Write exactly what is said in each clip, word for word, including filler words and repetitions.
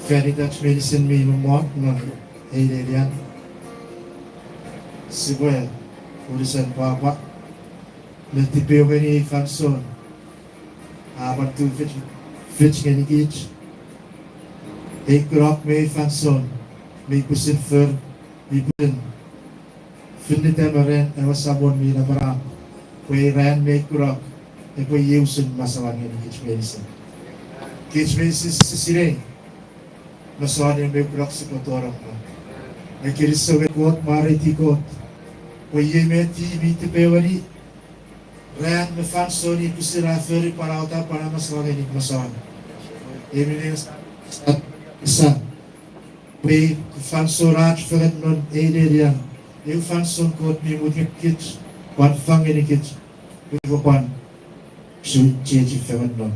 Fan itach meinisin mi mommot non ei nenian, sipwe unusen pwapwa me tipeeu ngeni ei fansoun a pwan tufich, fich ngenikich. Ei kunok me ei fansoun mi pwisin for, mi pwisin finita me ren ewe Samon mi napanap, pwe ei ran me ei kunok epwe iei usun masaman ngenikich meinisin. Kich meinisin sise sinei masaman me ei kunok sipwe tonong non. Nge kinisou ngeni Kot, mwareiti Kot, pwe iei met i mi tipeeu ngeni ran me fansoun i pwisin a fori pwan aueta pwan amasoua ngeni masaman. Ei minne sa, sa, pwe ei fansoun ach fengen non ei nenian, eu fansoun Kot mi mut ngenikich, pwan fang ngenikich, pwe epwe pwan su chiechi fengen non.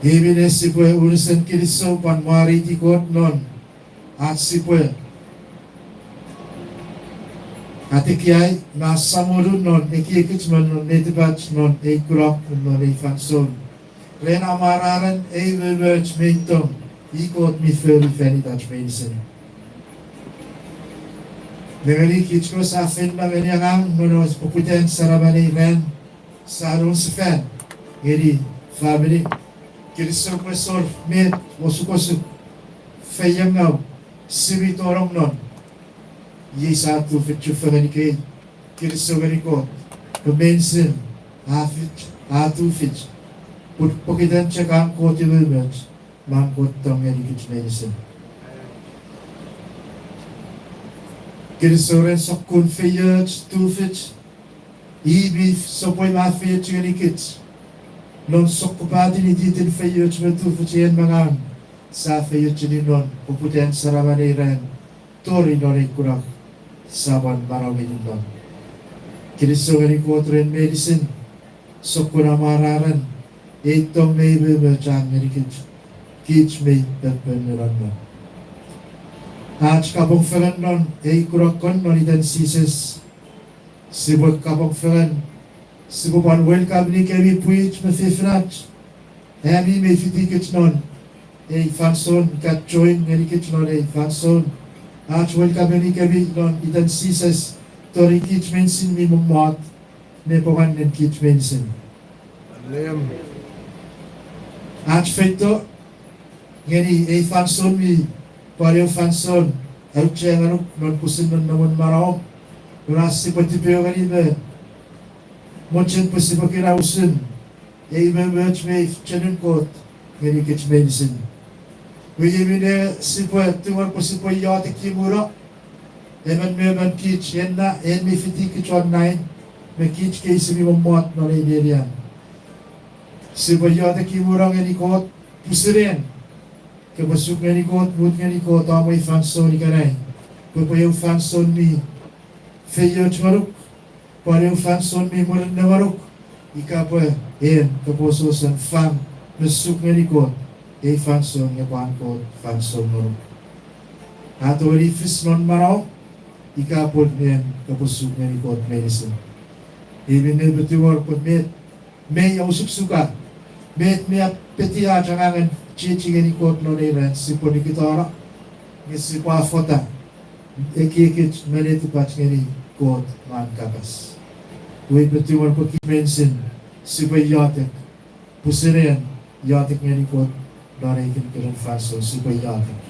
Ei minne sipwe unusen kinisou pwan mwareiti Kot non ach sipwe atekiai me asamonu non ekiekich me non netipach non ei kunok non ei fansoun. Ren amwararen ei umoumoch mi tong, i Kot mi fori fan itach meinisin. Nengeni kich kewe sa feino ngeni angang non ewe poputan saraman ei ran, sa niwin sefan ngeni famini. Kinisou pwe esor met osukosuk, feiengau, si mi tonong non. Iei sa tufich chufengen ikei, kinisou ngeni Kot, pwe meinisin a fich, a tufich, pwe pokiten chok an Kot umoumoch, me an Kot tong ngenikich meinisin. Kinisou ren sokkun feioch, tufich, i mi sopwei me a feioch ngenikich non sokkopaten ititin feioch me tufich en me ngang, sa feiochuni non poputan saraman ei ran, tori non ei kunok sa pwan manau ngeni non. Kinisou ngeni Kot ren meinisin sokkun amwararen ei tong me umoumoch an ngenikich, kich mi pepon me nonnom. Ach kapong fengen non ei kunok non iten Jises, sipwe kapong fengen, sipwe pwan welcome-ni kemi pwich me fefinach, ami mi fitikich non ei fansoun, ka join ngenikich non ei fansoun. Ach welcome-ni kemi non iten Jises, tori kich meinisin mi mommot, me pwan nein kich meinisin. Ach feito ngeni ei fansoun mi pwan eu fansoun auchea ngonuk non pwisin nonnomun manauom, ina sipwe tipeeu ngeni me mochen pwe sipwe kuna usun ei umoumoch me ei chenin Kot ngenikich meinisin. Iwe iei minne sipwe tungor pwe sipwe iotek imuno, emon me emon kich, ena en mi fitikich online, me kich kei si mi mommot non ei nenian. Sipwe iotek imuno ngeni Kot pwisin en, kopwe suk ngeni Kot, mut ngeni Kot om ei fansoun ikenai, pwe epwe eu fansoun mi feioch ngonuk, pwan eu fansoun mi murinno ngonuk, ika pwe en kopwe wesewesen fang me suk ngeni Kot, ei fansoun nge pwan Kot fansoun ngonuk. A tongeni fis non manauom, ika pwe en kopwe suk ngeni Kot meinisin. Ei minne epwe tungor pwe met mei osuksuka, met mi apeti ach angangen chiechi ngeni Kot non ei ran, sipwe nikitano, nge sipwe afota ekiekich me netipach ngeni Kot me an kapas. Iwe epwe tungor pwe kich meinisin sipwe iotek, pwisin en iotek ngeni Kot non ei kinikinin fansoun, sipwe iotek.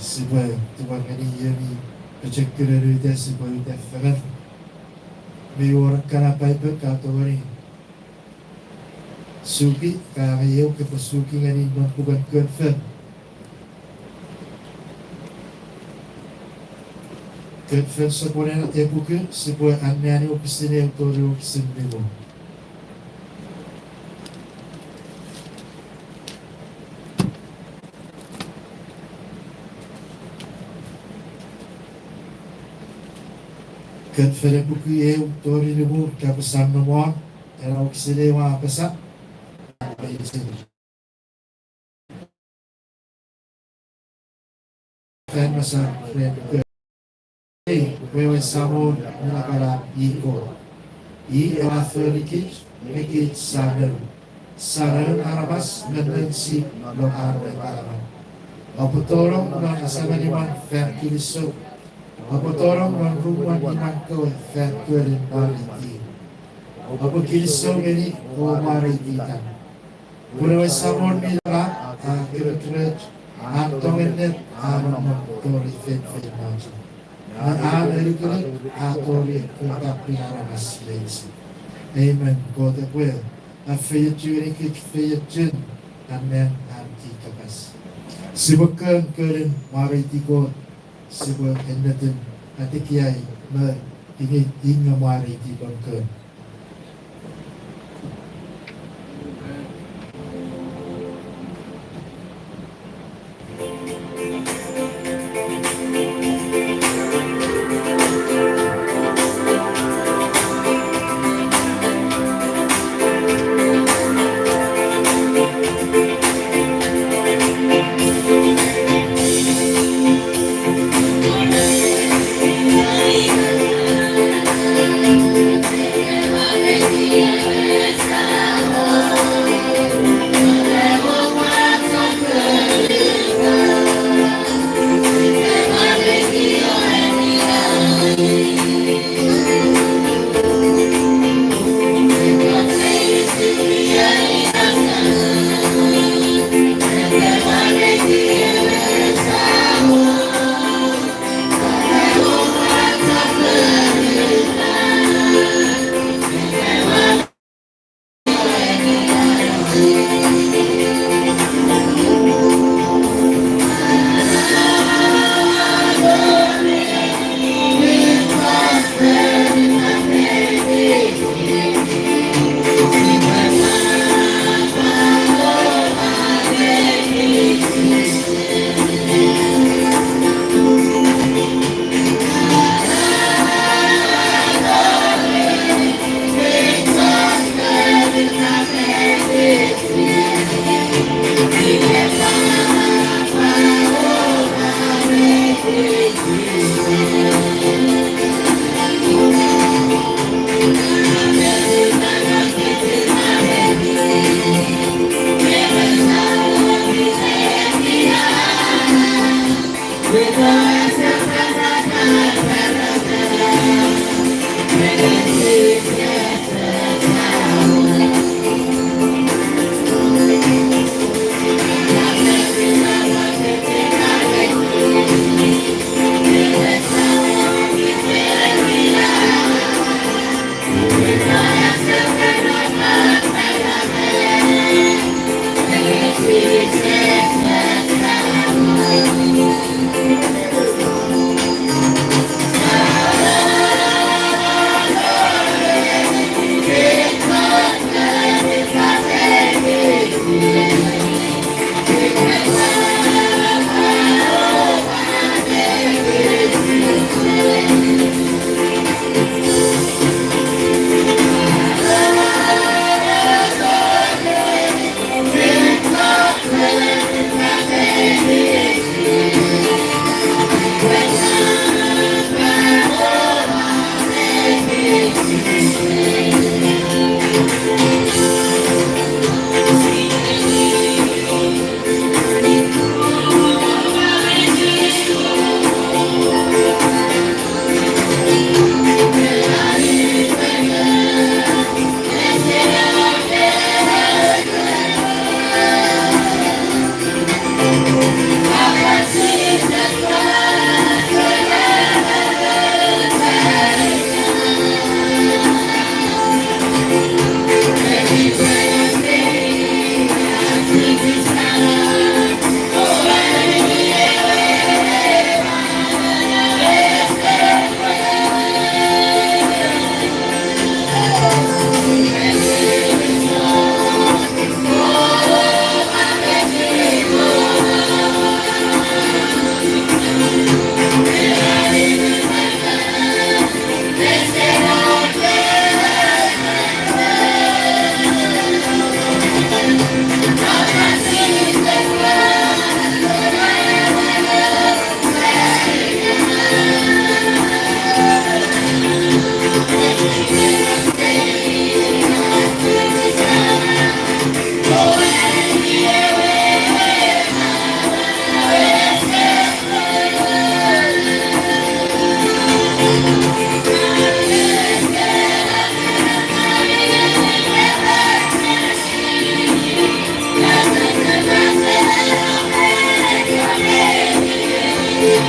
Sipwe tungor ngeni iei mi pochokun uta, sipwe uta fengen. Mi wor ekkana Paipen ka tongeni suki, ka angei eu kopwe suki ngeni non puken Kon Fel. Kon Fel sopwun epuku, sipwe anneani wokisin eu tori wokisin nimu. Kon Fel epuku eu tori nimu, kapas a nom won, ena wokisin ew a apasa, fan mesan ren Kot. Ei, wewen Samon mi napanap i Kot. I ewe a forikich me kich sia noun, sia noun aramas me noun sip non an we manaman. Oupwe tonong non asamen imwan fan kinisou. Oupwe tonong non rumwen imwan kewe fan konen mwareiti. Oupwe kinisou ngeni o mwareiti itan. Pun ewe Samon mi napanap a kirekiroch, an tong ennet a nonnom tori feinfeino chok, me an anukunuk a tori ekkewe tappin aramas meinisin. Amen. Kot epwe afeiochu ngenikich feiochun annean an ki kapas. Sipwe kon konen mwareiti Kot, sipwe ennetin atekiai me inge, inge mwareiti non kon.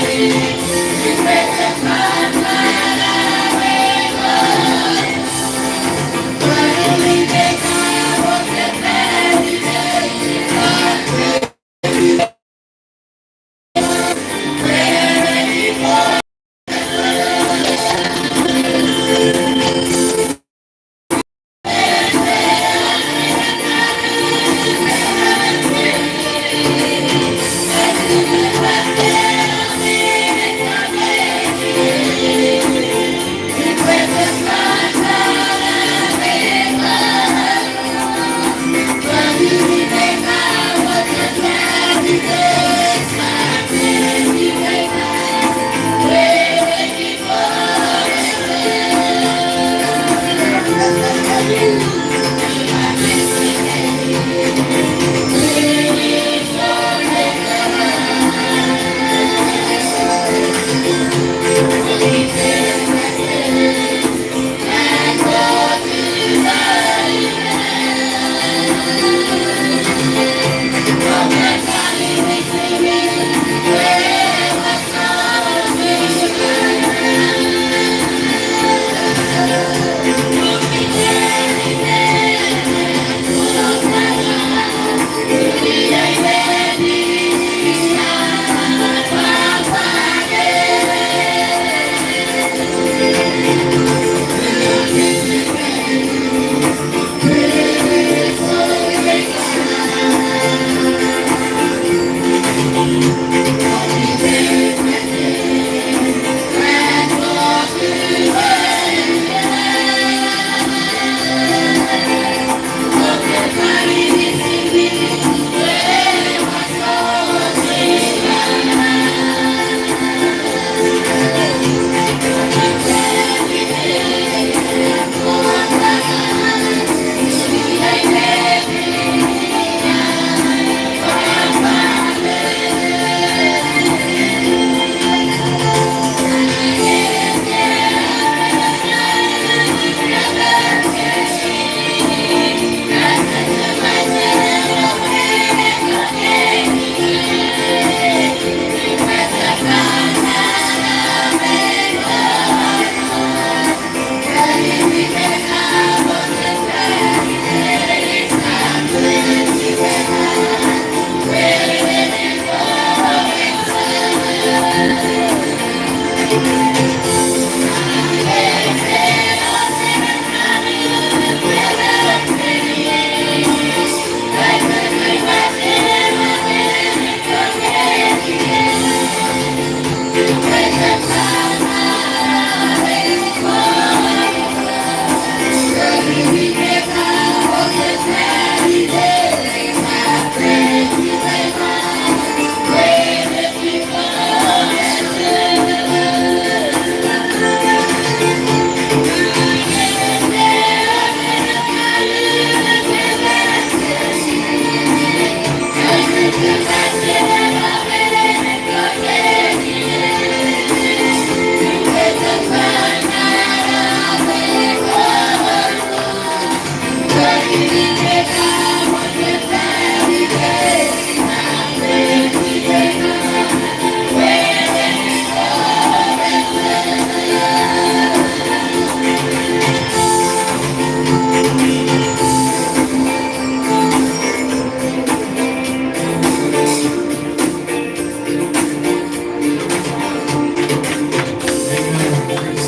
Amen. Praise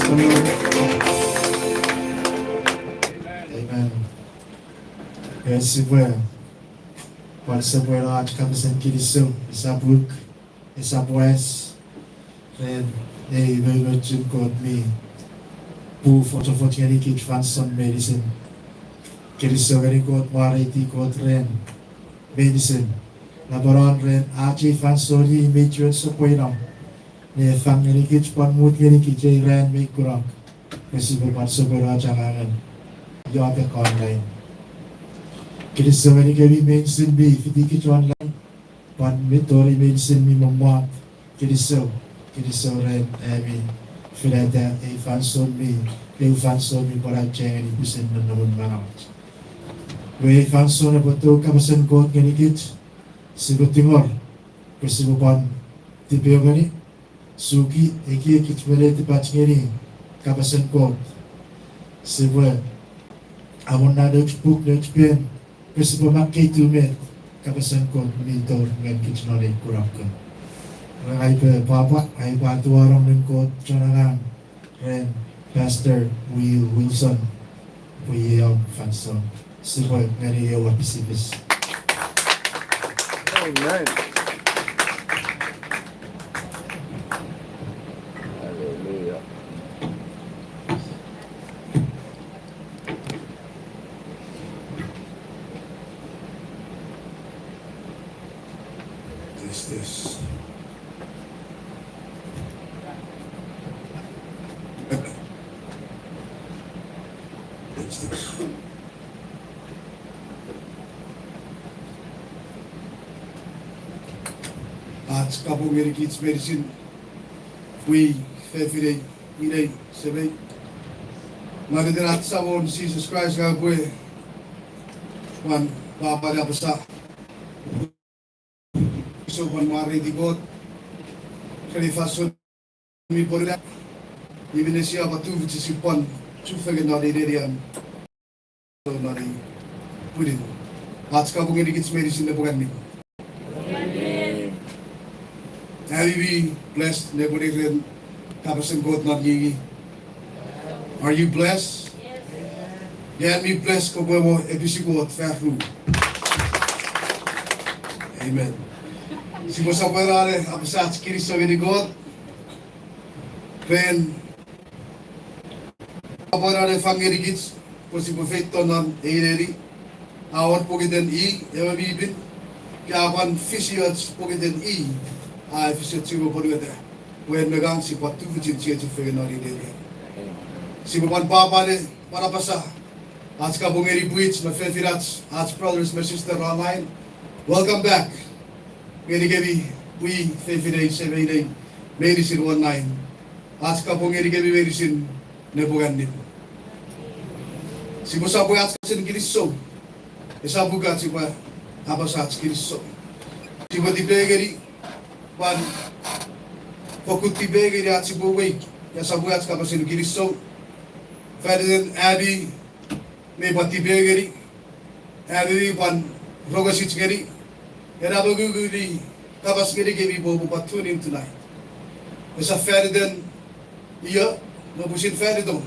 the Lord. Amen. Nge sipwe pwan sopweno ach kapasen kinisou, esap uk, esap wes, ren ei umoumochun Kot mi puf fochofoch ngenikich fansoun meinisin. Kinisou ngeni Kot, mwareiti Kot ren meinisin. Napanapan ren ach ei fansoun i mi chuen sopweno ne fang ngenikich pwan mut ngenikich ei ran mi kunok, pwe sipwe pwan sopweno ach angangen iotek online. Kinisou ngenikemi meinisin mi fitikich online, pwan mi tori meinisin mi mommot. Kinisou, kinisou ren ami finata ei fansoun mi, eu fansoun mi pwan auchea ngeni pwisin nonnomun manauach. Iwe ei fansoun epwe tou kapasen Kot ngenikich, sipwe tingor pwe sipwe pwan tipeeu ngeni, suki ekiekich me netipach ngeni kapasen Kot. Sipwe amonnata nouch puk, nouch pen, pwe sipwe makkeitu met kapasen Kot mi tori ngenikich non ei kunok. Ngang upwe pwapwa, upwe atuanong noun Kot chon angang ren Pastor Will Wilson, pwe iei om fansoun. Sipwe ngeni ewe pisipis. Amen. Hallelujah. Test, test. Test, test. Ach kapong ngenikich meinisin, pwi, fefinei, inei, semei. Ngang iten ach Samon Jises Kraist ngang upwe pwan pwapwa ne apasa, sipwe pwan mwareiti Kot ren ei fansoun mi pwonuna, iwe sia pwan tufichin sipwe pwan chufengen non ei nenian, non ei pwinin. Ach kapong ngenikich meinisin nepwinganin. Ami mi blessed nepwinei ren kapasen Kot non ngenikemi? Are you blessed? Nge ami blessed, kopwe mo episi Kot fan ru. Amen. Sipwe sopweno ne apasa ach kinisou ngeni Kot ren sopweno ne fang ngenikich pwe sipwe feito non ei neni. A wor pokiten i ewe mi pin, ika a pwan fisioch pokiten i a fisioch sipwe pwonueta, pwe en me ngang sipwe tufichin chiechi fengen non ei neni. Sipwe pwan pwapwa ne pwan apasa ach kapong ngeni pwich me fefinach, ach brothers me sister online. Welcome back ngenikemi, pwi, fefinei, semei, inei, meinisin online. Ach kapong ngenikemi meinisin nepwinganin. Sipwe sopwe ach kapasen kinisou, esap ika sipwe apasa ach kinisou. Sipwe tipeeu ngeni, pwan fokkun tipeeu ngeni ach sipwe wei, esap ach kapasen kinisou. Fan iten ami mi pwan tipeeu ngeni, ami mi pwan rongosich ngeni, ena mongungun mi kapas ngenikemi pwe oupwe pwan tune in tonight. Esap fan iten io, nge pwisin fan itom.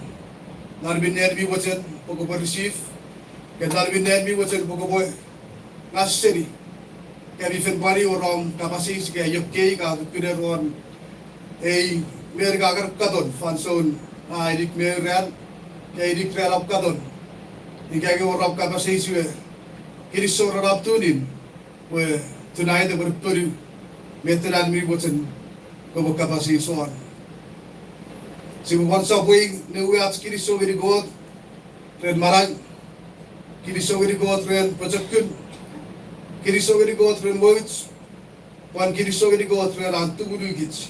Non minne en mi mochen pwe kopwe receive, ika non minne en mi mochen pwe kopwe ngas seni. Ika mi fen pwari wor om kapas eis ika io kei ka kukkune won ei, met ka kan katon fansoun, a, inik me eu ran, ika inik ran om katon. Ika nge wor om kapas eis iwe, kinisou ren om tune in, pwe tonight epwe ponu met ena mi mochen kopwe kapas eis won. Sipwe pwan sopwei ne uwei ach kinisou ngeni Kot ren manau, kinisou ngeni Kot ren pochokun, kinisou ngeni Kot ren wouch, pwan kinisou ngeni Kot ren an tumunukich.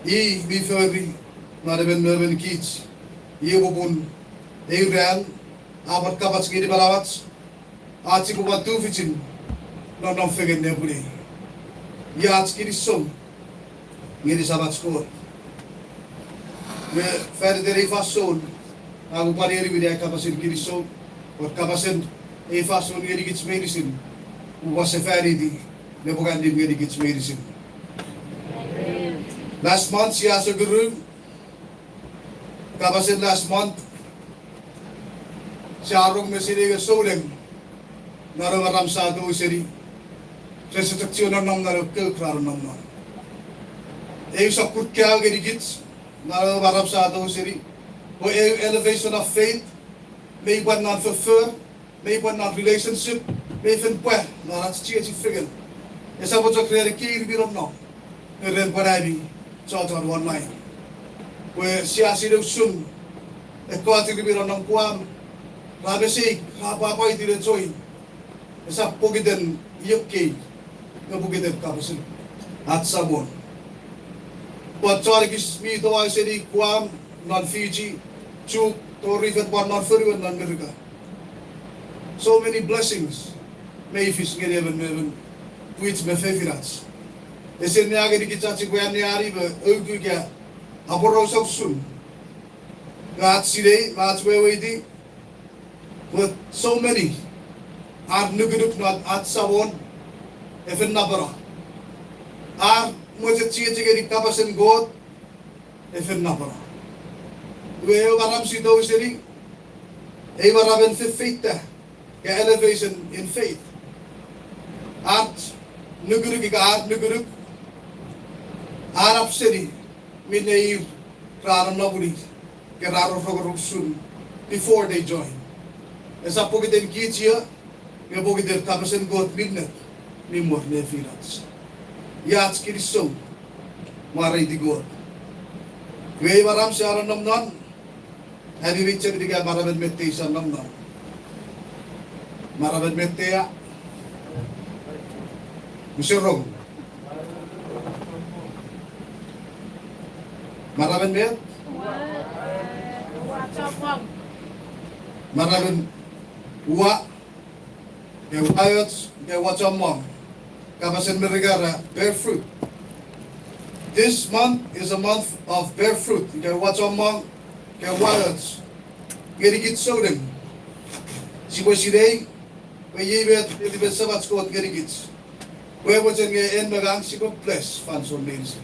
I mi fori non emon me emon kich, iei popun ei ran a pwan kapach ngeni manauach, ach sipwe pwan tufichin nonnom fengen nepwinei. Iei ach kinisou ngeni Samach Kot. Me fan iten ei fansoun, a, upwe pwan eniwini ai kapasen kinisou, pwe kapasen ei fansoun ngenikich meinisin, upwe sefaniti nepwinganin ngenikich meinisin. Last month sia sokuru kapasen last month, sia rong me sinei ewe souneng non ewe maram sa tou seni, rese chok chiwen nonnom non ewe kok ra nonnom non. Eu sokkun kaeo ngenikich non ewe maram sa tou seni, pwe eu elevation of faith, mei pwan non foffor, mei pwan non relationship, mei fen pwa non ach chiechi fengen. Esap chok ren ekkei ir mi nonnom, ren pwan ami chochon online. Pwe sia sinei usun ekkoch ir mi nonnom Guam, ra mesei, ra pwapwaiti ne join. Esap pokiten io kei, nge pokiten kapasen ach Samon. Pwan chon ekis mi toau seni Guam, non Fiji, Chuuk, tori fen pwan non fonuen non Merika. So many blessings mei fis ngeni emon me emon, pwich me fefinach. Ese ne angenikich ach sipwe anneani me aukuka aporausa usun. Nge ach sinei me ach weweiti, with so many, ar nukunuk non ach Samon e fen napeno. Ar mochen chiechi ngeni kapasen Kot e fen napeno. Iwe ewe maram si tou seni, ei maramen fefeita, ika elevation in faith. Ach nukunuk ika ar nukunuk, a nap seni minne ir ra nonnomuni, ika ra rongorong usun before they join. Esap pokiten kich io, nge pokiten kapasen Kot mi ennet mi wor nefinach. Iei ach kinisou, mwareiti Kot. Iwe ei maram sia nonnom non, ami mi chemeni ika maramen met ei sia nonnom non. Maramen met ei a? Use rong. Maramen met? Maramen ua. Ika ua och, ika ua chommong. Kapasen Merika ra bear fruit. This month is a month of bear fruit. Ika ua chommong, ika ua och. Ngenikich souneng. Sipwe sinei, pwe iei met, met netipen Semach Kot ngenikich. Pwe mochen nge en me ngang sipwe bless fansoun meinisin.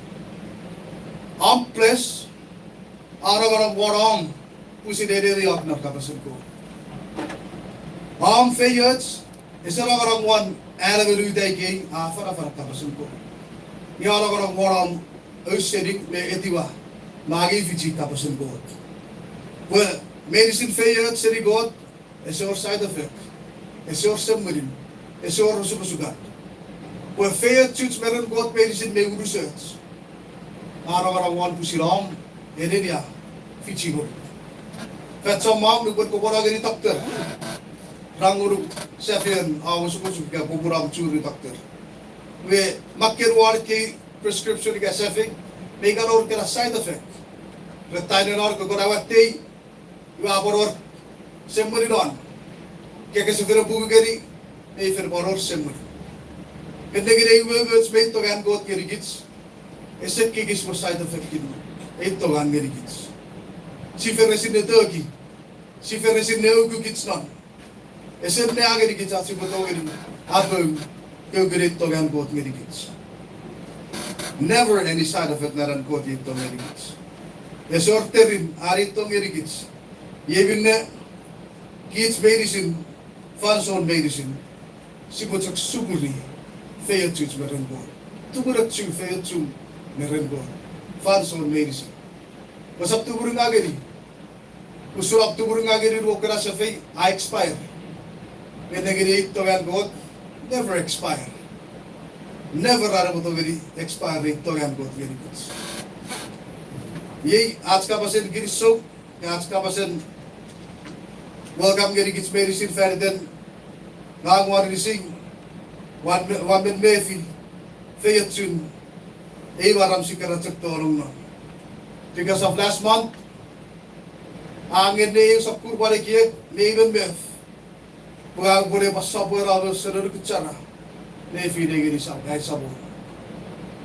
Om bless, a nongonong won om pwisin eneniok non kapasen Kot. Om feioch, ese nongonong won an emon uta ikei a afanafana kapasen Kot. Nge a nongonong won om ausening me etiwa me angei fichi kapasen Kot. Pwe meinisin feioch seni Kot, ese wor side effect, ese wor semwenin, ese wor osukosukan. Pwe feiochuch me ren Kot meinisin mi unusoch. A nongonong won pwisin om enenia fichi ngonuk. Fan chommong nupwen kopwe no ngeni doctor, ra ngonuk safei om osukosuk ika popun om churi doctor. Iwe makken won ekkei prescription ika safei, me ika nour ekkena side effect. Ren tainen om kopwe no watte, iwe a pwan wor semwenin om. Ika kese fen apungu ngeni, mei fen pwan wor semwenin. Nge nengeni ei umoumoch mi tong an Kot ngenikich, ese kikis pwe side effect-in ei tong an ngenikich. Sia fen esinna ne toki, sia fen esinna ne ukukich non. Ese ne angenikich ach sipwe tongeni apou keuken ei tong an Kot ngenikich. Never any side effect non an Kot ei tong ngenikich. Ese wor terin an ei tong ngenikich. Iei minne kich meinisin, fansoun meinisin, sipwe chok supuni feiochuch me ren Kot. Tupunochu feiochum me ren Kot fansoun meinisin. Kosap tumununga ngeni. Usun om tumununga ngeni ruo ekkena safei a expire. Nge nengeni ei tong an Kot, never expire. Never are mo tongeni expire ei tong an Kot ngenikich. Iei ach kapasen kinisou, ach kapasen welcome ngenikich meinisin fan iten ngang won inising, ua men, ua men mefi feiochun ei maram sia kan chok tonong non. Because of last month, a ngeni ei sokkun pwan ekiek me ei memef. Pwe a pwene pwan sopweno me senenu kuchara nefinei ngeni sa-, ai Samon.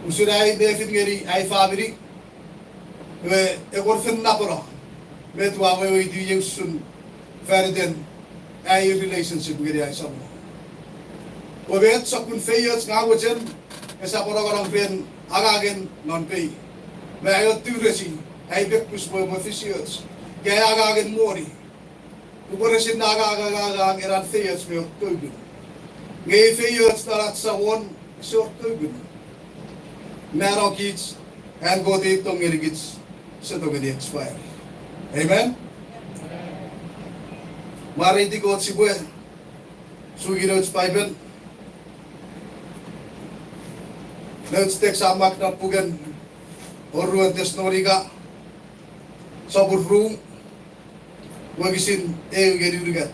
Usun ai nefin ngeni ai famini, iwe epwe fen napeno met ua weweiti ie usun fan iten ai relationship ngeni ai Samon. Pwe met sokkun feioch ngang mochen, esap nongonong ren angangen non pei. Me ai oturesi, ai pekkus pwe epwe fisioch, ika ai angangen moni. Upwe resin angang, angang, angang, ena feioch mi wor kouken. Nge ei feioch non ach Samon, ese wor kouken. Mano kich, an Kot ei tong ngenikich, ese tongeni expire. Amen? Mwareiti Kot sipwe suki nouch Paipen. Nouch text a mak non puken Oruen Tesalonika, sopun ru, wokisin eu ngeni unungat.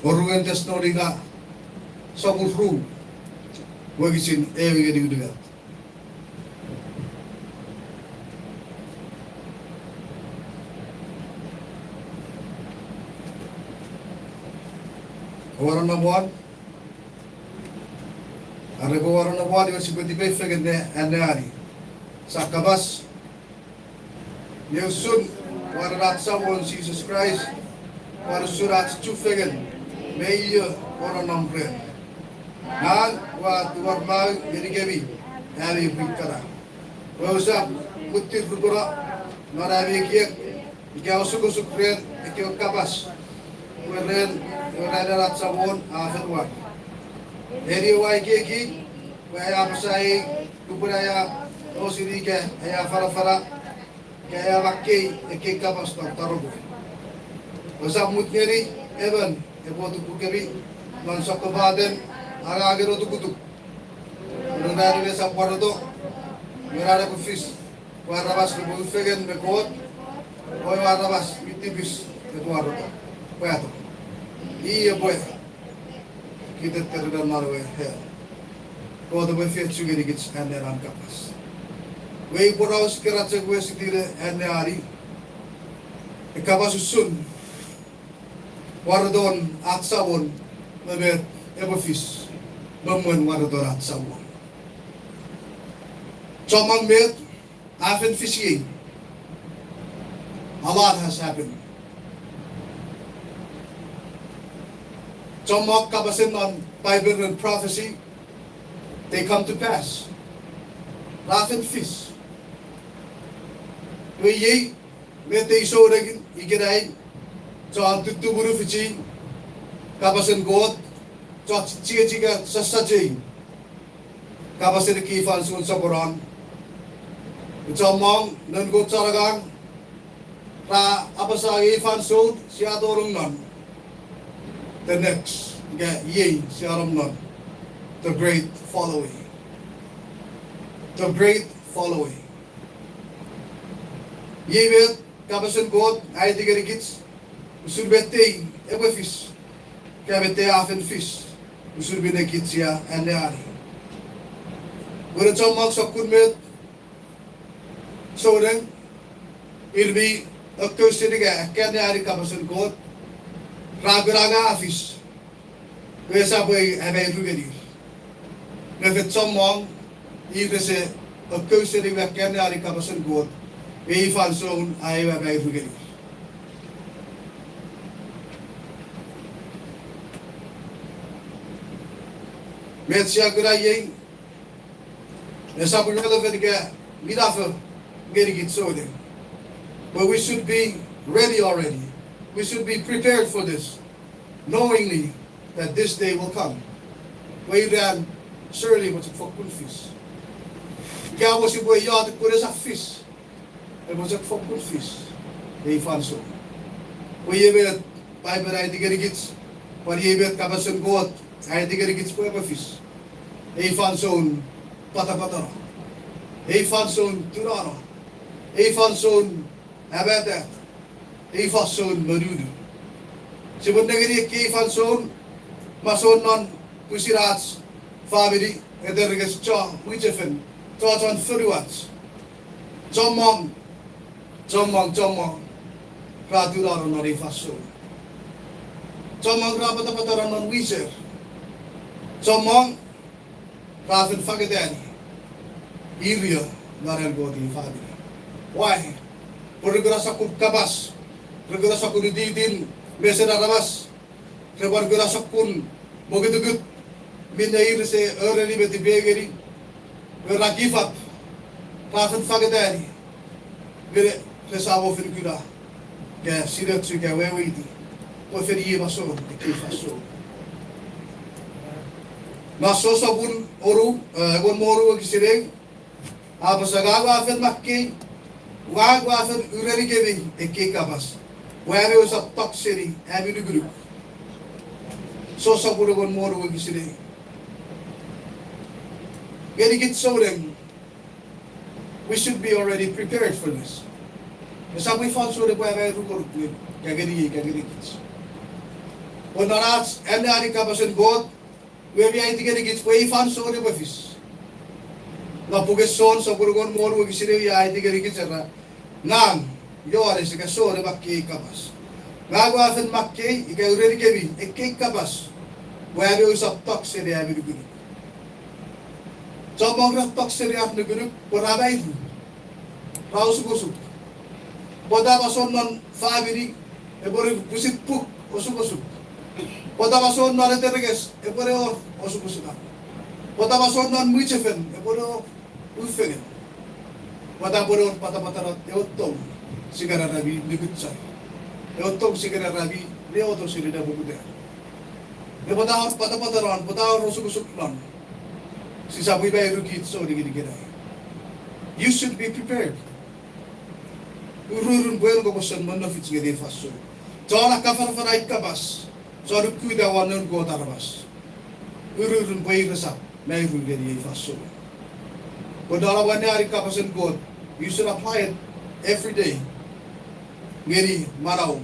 Oruen Tesalonika, sopun ru, wokisin eu ngeni unungat. Ua nonnom won, are epwe ua nonnom won, iwe sipwe tipeu fengen ne anneani. Sa kapas, nge usun wanen ach Samon Jises Kraist, pwan usun ach chufengen me io ua nonnom ren. Ngang ua tungor mau ngenikemi ami pwi kana, pwe ousap muttir rupuno non ami ekiek ika osukosuk ren ekkewe kapas, pwe ren ewe ranin ach Samon a fen war. Eni ua ekieki pwe aia apasa ei, nupwen aia osini ika aia afanafana ika aia makkei ekkei kapas non taropwe. Ousap mut ngeni emon epwe otukukemi non sokkopaten angangen otukutuk. Nupwen ewe esap wareto, nge ena epwe fis pwe aramas repwe ufengen me Kot, o ewe aramas mi tipis epwe wareto, pwato. I epwe kiteterina non ewe hell. Kot epwe efeiochu ngenikich anneani an kapas. Iwe ei poraus keran chok we sitine anneani, e kapas usun wareton ach Samon me met epwe fis me mwen wareton ach Samon. Chommong met a fen fis iei. A lot has happened. Chommong kapasen non Bible ren prophecy, they come to pass. Ra fen fis. Iwe iei met ei souneng ikenai, chon tuttumunu fichi kapasen Kot, chon chiechika sasachei kapasen ekkei fansoun soponon. Chommong noun Kot chon angang ra apasa ei fansoun sia tonong non, the next, ika iei sia nom non the great following. The great following. Iei met kapasen Kot a aiti ngenikich usun met ei epwe fis, ika met ei a fen fis, usun minne kich sia anneani. Pwe chommong sokkun met souneng, ir mi akkauseni ika akkanneani kapasen Kot, ra kuna nge a fis, nge esap amairu ngenir. Nge fen chommong ir rese akkauseni ika akkanneani kapasen Kot, nge ei fansoun a ew amairu ngenir. Met sia kuna iei, esap relevant ika minafo ngenikich souneng. But we should be ready already. We should be prepared for this, knowingly that this day will come. Pwe iran surely epwe chok fokkun fis. Ika pwe sipwe iotek pwe esap fis, epwe chok fokkun fis ei fansoun. Pwe iei met Paipen a aiti ngenikich, pwan iei met kapasen Kot a aiti ngenikich pwe epwe fis. Ei fansoun patapatano, ei fansoun tunano, ei fansoun amatat, ei fansoun monunu. Sipwe nengeni ekkei fansoun, masoun non pwisin ach famini, eterekes, chon mwichefen, chon fonuach. Chommong, chommong, chommong ra tunano non ei fansoun. Chommong ra patapatano non wiser. Chommong ra fen fangetani ir io non an Kot ei famini. Why? Pwe re kuna sokkun kapas, re kuna sokkun ititin mesen aramas, re pwan kuna sokkun mokutukut minne ir rese ereni me tipeeu ngeni, me ra give up, ra fen fangetani, me rese mo fen kuna, ika sinei chok ika weweiti pwe fen iei masoun ekkei fansoun. Non John sopun wonu, eh, engon me wonu wokisin ew, a apasa, ngang ua fen makkei, ngang ua fen urenikemi ekkei kapas, pwe ami ousap tok seni ami nukunuk. John sopun engon me wonu wokisin ew. Ngenikich souneng, we should be already prepared for this. Esap ei fansoun epwe amairu ngonuk, ika ngeniei ika ngenikich. Pwe non ach anneani kapasen Kot, iwe mi aiti ngenikich pwe ei fansoun epwe fis. Non puken John sopun engon me wonu wokisin ew a aiti ngenikich era, ngang, Johannes ika John, ua makkei ei kapas. Ngang ua fen makkei ika urenikemi ekkei kapas, Pwe ami ousap tok seni ami nukunuk. Chommong ra tok seni ar nukunuk pwe ra mairu, ra osukosuk. Pwata masoun non famini epwe ne pwisin puk osukosuk? Pwata masoun non eterekes epwe ne wor osukosuk? Pwata masoun non mwichefen epwe ne wor ufengen? Pwata pwe ne wor patapatano ewe tong si kan era mi nukuchar, ewe tong si kan era mi neoto seni ne poputa? Nge pwata wor patapatano, pwata wor osukosuk non? Sisap wi mairu kich sou nengin ikenai. You should be prepared. Ururun pwe en kopwe sen monnofich ngeni ei fansoun. Chon akkafanafana ei kapas, chon ukkuta won noun Kot aramas, ururun pwe ir resap mairu ngeni ei fansoun. Pwe non awanneani kapasen Kot, you should apply it every day ngeni manau.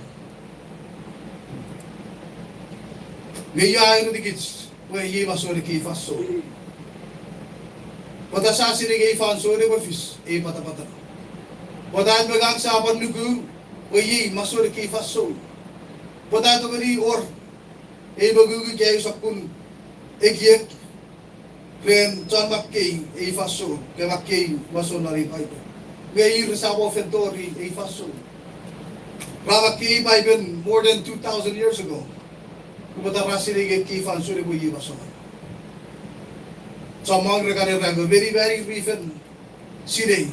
Nge ia a erenikich pwe iei masoun ekkei fansoun? Pwata sia sinei ei fansoun epwe fis ei patapatano? Pwata en me ngang sia pwan nuku pwe iei masoun ekkei fansoun? Pwata tongeni wor ei mongungu ika ei sokkun ekiek ren chon makkei ei fansoun, ke makkei masoun non ei Paipen, nge ir resap fen tori ei fansoun? Ra makkei Paipen more than two thousand years ago. Pwata ra sinei ekkei fansoun epwe iei masoun? Chommong re kan era nge meni meni mi fen sinei,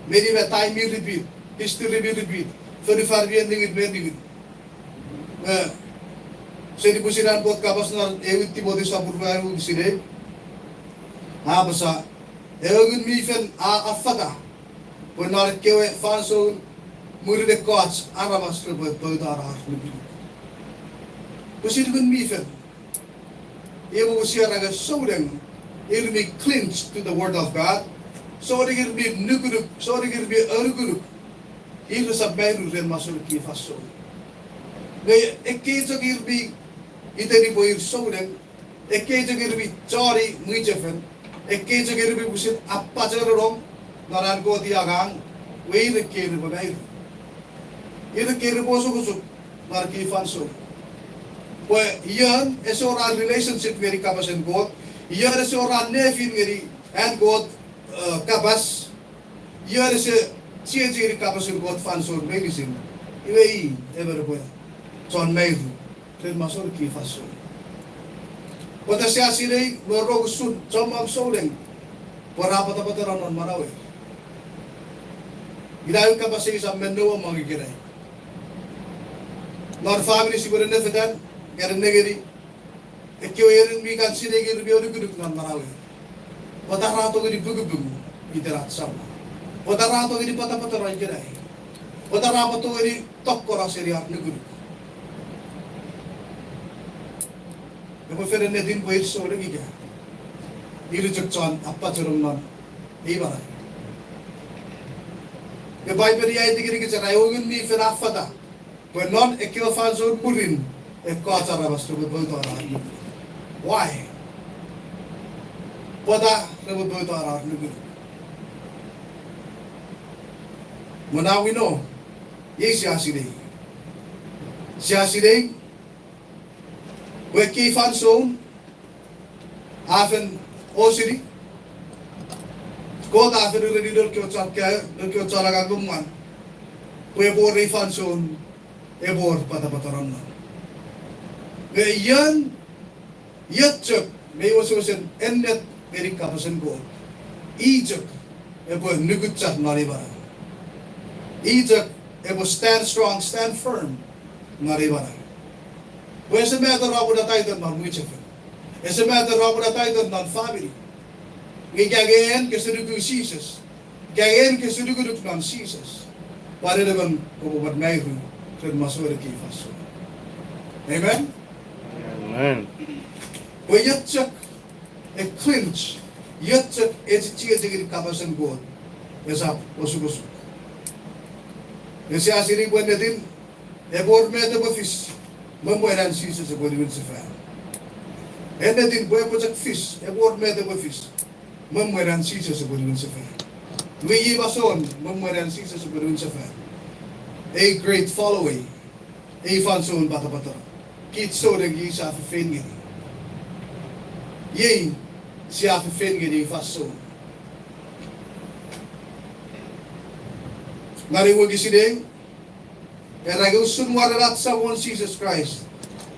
meni me time mi repeat, history mi repeat, fonufan mi ningit me ningit. Eh, seni pwisin an Kot kapas non ewe Timoti sopun ruanu wokisin ew, a apasa, ewe Ngun mi Fel a affata pwe non ekkewe fansoun mwirin ekkoch aramas repwe poutano ar nukunuk. Pwisin Ngun mi Fel, iwe sia era nge souneng ir mi cling to the word of God, souneng ir mi nukunuk, souneng ir mi anukunuk, ir resap mairu ren masoun ekkei fansoun. Nge ekkei chok ir mi iteni pwe ir souneng, ekkei chok ir mi choni mwichefen, ekkei chok ir mi pwisin apachenong non an Kot angang, iwe ir ekkei repwe mairu. Ir ekkei repwe osukosuk non ekkei fansoun. Pwe ion ese wor an relationship ngeni kapasen Kot, ion ese wor an nefin ngeni an Kot, eh, kapas, ion ese chiechi ngeni kapasen Kot fansoun meinisin, iwe i emon epwe chon mairu ren masoun ekkei fansoun. Pwata sia sinei me rong usun chommong souneng pwe ra patapatano non manauer. Ina ewe kapas eis a men nouomong ikenai. Non famini sipwe ne nefetan, ika ne nengeni, ekkewe en mi kan sinei ir mi anukunuk non manauer. Pwata ra tongeni pukupung iten ach Samon? Pwata ra tongeni patapatano ikenai? Pwata ra pwan tongeni tokkono seni ar nukunuk? Epwe fen ennetin pwe ir souneng ika ir chok chon apachenong non ei manau. Nge Paipen a aiti ngenikich era ewe Ngun mi Fel a affata pwe non ekkewe fansoun mwirin ekkoch aramas repwe poutano ar nukunuk. Why? Pwata repwe poutano ar nukunuk? Mwen a wino, iei sia sinei. Sia sinei pwe ekkei fansoun a fen osini. Kot a fen ereni noun kewe chon kaeo, noun kewe chon angang me mwan, pwe epwe wor ei fansoun, epwe wor patapatanon. Nge ion, ion chok mei wesewesen ennet ngeni kapasen Kot, i chok epwe nukuchar non ei manau. I chok epwe stand strong, stand firm non ei manau. Pwe ese matter ropwe na title non mwichefen, ese matter ropwe na title non famini. Nge ika nge en kese nuku Jises, ika nge en kese nukunuk non Jises, pwan en emon kopwe pwan mairu ren masouen ekkei fansoun. Amen? Amen. Pwe ion chok e clinch, ion chok e chiechi ngeni kapasen Kot, esap osukosuk. Nge sia sinei pwe ennetin epwe wor met epwe fis me mwen an Jises epwe niwinsefan. Ennetin pwe epwe chok fis, epwe wor met epwe fis me mwen an Jises epwe niwinsefan. Iwe iei masoun me mwen an Jises epwe niwinsefan, a great following. Ei fansoun patapato, kich souneng sia fefeingeni. Iei sia fefeingeni fansoun. Ngeni wokisin ew, era nge usun mwanen ach Samon Jises Kraist,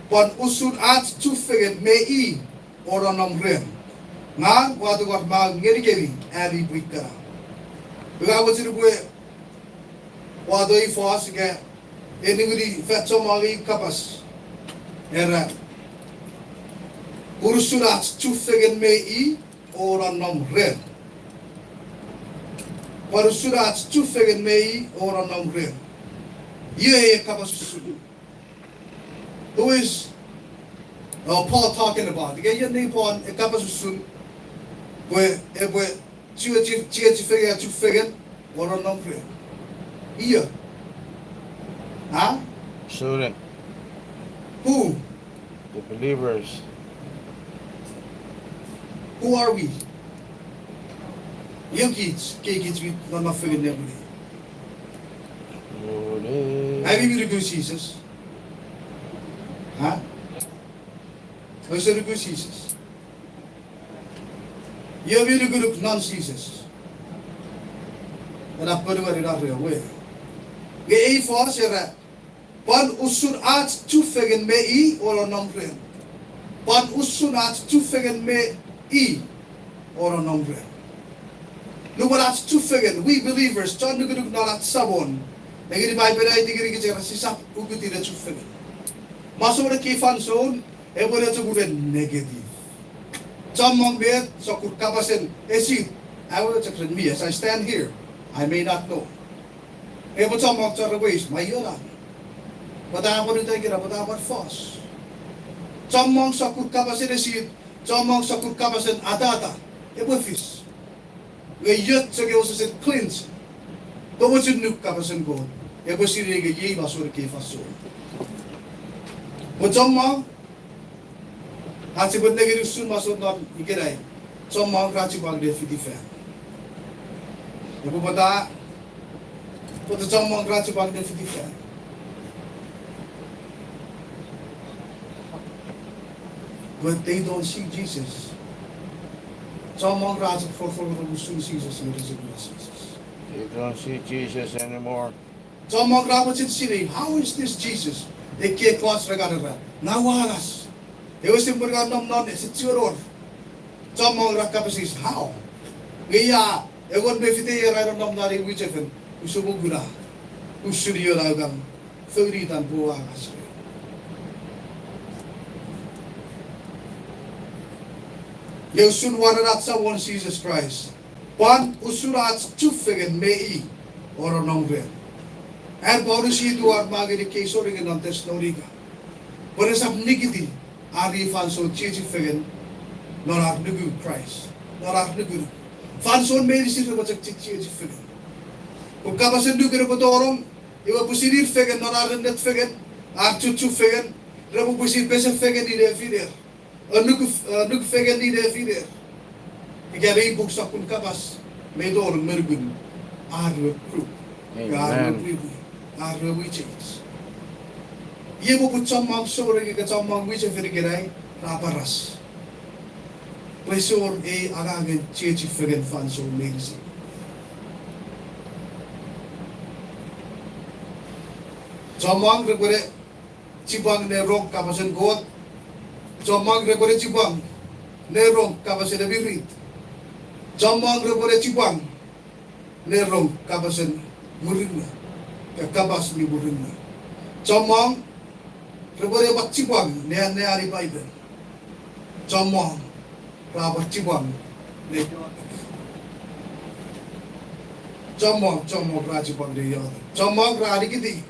pwan usun ach chufengen me i o nonnom ren, ngang ua tungor maun ngenikemi ami pwi kana. Ua mochen upwe wato ei fos ika eniwini fan chommong ei kapas. Era, usun ach chufengen me i o nonnom ren. Pwan usun ach chufengen me i o nonnom ren. Iei ei kapas usun. Who is, uh, Paul talking about? Ika ion nei Paul e kapas usun, pwe epwe chiechi, chiechi fengen, chufengen o nonnom ren. Io. Ha? Student. Who? The believers. Who are we? Io kich, kei kich mi nonnom fengen ne muni. Muni. Ami mi nuku Jises? Ha? Ouse nuku Jises? Io mi nukunuk non Jises? Ena ponueni na re we. Nge ei fos era, pwan usun ach chufengen me i o nonnom ren. Pwan usun ach chufengen me i o nonnom ren. Nupwen ach chufengen, we believers, chon nukunuk non ach Samon, nengeni Paipen a aiti ngenikich era sisap ukutiw ne chufengen. Masouen ekkei fansoun, epwe ne chok uren negative. Chommong met sokkun kapasen esit, a we chok ren mi, as I stand here, I may not know. Epwe chommong chon weis, ma io na. Pwata pwan uta ikena, pwata pwan fos. Chommong sokkun kapasen esit, chommong sokkun kapasen atata, epwe fis. Nge io chok ewe sesen cleanse. Pwe mochen nuk kapasen Kot, epwe sinei nge iei masouen ekkei fansoun. Pwe chommong, ach sipwe nengeni usun masouen non ikenai, chommong ra chipwang ne fiti fan. Epwe pwata, pwata chommong ra chipwang ne fiti fan. But they don't see Jesus. Chommong ra chok forfor usun Jises, nge rese kuna Jises. They don't see Jesus anymore. Chommong ra mochen sinei, how is this Jesus? Ekkei ekkoch ra kan era, ngang ua angas. Ewe semwen ngang nom non ese chiwen wor. Chommong ra kapas eis, how? Nge ia, engon me fite ier ai nonnom non ei mwichefen, use mo kuna usun ion a kan founi itan pwe ua angas. Nge usun mwanen ach Samon Jises Kraist, pwan usun ach chufengen me i o nonnom ren. An Paulus a etiwa ar ma ngeni ekkei souneng non Tesalonika, pwe resap nikiti ar fansoun chiechifengen non ar nuku Kraist, non ar nukunuk. Fansoun meinisin repwe chok chie-, chiechifengen. Pwe kapasen nuku repwe tonong, iwe pwisin ir fengen non ar ennet fengen, ar chuchu fengen, repwe pwisin pesefengen ne nefiner, a nuku, a nuku fengen ne nefiner. Ika mei puk sokkun kapas mei tonong me nukun ar we group, ar we, amen, pwipwi, ar we mwichefen. Iei popun chommong souneng ika chommong mwichefen ikenai ra paras, pwe ese wor ei angangen chiechifengen fansoun meinisin. Chommong repwene chipwang ne rong kapasen Kot. Chommong repwene chipwang ne rong kapasen emirit. Chommong repwene chipwang ne rong kapasen murinno, ka-, kapas mi murinno. Chommong repwene pwan chipwang ne anneani Paipen. Chommong ra pwan chipwang ne, chommong, chommong ra chipwang ne iotek. Chommong ra nikiti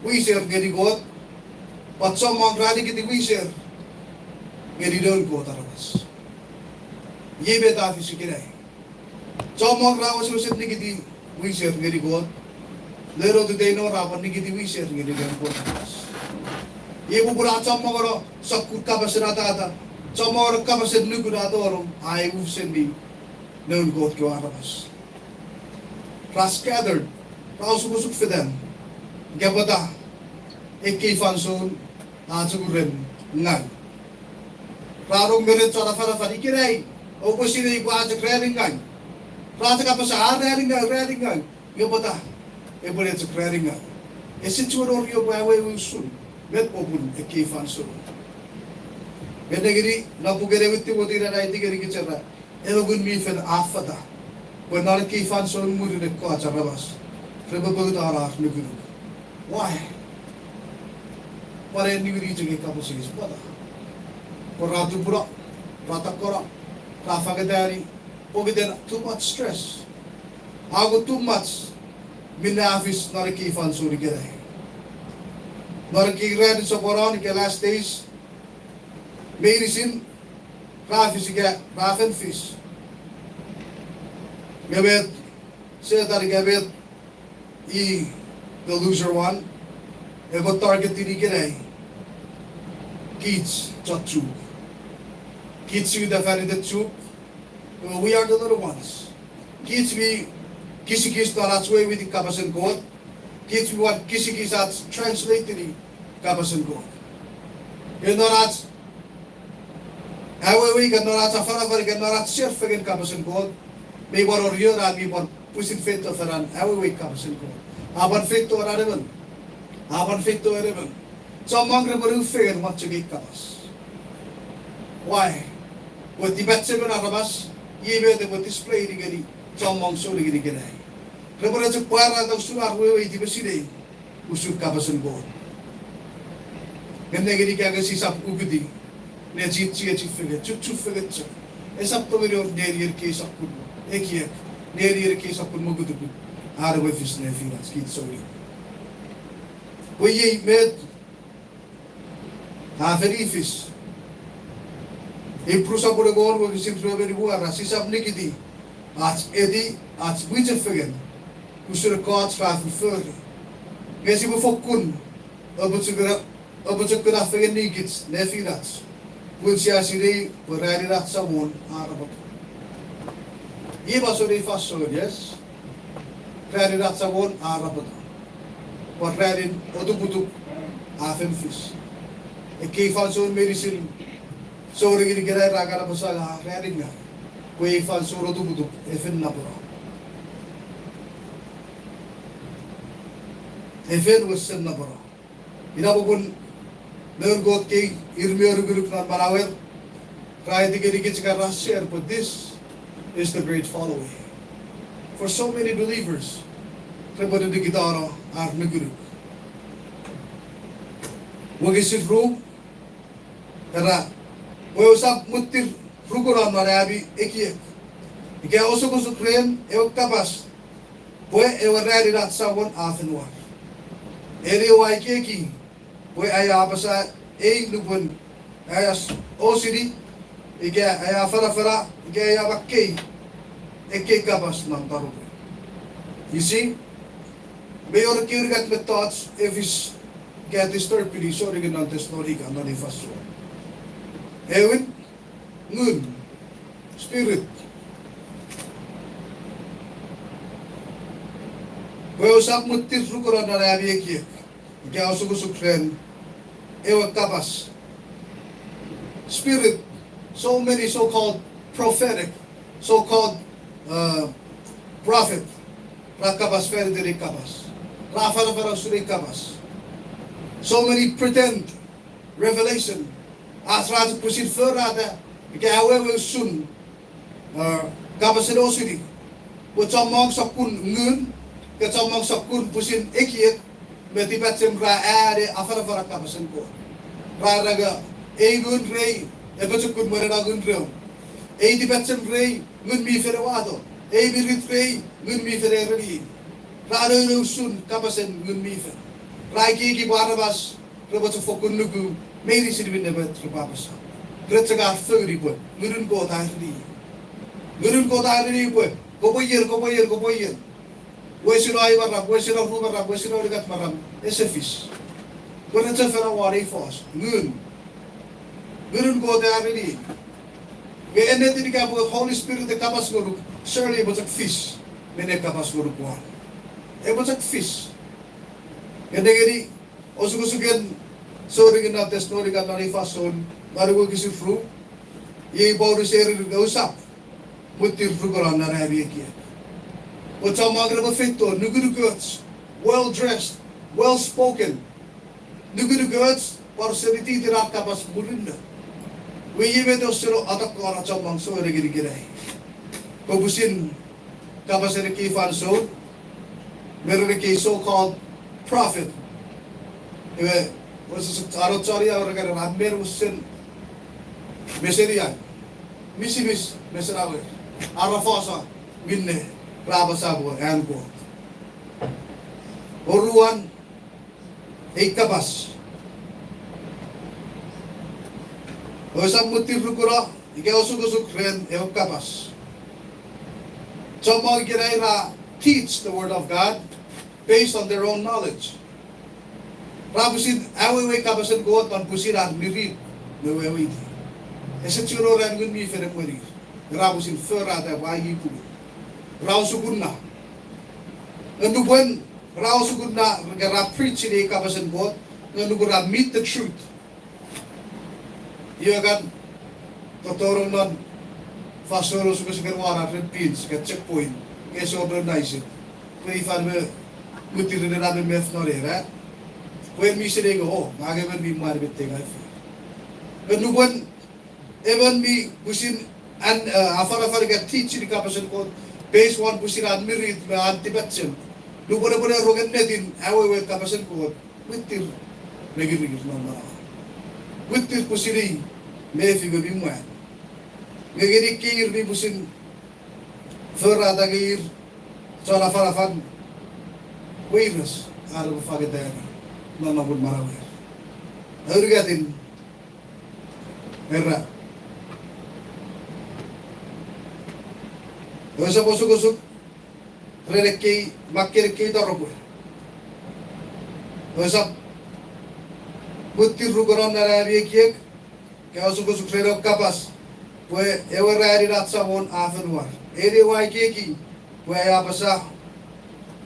wiser ngeni Kot, pwan chommong ra nikiti wiser ngeni noun Kot aramas. Iei met a fis ikenai. Chommong ra wesewesen nikiti wiser ngeni Kot, nge non teteino ra pwan nikiti wiser ngeni noun Kot aramas. Iei popun a chommongono sokkun kapasen atata, chommongono kapasen nuku ra tonong, a imuseni noun Kot kewe aramas. Ra scattered, ra osukosuk fetan. Ika pwata ekkei fansoun a chok uren ngau. Ra rong me ren chon afanafan ikenai, oupwe sinei pwe a chok ranin ngau. Ra chok apasa a ranin ngau, ranin ngau. Nge pwata epwe ne chok ranin ngau? Ese chuen wor io pwe awewe usun met popun ekkei fansoun. Nge nengeni, non puken ewe Timoti ina aiti ngenikich era, ewe Ngun mi Fel a affata pwe non ekkei fansoun mwirin ekkoch aramas repwe poutano ar nukunuk. Why? Pwan en niwini chok ei kapas eis, pwata? Pwe ra tupuno, ra takkono, ra fangetani, pokiten too much stress. Ako too much minne a fis non ekkei fansoun ikenai. Non ekkei ranin soponon ika last days, meinisin ra fis ika ra fen fis. Nge met Setan ika met i, the loser one, epwe target-ini ikenai kich chon Chuuk. Kich siwit fan iten Chuuk, we are the little ones. Kich mi kisikis non ach weweiti kapasen Kot. Kich mi wan kisikis ach translate-ini kapasen Kot. Nge non ach awewe ika non ach afanafan ika non ach share fengen kapasen Kot, mi pwan wor io ra mi pwan pwisin feito fan awewe kapasen Kot. A pwan feito ren emon. A pwan feito ren emon. Chommong repwe nufengen won chok ei kapas. Why? Pwe tipachemen aramas, iei met epwe display-ini ngeni chommong souneng ikenai. Repwe ne chok pwarata usun ar weweiti me sinei usun kapasen Kot. Nge nengeni, ika nge sisap ukutiw ne chiechi fengen, chuchufengen chok, esap tongeni wor nenien ekkei sokkun ekiek, nenien ekkei sokkun mokutukut, are epwe fis nefinach kich souneng. Pwe iei met a fen fis. Ipru sopun engon wokisin rue me nimu a era, sisap nikiti ach eti ach mwichefengen usun ekkoch ra fen fori. Nge sipwe fokkun apochokuna, apochokuna fengenikich nefinach, pun sia sinei pwe ranin ach Samon a arapoto. Iei masouen ei fansoun, yes? Ranin ach Samon a arapoto. Pwan ranin otuputup a fen fis. Ekkei fansoun meinisin souneng ikenai ra kan apasa nge a ranin ngau. Pwe ei fansoun otuputup e fen napeno. E fen wesen napeno. Ina popun noun Kot kei ir mi anukunuk non manauer ra aiti ngenikich ika ra share pwe this is the great falling away. For so many believers, repwe nikitano ar nukunuk. Wokisin ru, era, pwe ousap muttir rukuno non ami ekiek ika osukosuk ren ewe kapas pwe ewe ranin ach Samon a fen war. Eni oua ekieki pwe aia apasa ei nupwen aia osini ika aia afanafana ika aia makkei ekkei kapas non taropwe. You see, mei wor ekkei unungat mettoch e fis ika disturb-ini souneng non Tesalonika non ei fansoun. Aewin, ngun, spirit. Pwe ousap muttir rukuno non ami ekiek ika osukosuk ren ewe kapas. Spirit, so many so-called prophetic, so-called, uh, prophet, ra kapas fan iten ei kapas, ra afanafana usun ei kapas. So many pretend revelation, ach ra chok pwisin forata ika awewe usun, uh, kapasen osini. Pwe chommong sokkun ngun, ika chommong sokkun pwisin ekiek me tipachem ra aea ne afanafana kapasen Kot. Ra era nge ei ngun rei e pochokun mwen ena ngun reom. Ei tipachem rei Ngun mi Fel e wato. Ei mirit rei Ngun mi Fel e ereni. Ra nounou usun kapasen Ngun mi Fel. Ra ekieki pwe aramas repwe chok fokkun nuku meinisin minne met repwe apasa. Re chok ar fori pwe Ngunun Kot a ereni. Ngunun Kot a ereni pwe kopwe ien, kopwe ien, kopwe ien. Wesino ai maram, wesino ru maram, wesino unungat maram, ese fis. Pwe re chok fen awora ei fos, ngun. Ngunun Kot a ereni. Nge ennetin ika pwe Holy Spirit e kapas ngonuk, surely epwe chok fis minne kapas ngonuk won. Epwe chok fis. Nge nengeni, osukosuken souneng non Tesalonika non ei fansoun, non wokisin ru, Iei Paulus a ereni, ousap mwitir rukono non ami ekiek. Pwe chommong repwe feito nukunukoch, well dressed, well spoken. Nukunukoch, pwan seni tittin ar kapas murinno. Iwe iei met usun a tokkono chommong souneng ikenai. Pwe pwisin kapasen ekkei fansoun, me ren ekkei so-called prophet. Iwe, wesewesen a no chon ia, a kan era men usun mesenian, misimis, mesenawer, ar afosa minne ra apasa pwe an Kot. Oruan, ei kapas. Ousap mwitir rukono ika osukosuk ren ewe kapas. Chommong ikenai ra teach the word of God based on their own knowledge. Ra pwisin awewei kapasen Kot non pwisin ar mirit me weweiti. Ese chuen wor an Ngun mi Fel emwenir. Ra pwisin forata pwe iei pung. Ra osukunna. Nge nupwen ra osukunna, ra preach-ini ei kapasen Kot, nge nupwen ra meet the truth, iwe kan totonong non fansoun osukosuken wana ren pins ika checkpoint, nge sor non naisek, pwe ifan me mwitir ren ena memef non ena, pwe mi sinei nge, o, ngang emon mi mwan me tengafi. Nge nupwen emon mi pwisin an, eh, afanafan ika teach-ini kapasen Kot, based won pwisin an mirit me an tipachem, nupwen epwene rong ennetin awewe kapasen Kot, mwitir me ngirikir non manauan. Mwitir pwisin i mefi me mi mwan. Nge ngeni ekkei ir mi pwisin forata nge ir chon afanafan weires, ar repwe fangeta non nonnomun manauer. Aunungatin, era, ousap osukosuk ren ekkei, makken ekkei toropwe. Ousap mwitir rukono non ami ekiek, ika osukosuk ren ewe kapas, pwe ewe ranin ach Samon a fen war. Eni ewe a ekieki pwe ai apasa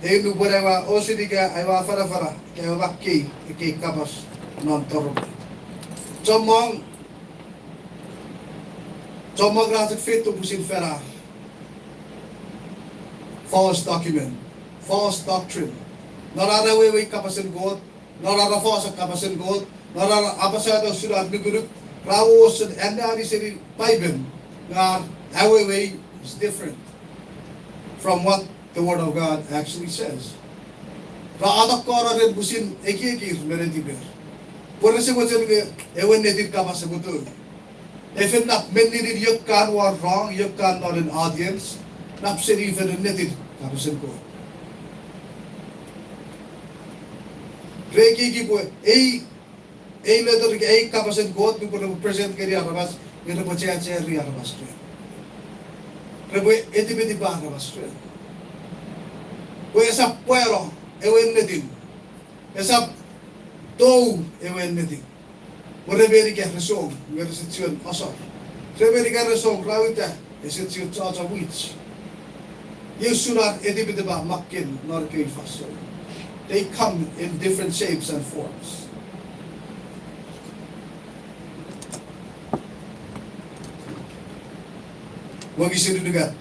ei nupwen ai ua osini ika ai ua afanafana ika ai ua makkei ekkei kapas non toropwe. Chommong, chommong ra chok feito pwisin fan ar false document, false doctrine. Non ar awewei kapasen Kot, non ar afosa kapasen Kot, non ar apasata usun ar nukunuk, ra wor sen anneani seni Paipen, nge ar awewei is different from what the Word of God actually says. Ra atokkono ren pwisin ekiekir me netiper. Pwe rese mochen nge ewe ennetin kapas epwe tou. Efen nap mennin iok kan wor wrong, iok kan non an audience, nap seni fen ennetin kapasen Kot. Re ekieki pwe ei, ei letter ika ei kapasen Kot nupwen repwe present ngeni aramas, nge repwe chachari aramas ren. Repwe etipetipa aramas ren. Pwe esap pwano ewe ennetin. Esap tou ewe ennetin. Pwe re men ika re song, nge rese chuen asor. Re men ika re song, ra uta, ese chuen chocho mwich. Iei usun ar etipetipa makken non ekkei fansoun. They come in different shapes and forms. Wokisin unungat.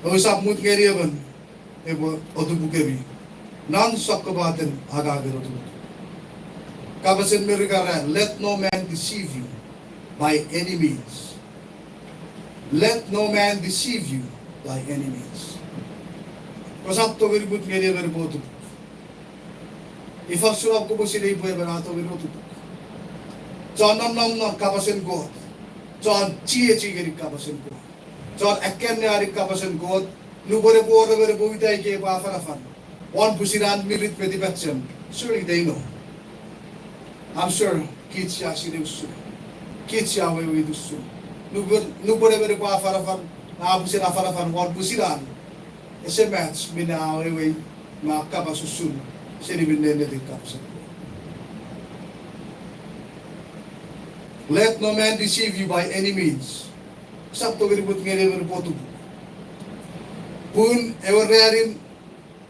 Ousap mut ngeni emon epwe otupukemi non sokkopaten angangen otupuk. Kapasen Merika ra, let no man deceive you by any means. Let no man deceive you by any means. Kosap tongeni mut ngeni emon epwe otupuk. Ifa usun kopwe sinei pwe emon a tongeni otupuk? Chon nonnom non kapasen Kot. Chon chiechi ngeni kapasen Kot. Chon akkanneani kapasen Kot. Nupwen epwe wor emon epwe uta ika epwe afanafan won pwisin an mirit me tipachem, surely they know. I'm sure kich sia sinei usun. Kich sia weweiti usun. Nupwen, nupwen emon epwe afanafan, a pwisin afanafan won pwisin an ese match minne a awewei me a kapas usun seni minne ennetin kapasen Kot. Let no man deceive you by any means. Sap tongeni mut ngeni emon epwe otupuk. Pun ewe ranin,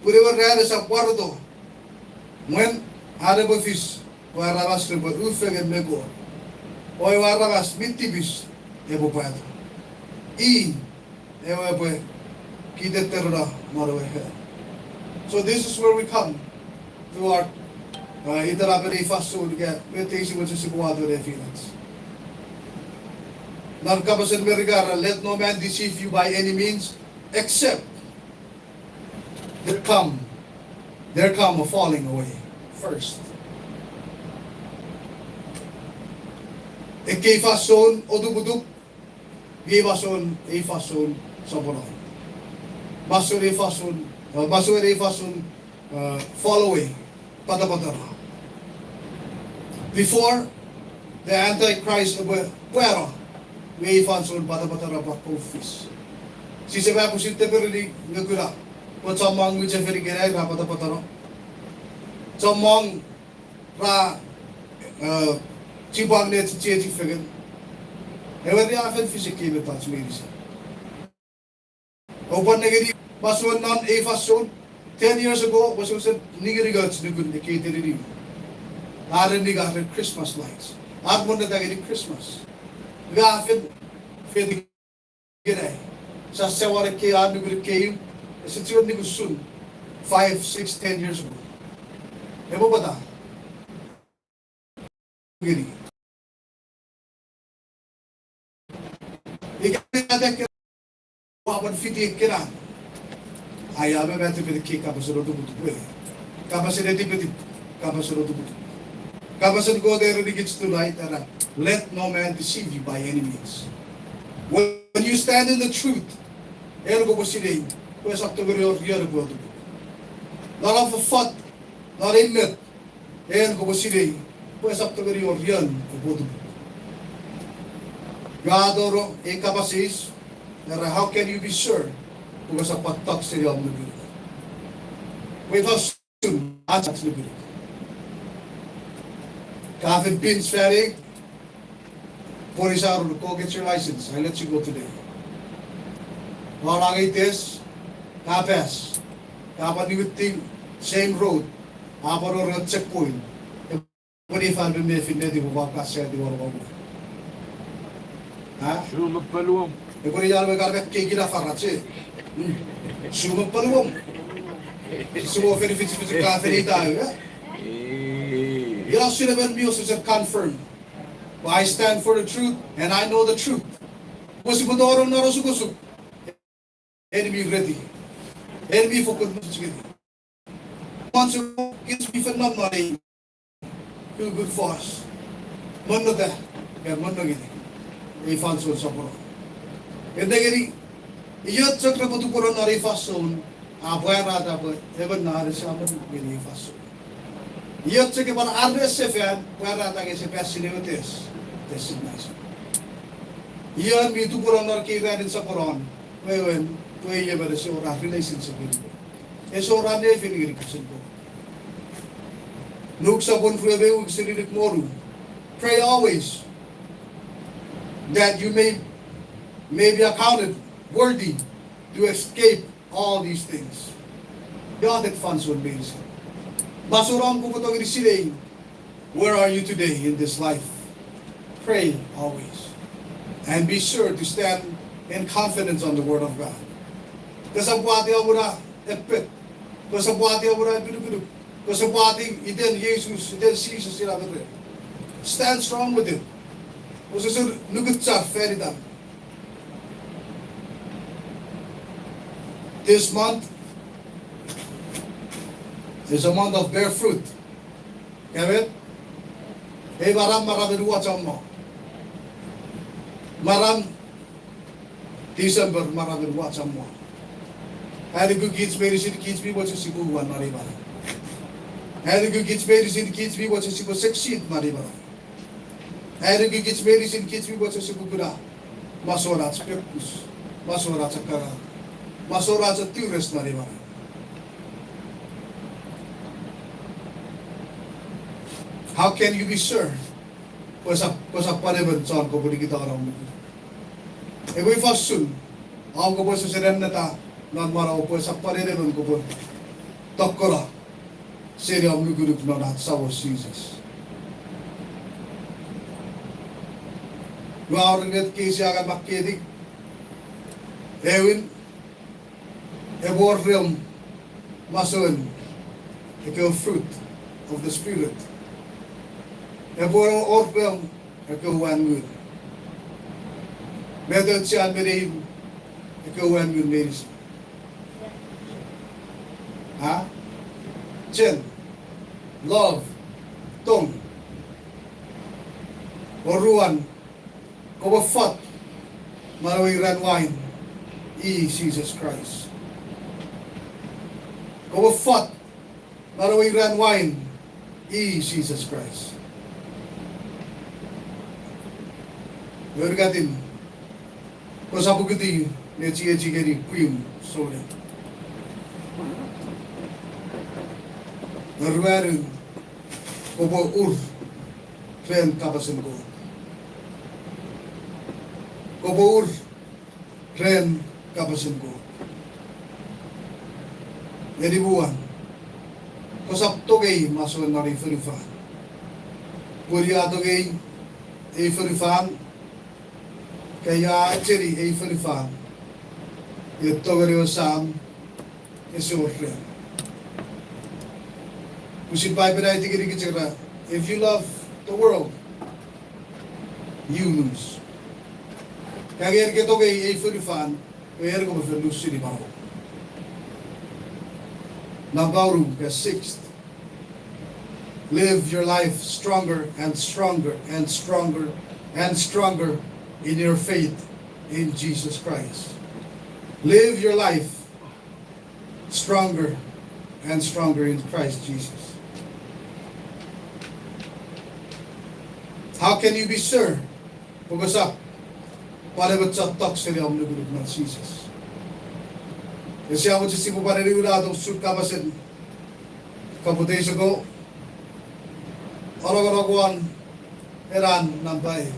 pun ewe ran esap wareto mwen an epwe fis pwe aramas repwe ufengen me Kot. O ewe aramas mi tipis epwe pwato. I ewe epwe kitetereno non ewe hell. So this is where we come to our, uh, itenapen ei fansoun ika met sia mochen sipwe wato ne feelings. Non kapasen Merika, let no man deceive you by any means, except there come, there come a falling away first. Ekkei fansoun otuputup, mi masouen ei fansoun soponon. Masouen ei fansoun, uh, masouen ei fansoun, uh, fall away, patapatano. Before the Antichrist epwe pwano, mi ei fansoun patapatano pwan kou fis. Sise mwo pwisin tepereni nge kuna pwe chommong mwichefen ikenai ra patapatano. Chommong ra, uh, chipwang ne chiechi fengen. Ewe ria fen fis ekkei mettoch meinisin. Oupwe nengeni masouen non ei fansoun, ten years ago, wesewesen ningenioch nukun ekkei teninimw. Are ning are Christmas lights. Ar monneta ngeni Christmas. Nge a fen fiti ikenai. Sa sewan ekkei a nukun ekkei, ese chiwen nuku usun five, six, ten years ago. Epwe pwata ngeni. Ika ua pwan fiti ekkena. Ai a mwo tipeni ekkei kapasen otuputup we. Kapasen netipetip, kapasen otuputup. Kapasen Kot erenikich tonight, era, let no man deceive you by any means. When you stand in the truth, en kopwe sinei pwe esap tongeni wor ion epwe otuputup. Non om fofot, non ennet, en kopwe sinei pwe esap tongeni wor ion epwe otuputup. Nge a tonong ei kapas eis, era, how can you be sure pwe kosap pwan tok seni om nukunuk? Pwe ifa usun ach nukunuk? Ka fen pinch fan ei, police a ureni, go get your license, I let you go today. Ua angei test, ka pass. Ka pwan niwitting, same road, a pwan wor ewe checkpoint. Epwe ne fan me mefi netipom pwan ka sati won won. Epwe ne ian me kan me kekina farach e. Sumon paluom. Sumon feni fichifich ka feni ita e. Ina usun emon mi wesewesen confirm. But I stand for the truth and I know the truth. Pwe sipwe tonong non osukosuk, en mi ready. En mi fokkun mochikiti. Months ago, kich mi fen nom non ei kukun fos. Monnota, ka monno ngeni ei fansoun soponon. Ete ngeni, ion chok repwe tupuno non ei fansoun, a pwarata pwe emon na ese amon ngeni ei fansoun. Ion chok epwe ar sefan pwarata nge ese pass-ini ewe test, test-in mason. Ion mi tupuno non ekkei ranin soponon, wewen pwe i emon ese wor relationship ngeni Kot. Ese wor nefin ngeni kapasen Kot. Luk sopun rue me ew wokisin inik me wonu. Pray always that you may, may be accounted worthy to escape all these things. Iotek fansoun meinisin. Masouen om kopwe tongeni sinei, where are you today in this life? Pray always. And be sure to stand in confidence on the word of God. Kosap wati om na epet. Kosap wati om na epinukunuk. Kosap wati iten Jesus, iten Jesus ina meren. Stand strong with it. Osese nukuchar fan itan. This month is a month of bear fruit. Ika met? Ei maram, maramen ua chommong. Maram December, maramen ua chommong. Ai nuku kich meinisin kich mi mochen sipwe uwan non ei maram. Ai nuku kich meinisin kich mi mochen sipwe succeed non ei maram. Ai nuku kich meinisin kich mi mochen sipwe kuna masouen ach pekkus, masouen ach akkara, masouen ach atures non ei maram. How can you be sure? Kosap, kosap pwan emon chon kopwe nikitano om nuku. Epwe ifa usun om kopwe sesen enneta non manau pwe esap pwan emon kopwe tokkono seni om nukunuk non ach Samon Jises. Ua wor met kei sia kan makketiw. Ewin, epwe wor reom masouen ekkewe fruit of the Spirit. Epwe wor reom ekkewe uwan ngun. Met auchean me nein ekkewe uwan ngun meinisin? A? Chen, love, tong. Oruan, kopwe fat non ewe iran wain, i Jises Kraist. Kopwe fat non ewe iran wain, i Jises Kraist. Ewe unungatin, kosap ukutiw ne chiechi ngeni pwium souneng. Oruanun, kopwe ur ren kapasen Kot. Kopwe ur ren kapasen Kot. Enipuan, kosap tongei masouen non ei fonufan. Pun ia tongei ei fonufan, ika ia echeni ei fonufan, e tongeni ewe Sam ese wor ren. Pwisin Paipen a aiti ngenikich era, if you love the world, you lose. Ika en ke tongei ei fonufan, en kopwe fen lose seni manauom. Nampa wonu, ika sixth, live your life stronger and stronger and stronger and stronger in your faith in Jesus Christ. Live your life stronger and stronger in Christ Jesus. How can you be sure? Pwe kosap pwan emon chon tok seni om nukunuk non Jises. Ese amoche sipwe pwan eniwinato usun kapasen couple days ago, anongonong won ena nampa ew,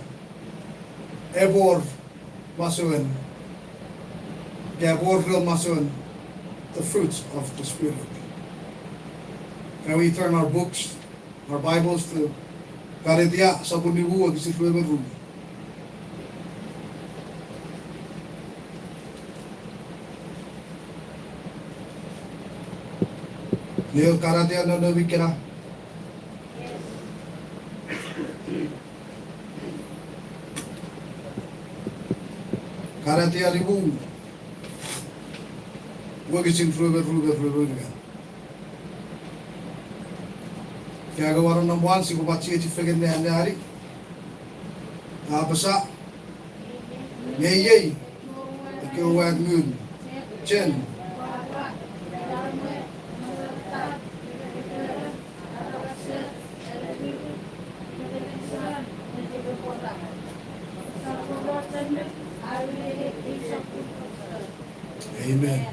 epwe wor masouen, ika epwe wor reom masouen, the fruits of the Spirit. Can we turn our books, our Bibles to Galatia sopun nimu wokisin rue me ru? Nge Galatia nonnom ikena. Galatia nimu, wokisin rue me ru, rue me unungat. Ika ke wano nonnom won, sipwe pwan chiechi fengen ne anneani. A apasa, nge iei ekkewe uwan ngun, chen, Amen.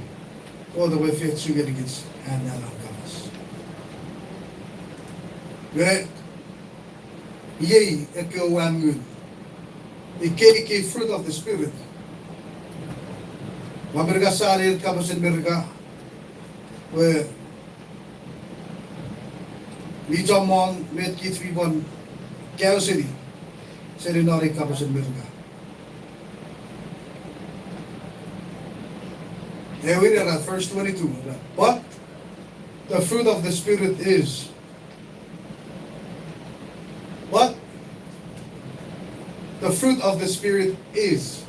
Kot epwe efeiochu ngenikich an ena kapas. Nge iei ekkewe uwan ngun. Ikkei ekkei fruit of the Spirit. Ua Merika sani kapasen Merika, pwe mi chommong met kich mi pwan kaeo seni, seni non ei kapasen Merika. Ewin era verse twenty-two, but the fruit of the Spirit is But the fruit of the Spirit is.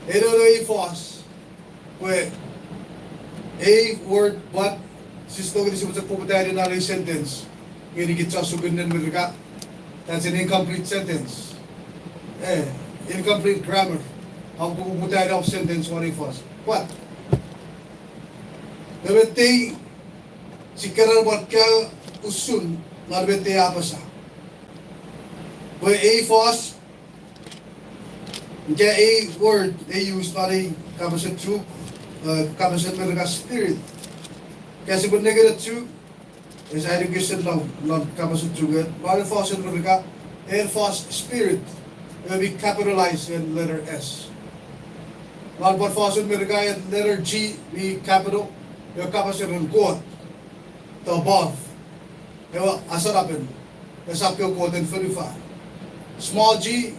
Eno ei fos, pwe ei word but, sise tongeni sipwe chok poputani non ei sentence. Ngenikich chon sukunen Merika, that's an incomplete sentence. Eh, incomplete grammar. Om kopwe poputani om sentence won ei fos. But, nge met ei, sia keran pwan kaeo usun non met ei a apasa. Pwe ei fos, ika ei word, ei use non ei kapasen Chuuk, eh, kapasen Merika spirit. Ika sipwe nengeni Chuuk, ese education non, non kapasen Chuuk, non fosun Merika, en fos spirit, ewe mi capitalize en letter S. Non pwan fosun Merika en letter G mi capital, ewe kapasen Kot, the above. Ewe asanapen, esap kewe koten fonufan. Small g,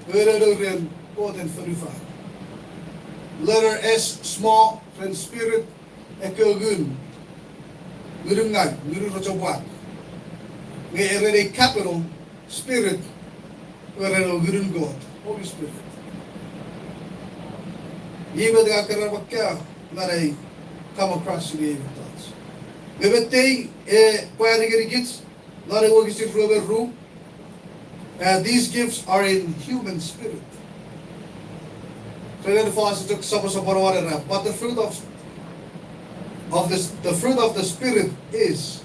Ewe noun ren Kot en fonufan. Letter S small ren spirit, ekkewe ngun. Ngunungau, ngunun rochopwak. Nge ren ei capital, spirit, ewe ren ewe ngunun Kot, Holy Spirit. Iwe ika keran wakka, ngang ai come across ngeni ei mettoch. Nge met ei, e, pwari ngenikich, non ewe wokisin rue me ru, uh, these gifts are in human spirit. Ren ei fos chok soposopono won era, but the fruit of, of the, the fruit of the Spirit is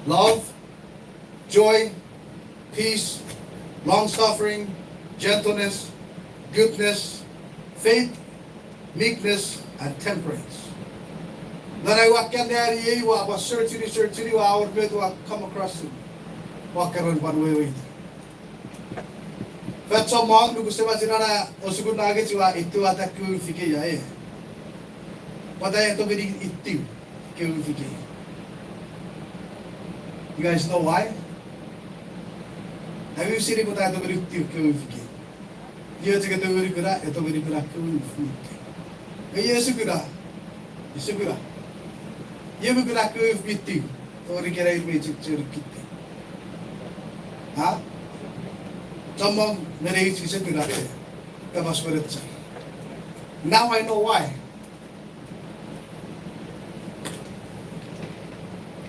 love, joy, peace, long-suffering, gentleness, goodness, faith, meekness, and temperance. Ngang ai ua kan nani ei ua, ua search ini, search ini, ua wor met ua come across it. Ua keran pwan weweiti. Fan chommong nupwen semach ina na osukun nangech ua itiw ata kewe fikia, e. Pwata a tongeni itiw kewe fikia? You guys know why? Ami sinei pwata a tongeni itiw kewe fikia? Iei chok e tongeni kuna, e tongeni kuna kewe fikia. Nge iei ese kuna, ese kuna. Iei mi kuna kewe fikia, tori kena ir mi chok chori kiti. Ha? Chommong neneich ese kuna, e, kapas wenechar. Now I know why.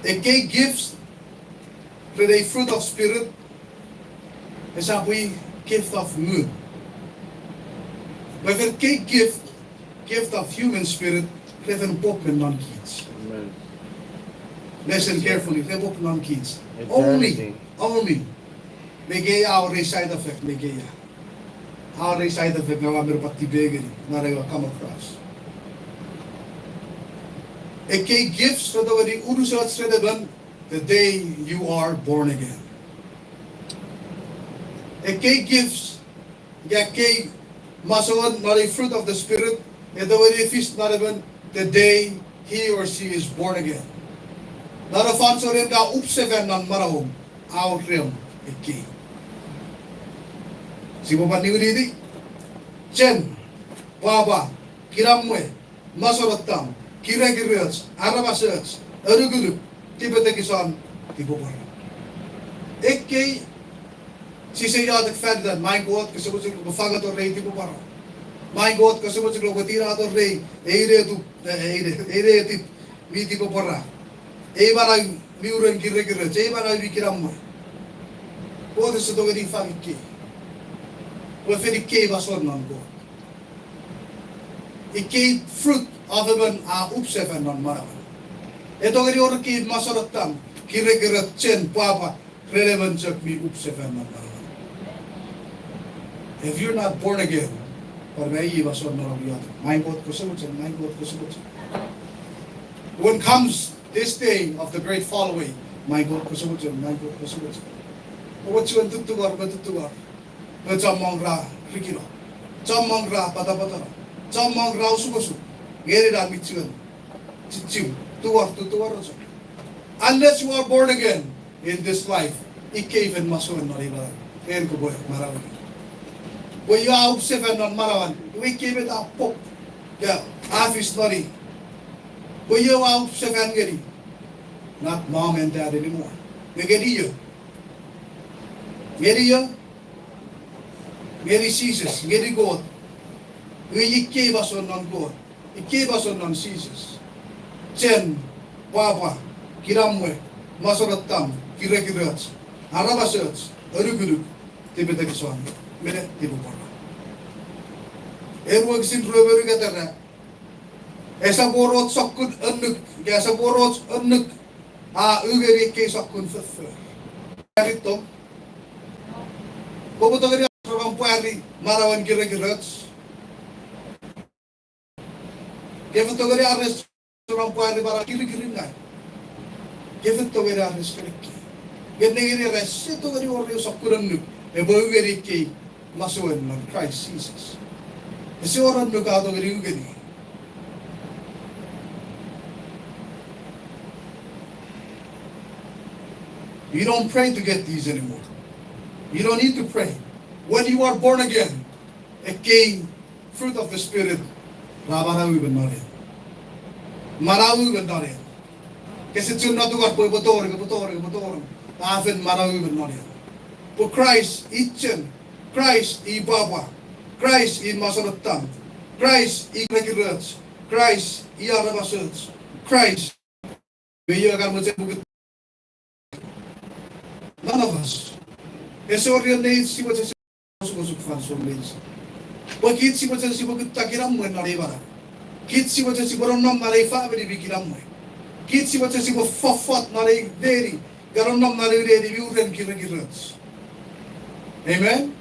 Ekkei gifts, ren ei fruit of spirit, esap pwe gift of ngun. Pwe fen ekkei gift, gift of human spirit, re fen pop me non kich. Listen carefully, re pop non kich. Only, only. Me ikei a wor ei side effect, me ikei a wor ei side effect, ngang ua men pwan tipengeni, ngang ua come across. Ekkei gifts re tongeni unusoch ren emon, the day you are born again. Ekkei gifts, ika ekkei masouen non ei fruit of the Spirit, e tongeni fis non emon the day he or she is born again. Non ei fansoun en ka upsefan non manauom, a wor reom ekkei. Sipwe pwan niwiniti, chen, pwapwa, kinamwe, mosonotam, kirekiroch, aramasoch, anukunuk, tipetekison, tipepwora. Ekkei sise iotek fan itan, Maing Kot, kose mochen kopwe fangato rei tipepwora. Maing Kot, kose mochen kopwe tinato rei, ei netip, e, ei ne-, ei netip mi tipepwora. Ei manau mi uren kirekiroch, ei manau mi kinamwe. Kot ese tongeni fang ikkei. Pwe fen ikkei masouen non Kot. Ikkei fruit of emon a upsefan non manauan. E tongeni wor ekkei mosonotam, kirekiroch, chen, pwapwa, ren emon chok mi upsefan non manauan. If you're not born again, pwan mei masouen non om iotek, Maing Kot, kose mochen, Maing Kot, kose mochen. When comes this day of the great fall away, Maing Kot, kose mochen, Maing Kot, kose mochen. Oua chuen tuttungor me tuttungor. Pwe chommong ra rikino. Chommong ra patapatano. Chommong ra osukosuk. Ngeni na mi chuen chichiw, tungor, tuttungor chok. Unless you are born again in this life, ikkei fen masouen non ei manau en kopwe manaueni. Pwe io a upsefan non manauan, iwe ikkei met a pop, ika a fis non i. Pwe io a upsefan ngeni, not mom and dad anymore. Nge ngeni io? Ngeni io? Ngeni Jises, ngeni Kot. Iwe ikkei masouen non Kot. Ikkei masouen non Jises. Chen, pwapwa, kinamwe, mosonotam, kirekiroch, aramasoch, anukunuk, tipetekison, me tipepwora. En wokisin rue me unungat era, esap wor och sokkun annuk, ika esap wor och annuk a ungeni ekkei sokkun foffor. Aritom, kopwe tongeni ares ren pwari manauen kirekiroch? Ke fen tongeni ares ren pwari manauen kirikiringaw? Ke fen tongeni ares ren ekkei? Nge nengeni era ese tongeni wor eu sokkun annuk epwe ungeni ekkei masouen non Kraist Jises. Ese wor annuk a tongeni ungeni. You don't pray to get these anymore. You don't need to pray. When you are born again, ekkei fruit of the Spirit ra manau emon non en. Manau emon non en. Kese chuen no tungor pwe epwe tori, epwe tori, epwe tori. A fen manau emon non en. Pwe Kraist i chen, Kraist i pwapwa, Kraist i mosonottam, Kraist i kirekiroch, Kraist i aramasoch, Kraist. Me io kan mochen pukut None of us. Ese wor ion neich sipwe chok osukosuk fansoun meinisin. Pwe kich sipwe chok sipwe kutta kinamwe non ei manau. Kich sipwe chok sipwe nonnom non ei famini mi kinamwe. Kich sipwe chok sipwe fofot non ei neni, ka nonnom non ei neni mi uren kirekiroch. Amen?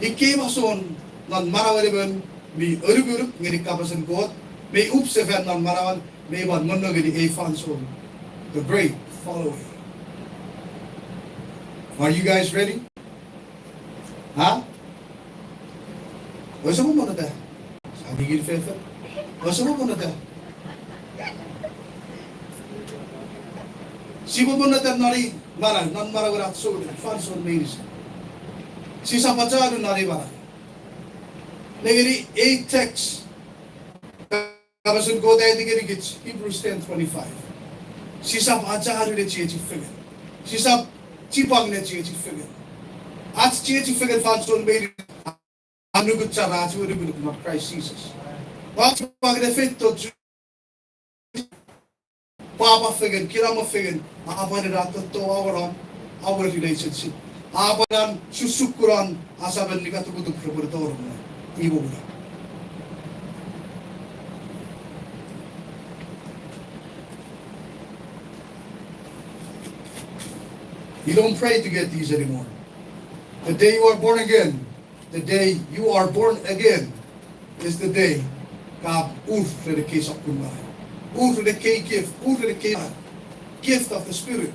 Ikkei masoun non manauen emon mi anukunuk ngeni kapasen Kot, mi upsefan non manauan, mi pwan monno ngeni ei fansoun. The great following. Are you guys ready? Ha? Ouse mwo monnota? Sa kikir fefet. Ouse mwo monnota? Sipwe monnota non ei manau, non manauach souneng, fansoun meinisin. Sisap achanu non ei manau. Nengeni ei text, kapasen Kot a aiti ngenikich, Hebrews ten twenty-five. Sisap achanu ne chiechi fengen. Sisap chipwang ne chiechi fengen. Ach chiechi fengen fansoun meinisin, a nukuchar ach we nukunuk non Kraist Jises. Ach chipwang ne feito, pwapwa fengen, kinamwe fengen, a pwan ina totto awonon our relationship. A pwan an susukunon asamen nikatuputup repwe tori mwo. Iwe muna. You don't pray to get these anymore. The day you are born again, the day you are born again is the day ka ur ren ekkei sokkun manau. Ur ren ekkei gift, ur ren ekkei gift of the Spirit.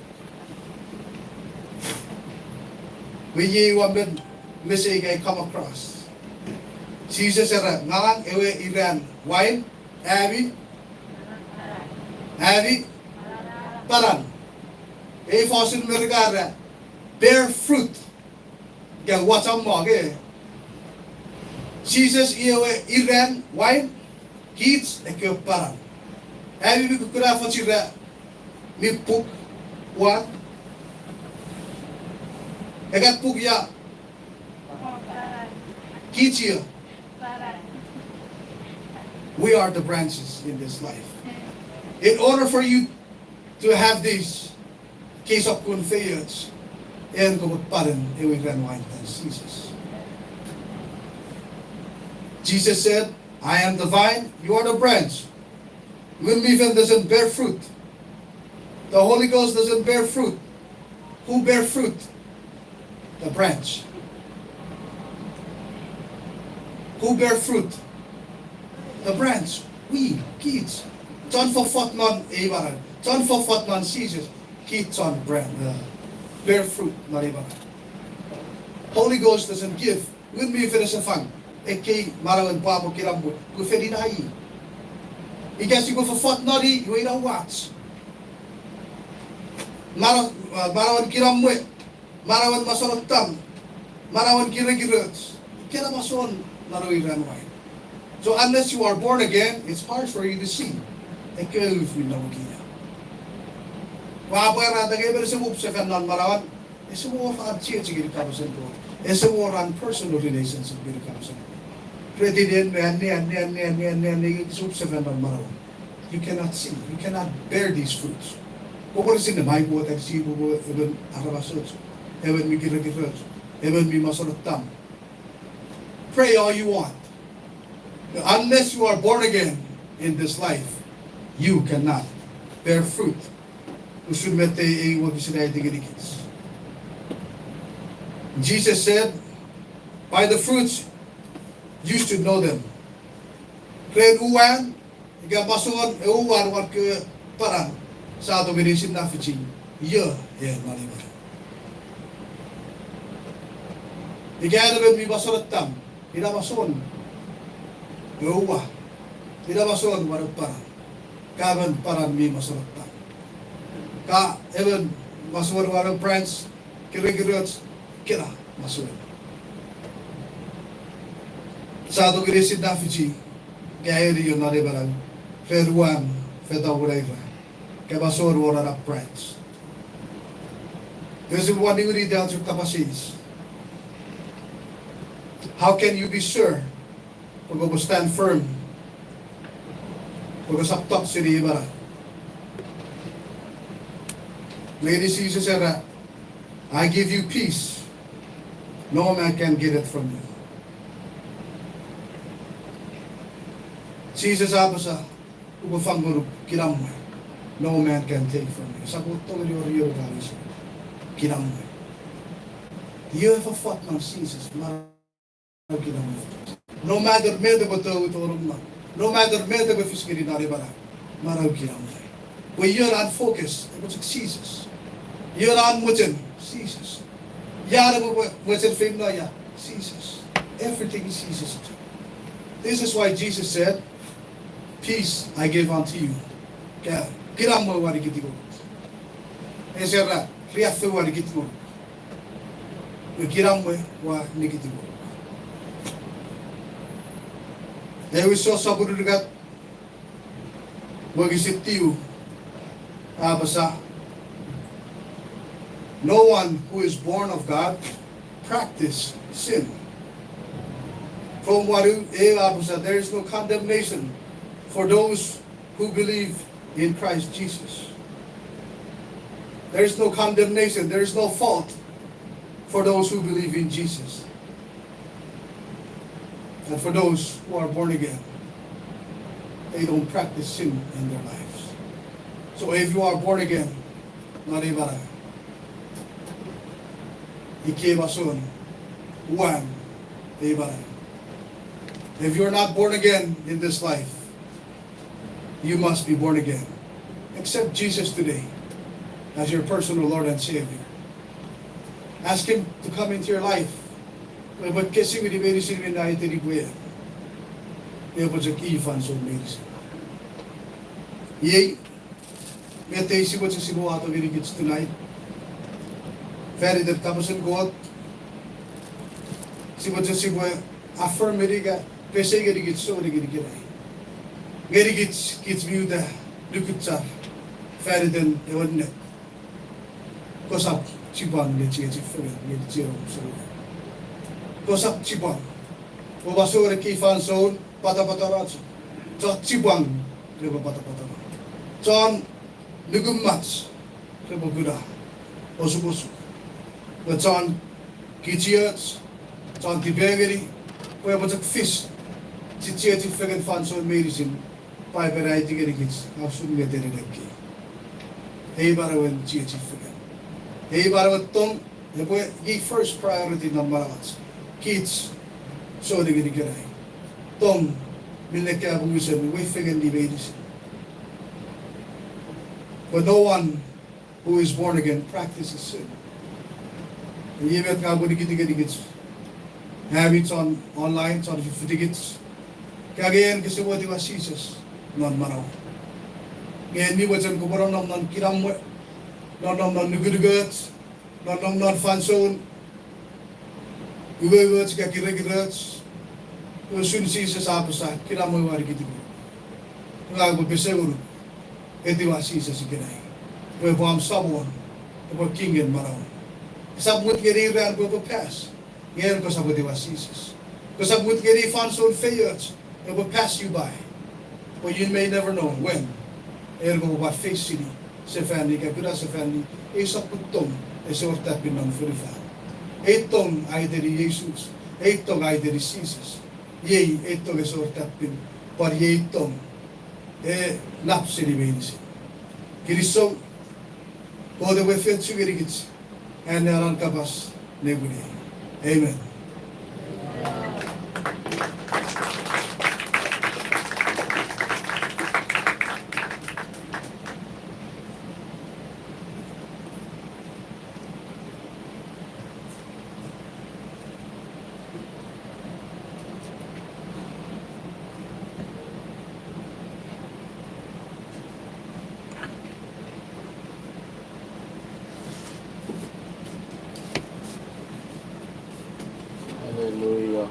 Pwe iei ua men mesei ika I come across. Jises era, ngang ewe iran wain, ami, ami panan. Ei fosun Merika era, bear fruit. Ika ua chommong, e. Jises i ewe iran wain, kich ekkewe panan. Ami mi kukkun afoch ira mi puk, ua. Ekat puk ia. Kich ia. We are the branches in this life. In order for you to have this, ekkei sokkun feioch, en kopwe panan ewe iran wain an Jises. Jesus said, I am the vine, you are the branch. Ngun mi Fel doesn't bear fruit. The Holy Ghost doesn't bear fruit. Who bear fruit? The branch. Who bear fruit? The branch. We, kich. Chon fofot non ei manau. Chon fofot non Jises. Kich chon bear fruit non ei manau. Holy Ghost doesn't give. Ngun mi Fel ese fang ekkei manauen pwapwa, kinamwe, pwe fen ina i. Ika sipwe fofot non i, iwe ina wach. Manauen kinamwe, manauen mosonottam, manauen kirekiroch, kena masoun non ewe iran wain. So unless you are born again, it's hard for you to see ekkewe uf mi nom ekiia. Ua pwarata nge emon ese mwo upsefan non manauan, ese mwo wor an chiechi ngeni kapasen Kot. Ese mwo wor an personal relationship ngeni kapasen Kot. Retiren me anne, anne, anne, anne, anne, anne, ese upsefan non manauan. You cannot see, you cannot bear these fruits. Kopwe sinei mai pwe tak si pwe emon aramasoch, emon mi kirekiroch, emon mi mosonottam. Pray all you want. Unless you are born again in this life, you cannot bear fruit. Usun met ei wokisin a aiti ngenikich. Jesus said, by the fruits, you should know them. Ren uwan, ika masoun ewe uwan won kewe panan, sa tongeni sinna fichi, io, e, non ei manau. Ika en emon mi mosonottam, ina masoun ewe uwa, ina masoun won ewe panan, ka emon panan mi mosonottam. Ka emon masoun won ewe branch, kirekiroch, kena. masouen. Sa tongeni sinna fichi, ka eni non ei manau, ren uwan fetan won ira, ka masouen won ena branch. Ese pwan niwiniti ach kapas eis. How can you be sure pwe kopwe stand firm, pwe kosap tok seni ei manau? Ngeni Jises era, I give you peace. No man can get it from you. Jises a apasa, upwe fang ngonuk kinamwe. No man can take from you. Esap tongeni wor io ka ese kinamwe. Io e fofot non Jises, manau kinamwe. No matter met epwe tou tonong non, no matter met epwe fis ngeni non ei manau, manau kinamwe. Pwe ion an focus, epwe chok Jises. Ion an mochen, Jises. Ian epwe mochen feino ia, Jises. Everything is Jesus. This is why Jesus said, Peace I give unto you. Ka, kinamwe ua nikiti ngonuk. Ese era, riaffou ua nikiti ngonuk. Nge kinamwe ua nikiti ngonuk. Ewe Sosapun unungat, wokisin tiu, a apasa, No one who is born of God practice sin. From what you, eh, a apasa, there is no condemnation for those who believe in Christ Jesus. There is no condemnation, there is no fault for those who believe in Jesus. And for those who are born again, they don't practice sin in their lives. So if you are born again, non ei manau, ika masouen uwan ei manau. If you're not born again in this life, you must be born again. Accept Jesus today as your personal Lord and Savior. Ask Him to come into your life. Epwe ekkesiwini meinisin minne a iteni pwe epwe chok i fansoun meinisin. Iei met ei sipwe chok sipwe wato ngenikich tonight. Fan iten kapasen Kot, sipwe chok sipwe affirm-ini ika pesei ngenikich souneng ikenai. Ngenikich kich mi uta nukuchar fan iten ewe ennet. Kosap chipwang ne chiechi fengen ngeni chienom souneng. Kosap chipwang. Oua souneng ekkei fansoun patapatano chok. Chon chipwang repwe patapatano. Chon nukumach repwe kuna osukosuk. Pwe chon kichioch, chon tipengeni, pwe epwe chok fis chiechi fengen fansoun meinisin. Paipen a aiti ngenikich usun met ena ekkei. Ei manauen chiechi fengen. Ei manauen tong, epwe the first priority non manauach. Kich souneng ikenai. Tong minne ka pwe wisen we fengeni meinisin. But no one who is born again practices sin. Iei met ngang upwe nikiti ngenikich, ami chon online, chon fiffitikich, ka nge en kese mwo etiwa Jises non manau, nge en mi mochen kopwe nonnom non kinamwe, nonnom non nukunukoch, nonnom non fansoun umoumoch ika kirekiroch, usun Jises a apasa, kinamwe ua nikiti ngonuk. Ngang upwe pese ngonuk, etiwa Jises ikenai pwe epwe om Samon, epwe kingen manauom. Esap mut ngeni ran pwe epwe pass, nge en kosap etiwa Jises. Kosap mut ngeni fansoun feioch, epwe pass you by. But you may never know when en kopwe pwan face-ini sefani ika kuna sefani ei sokkun tong ese wor tappin non fonufan. Ei tong a iteni Jises. Ei tong a iteni Jises. Iei ei tong ese wor tappin, pwan iei tong e nap seni meinisin. Kinisou, Kot epwe efeiochu ngenikich, anneanan kapas nepwinei. Amen. Hallelujah.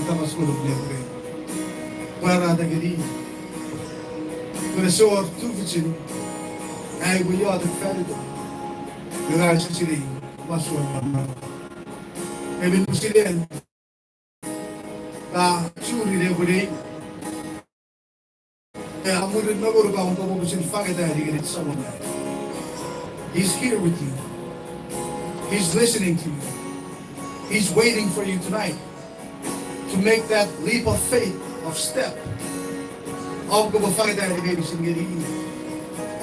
kapas ngonuk ne pwe pwarata ngeni. Pwe ese wor tufichin ai upwe iotek faniten, nge ngang chechemeni masouen manau. Emon pwisin en ka churi nepwinei. E, a mwirin nongonuk, om kopwe pwisin fangeta ngeni someone. He's here with you. He's listening to you. He's waiting for you tonight to make that leap of faith, of step. Om kopwe fangeta ngeni meinisin ngeni i.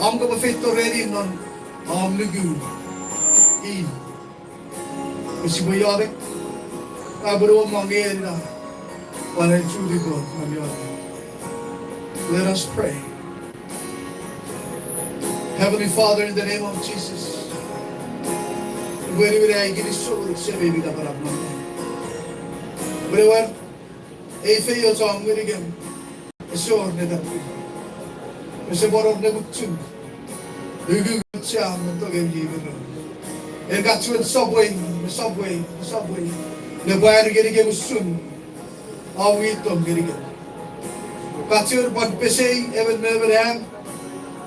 Om kopwe feito reni non om nuku i. Pwe sipwe iotek, a pwe won mangena, pwan en churi Kot non iotek. Let us pray. Heavenly Father, in the name of Jesus, upwe niwini ai kinisou ngeni Semei mi napanap non nang. Pwe ewer, ei feioch om ngenikem, ese wor netap, ese wor nepochun, ukukun cham me tongei mi mero. En ka chuen sopwei, me sopwei, me sopwei, ne pwari ngenikem usun om witom ngenikem. Ka chuen pwan pesei emon me emon am,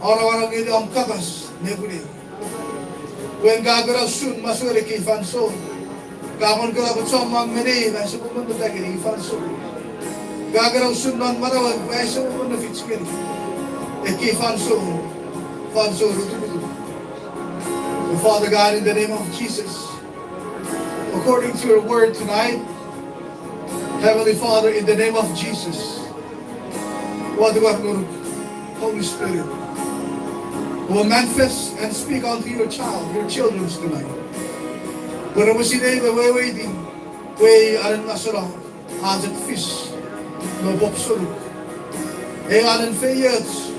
anongonong ngeni om kapas nepwinei. Pwe en ka kuna usun masouen ekkei fansoun, ka pwan kuna pwe chommong me neim a sipwe monnota ngeni ei fansoun. Ka kuna usun non manauer pwe a sipwe monnofich ngeni ekkei fansoun, fansoun utukutuk. So Father God, in the name of Jesus, according to your word tonight, Heavenly Father, in the name of Jesus, ua tingor ngonuk, Holy Spirit, will manifest and speak unto your child, your children tonight. Pwe repwe sinei me weweiti pwe ei anen ngaseno a chok fis me pop sonuk. Ei anen feioch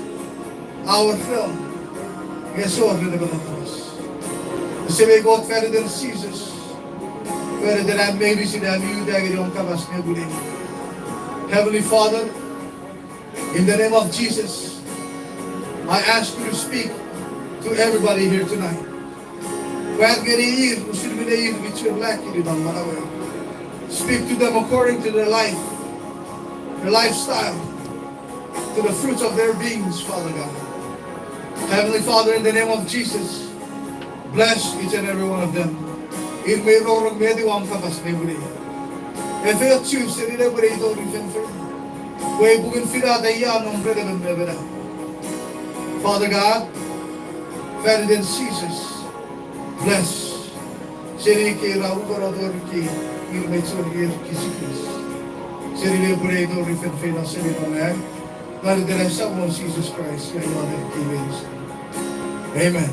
a wor reom, nge ese wor ren emon aramas. Semei Kot, fan iten Jises, fan iten am meinisin am uta ngeni om kapas nepwinei. Heavenly Father, in the name of Jesus, I ask you to speak to everybody here tonight. Pwar ngeni ir usun minne ir mi chuen lack-ini non manauer. Speak to them according to their life, their lifestyle, to the fruits of their beings, Father God. Heavenly Father, in the name of Jesus, bless each and every one of them. Ir mi rongorong met om kapas nepwinei. Efeiochu seni nepwinei tori feinfeino, pwe epwe pwung finata ia nom ren emon me emon. Father God, fan iten Jises, bless seni ekkei ra ukono tori ekkei, ir mi chon ir kisikis. Seni nepwinei tori feinfeino seni manau, fan iten ai Samon Jises Kraist, ai iotek ekkei meinisin. Amen.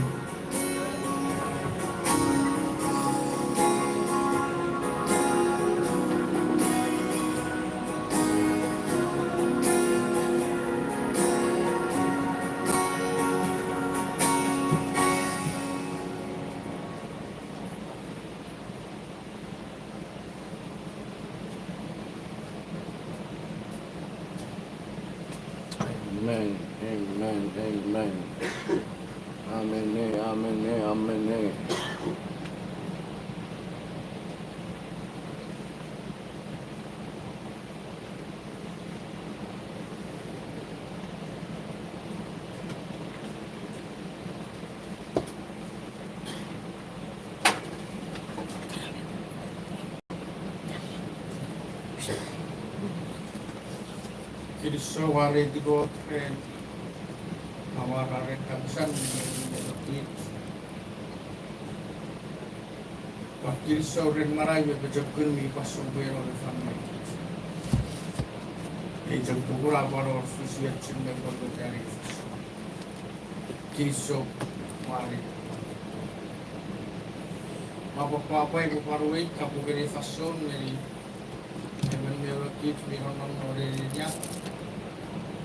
Amen, amen, amen. Amen, amen, amen. Kinisou, wareiti Kot ren amwarar ei kapasen, pwan kinisou ren manau me pochokun mi pwan sopweno ne fan ngenikich. Ei chok pukun a pwan wor fisiochun me pwan tani. Kinisou, wareiti. Ua pwapwa pwe upwe pwan uwei kapong ngeni fansoun ngeni emon me emon kich mi nonnom non ei area,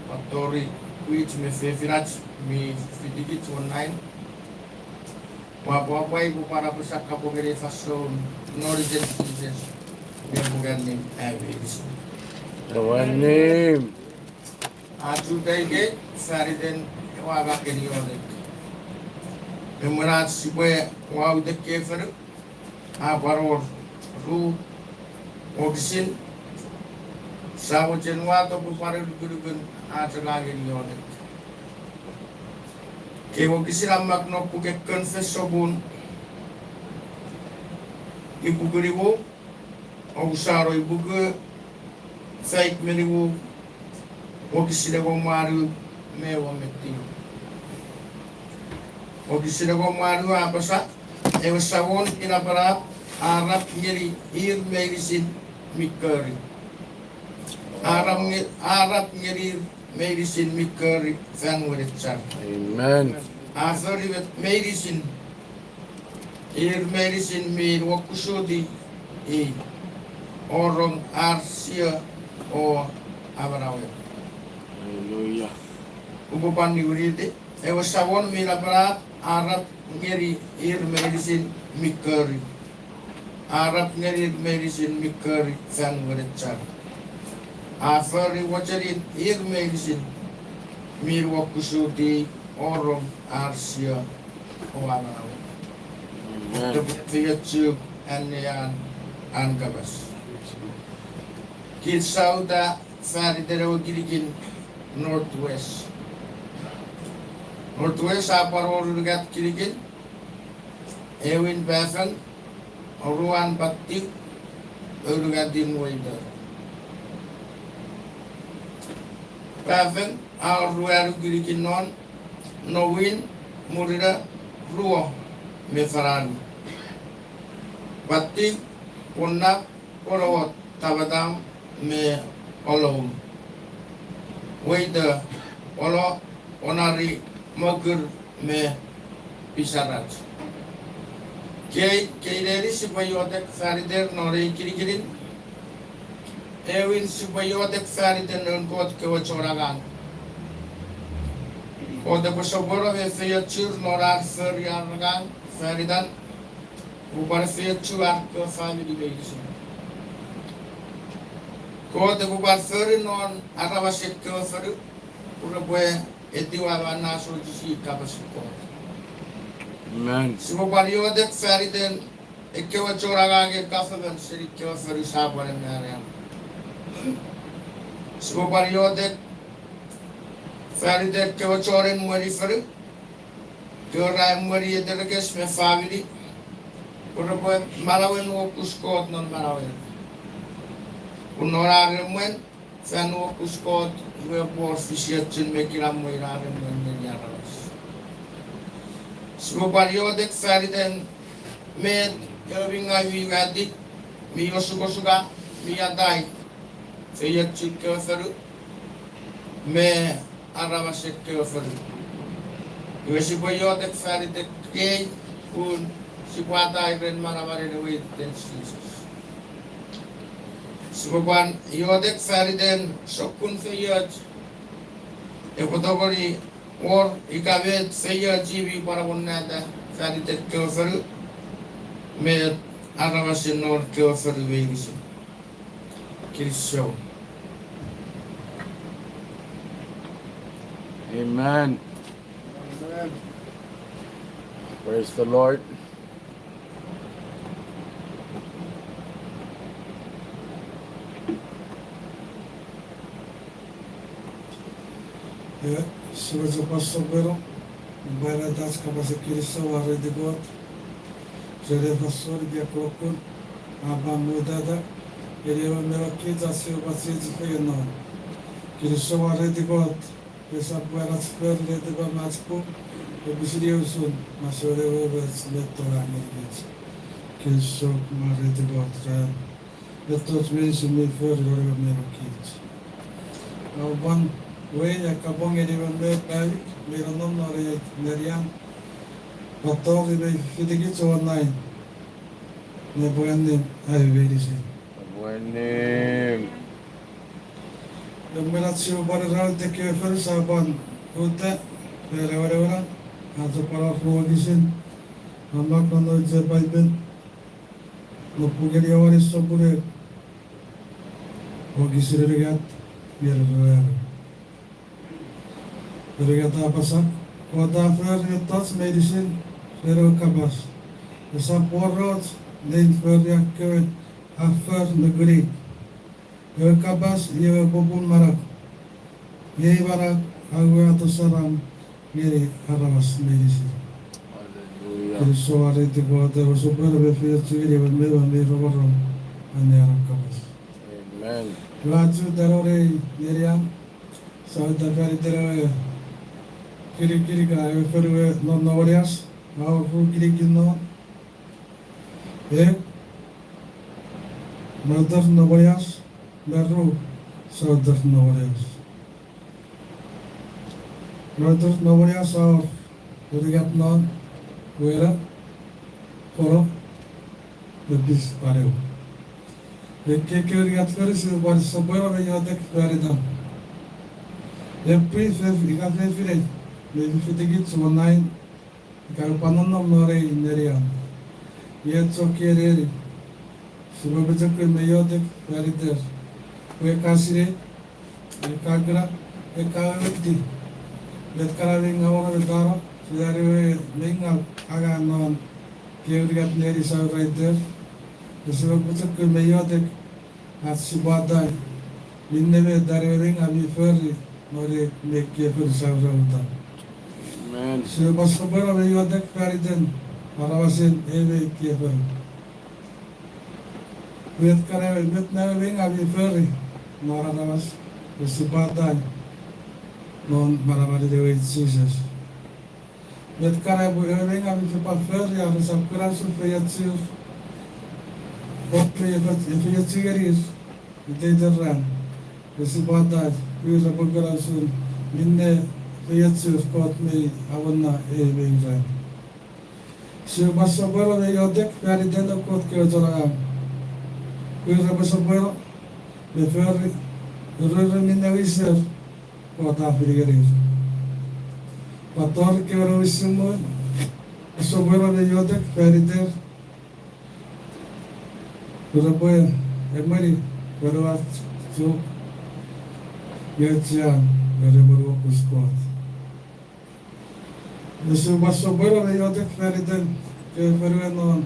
pwan tori pwich me fefinach mi fitikich online. Ua pwapwa upwe pwan apasa kapong ngeni fansoun non iten Jises, me mwen annim ami meinisin. Ewe annim. A chu taikei, fan iten ewe a mak ngeni iotek. Me mwen ach sipwe wau tekkei fonu, a pwan wor ru wokisin Sa mochen wato pwe pwan anukunukun ach angangen iotek. Kei wokisin a mak non puken Confession sopun ipuku nimu, ousano ipuku faik me nimu, wokisin engon me wanu me engon me tiu. Wokisin engon me wanu a apasa, ewe Samon mi napanap a arap ngeni ir meinisin mi kori. A arap nge-, a arap ngeni ir meinisin mi kori fan wenechar. Amen. A fori met meinisin, ir meinisin mi nuokusiti i, o rong ar sio o amanauer. Hallelujah. Upwe pwan niwiniti, ewe Samon mi napanap a arap ngeni ir meinisin mi kori. A arap ngeni ir meinisin mi kori fan wenechar. A fori mochenin ir meinisin mi nuokusiti o rong ar sio o amanauer. Amen. Epwe feiochuk annean an kapas. Kich sa uta faniten ewe kinikin Northwest. Northwest a pwan wor unungat kinikin, ewin Baffin, oruan Patu, unungatin Waiter. Baffin a wor ruanu kinikin non, Nowin, Murina, Ruo, me Fanani. Patu, Ponnap, Ponowot, Tabatam, me Oloun. Waiter, Olo, Onari, Mokur, me Pisarach. Kei, kei neni sipwe iotek faniter non ei kinikinin. Ewin sipwe iotek faniten noun Kot kewe chon angang. Kot epwe sopweno me feiochur non ar fori ar angang fanitan. Epwe pwan efeiochu ar kewe famini meinisin. Kot epwe pwan fori non aramas ekkewe fonu, pwe repwe etiwa me anneasochisi kapasen Kot. Amen. Sipwe pwan iotek faniten ekkewe chon angangen government seni kewe fonu sa pwan anneani. Sipwe pwan iotek faniten kewe chon emweni fonu, kewe ra emweni eterekes me famini, pwe repwe manauen nuokus Kot non manauer. Pun non ar emwen, fan nuokus Kot, iwe epwe wor fisiochun me kinamwe in ar emwen ngeni aramas. Sipwe pwan iotek faniten met ewe mi ngau mi watik, mi osukosuka, mi atai, feiochun kewe fonu, me aramas ekkewe fonu. Iwe sipwe iotek faniten kei, pun sipwe atai ren manamanen ewe iten Jises. Sipwe pwan iotek faniten sokkun feioch epwe tongeni wor ika met feioch mi pwan amonnata faniten kewe fonu me aramasen noun kewe fonu meinisin. Kinisou. Amen. Praise the Lord. Iwe, sipwe chok pwan sopweno, pwan ach kapasen kinisou, wareti Kot ren ei fansoun ika kukkun a pwan mutata ngeni ewe me non kich ach sipwe pwan chiechi fengen non. Kinisou, wareti Kot, esap pwan ach fori netipan me ach pung, epwe sinei usun masouen ewe wes me tona ngenikich. Kinisou, wareti Kot ren mettoch meinisin mi fori non ewe me non kich. Aupwe pwan wei ai kapong ngeni ewe me pwari mi nonnom non ei nenian, pwan tori me fitikich online. Nepwene ai meinisin. Nepwene. Emwen ach sipwe pwan iraun ekkewe fonu sa pwan uta, ren ewe, ewe na, ach pwan wor wokisin a mak non nouch ei Paipen, non puken Ioanes sopun ew, wokisin unungat ngeni ruanu. Unungat a apasa, Kot a fori mettoch meinisin ren ewe kapas. Esap wor och nein fori ekkewe a for nukuni. Ewe kapas iei ewe popun manau. Iei manau a uwato saram ngeni aramas meinisin. Hallelujah. Kinisou, mwareiti Kot, ewe sopweno me feioch ngeni ewe mema mi rongorong annean kapas. Amen. Ua chok tanonei nenian, sia uta faniten ewe kinikin ika ewe fonu non Nowanias, a wor ru kinikin non, e, Northern Nowanias, me ru Southern Nowanias. Northern Nowanias a wor unungat non, Wena, Fono, me Pis Panewa. Ekkei unungat fonu sia pwan sopweno me iotek fanitan. Epwe fef-, ika fefinei, me fifitikich won nain, ika pwan nonnom non ei nenian. Iei chok ei neni, sipwe pochokun me iotek faniter, pwe ka sinei, e ka kuna, e ka weweiti met kana mi ngaw won ewe tano, seni ewe mi ngaw angang non ekkei unungat neni sia uraiter, me sipwe pochokun me iotek ach sipwe atai minne met an ewe mi ngaw mi fori non ei me ekkei fonu sia urauta. Amen. Sipwe pwan sopweno me iotek faniten aramasen ei me ekkei fonu. Met kana, met an ewe mi ngaw mi fori non aramas, me sipwe atai non manamanen ewe Jises. Met kana epwe ewe mi ngaw mi fori are sap kuna usun feiochur Kot mi efeiochu ngenir iteiten ran, me sipwe atai pwe repwe kuna usun minne feiochur Kot mi awena ei me ei ran. Sipwe pwan sopweno me iotek faniten noun Kot kewe chon angang, pwe repwe sopweno me fori ururun minne wiser Kot a fini ngenir. Pwan tori kewe nouwisin muu, sopweno me iotek faniter, pwe repwe emweni fonuach chok, nge chian, nge repwe nuokus Kot. Sipwe pwan sopweno me iotek faniten kewe fonuen non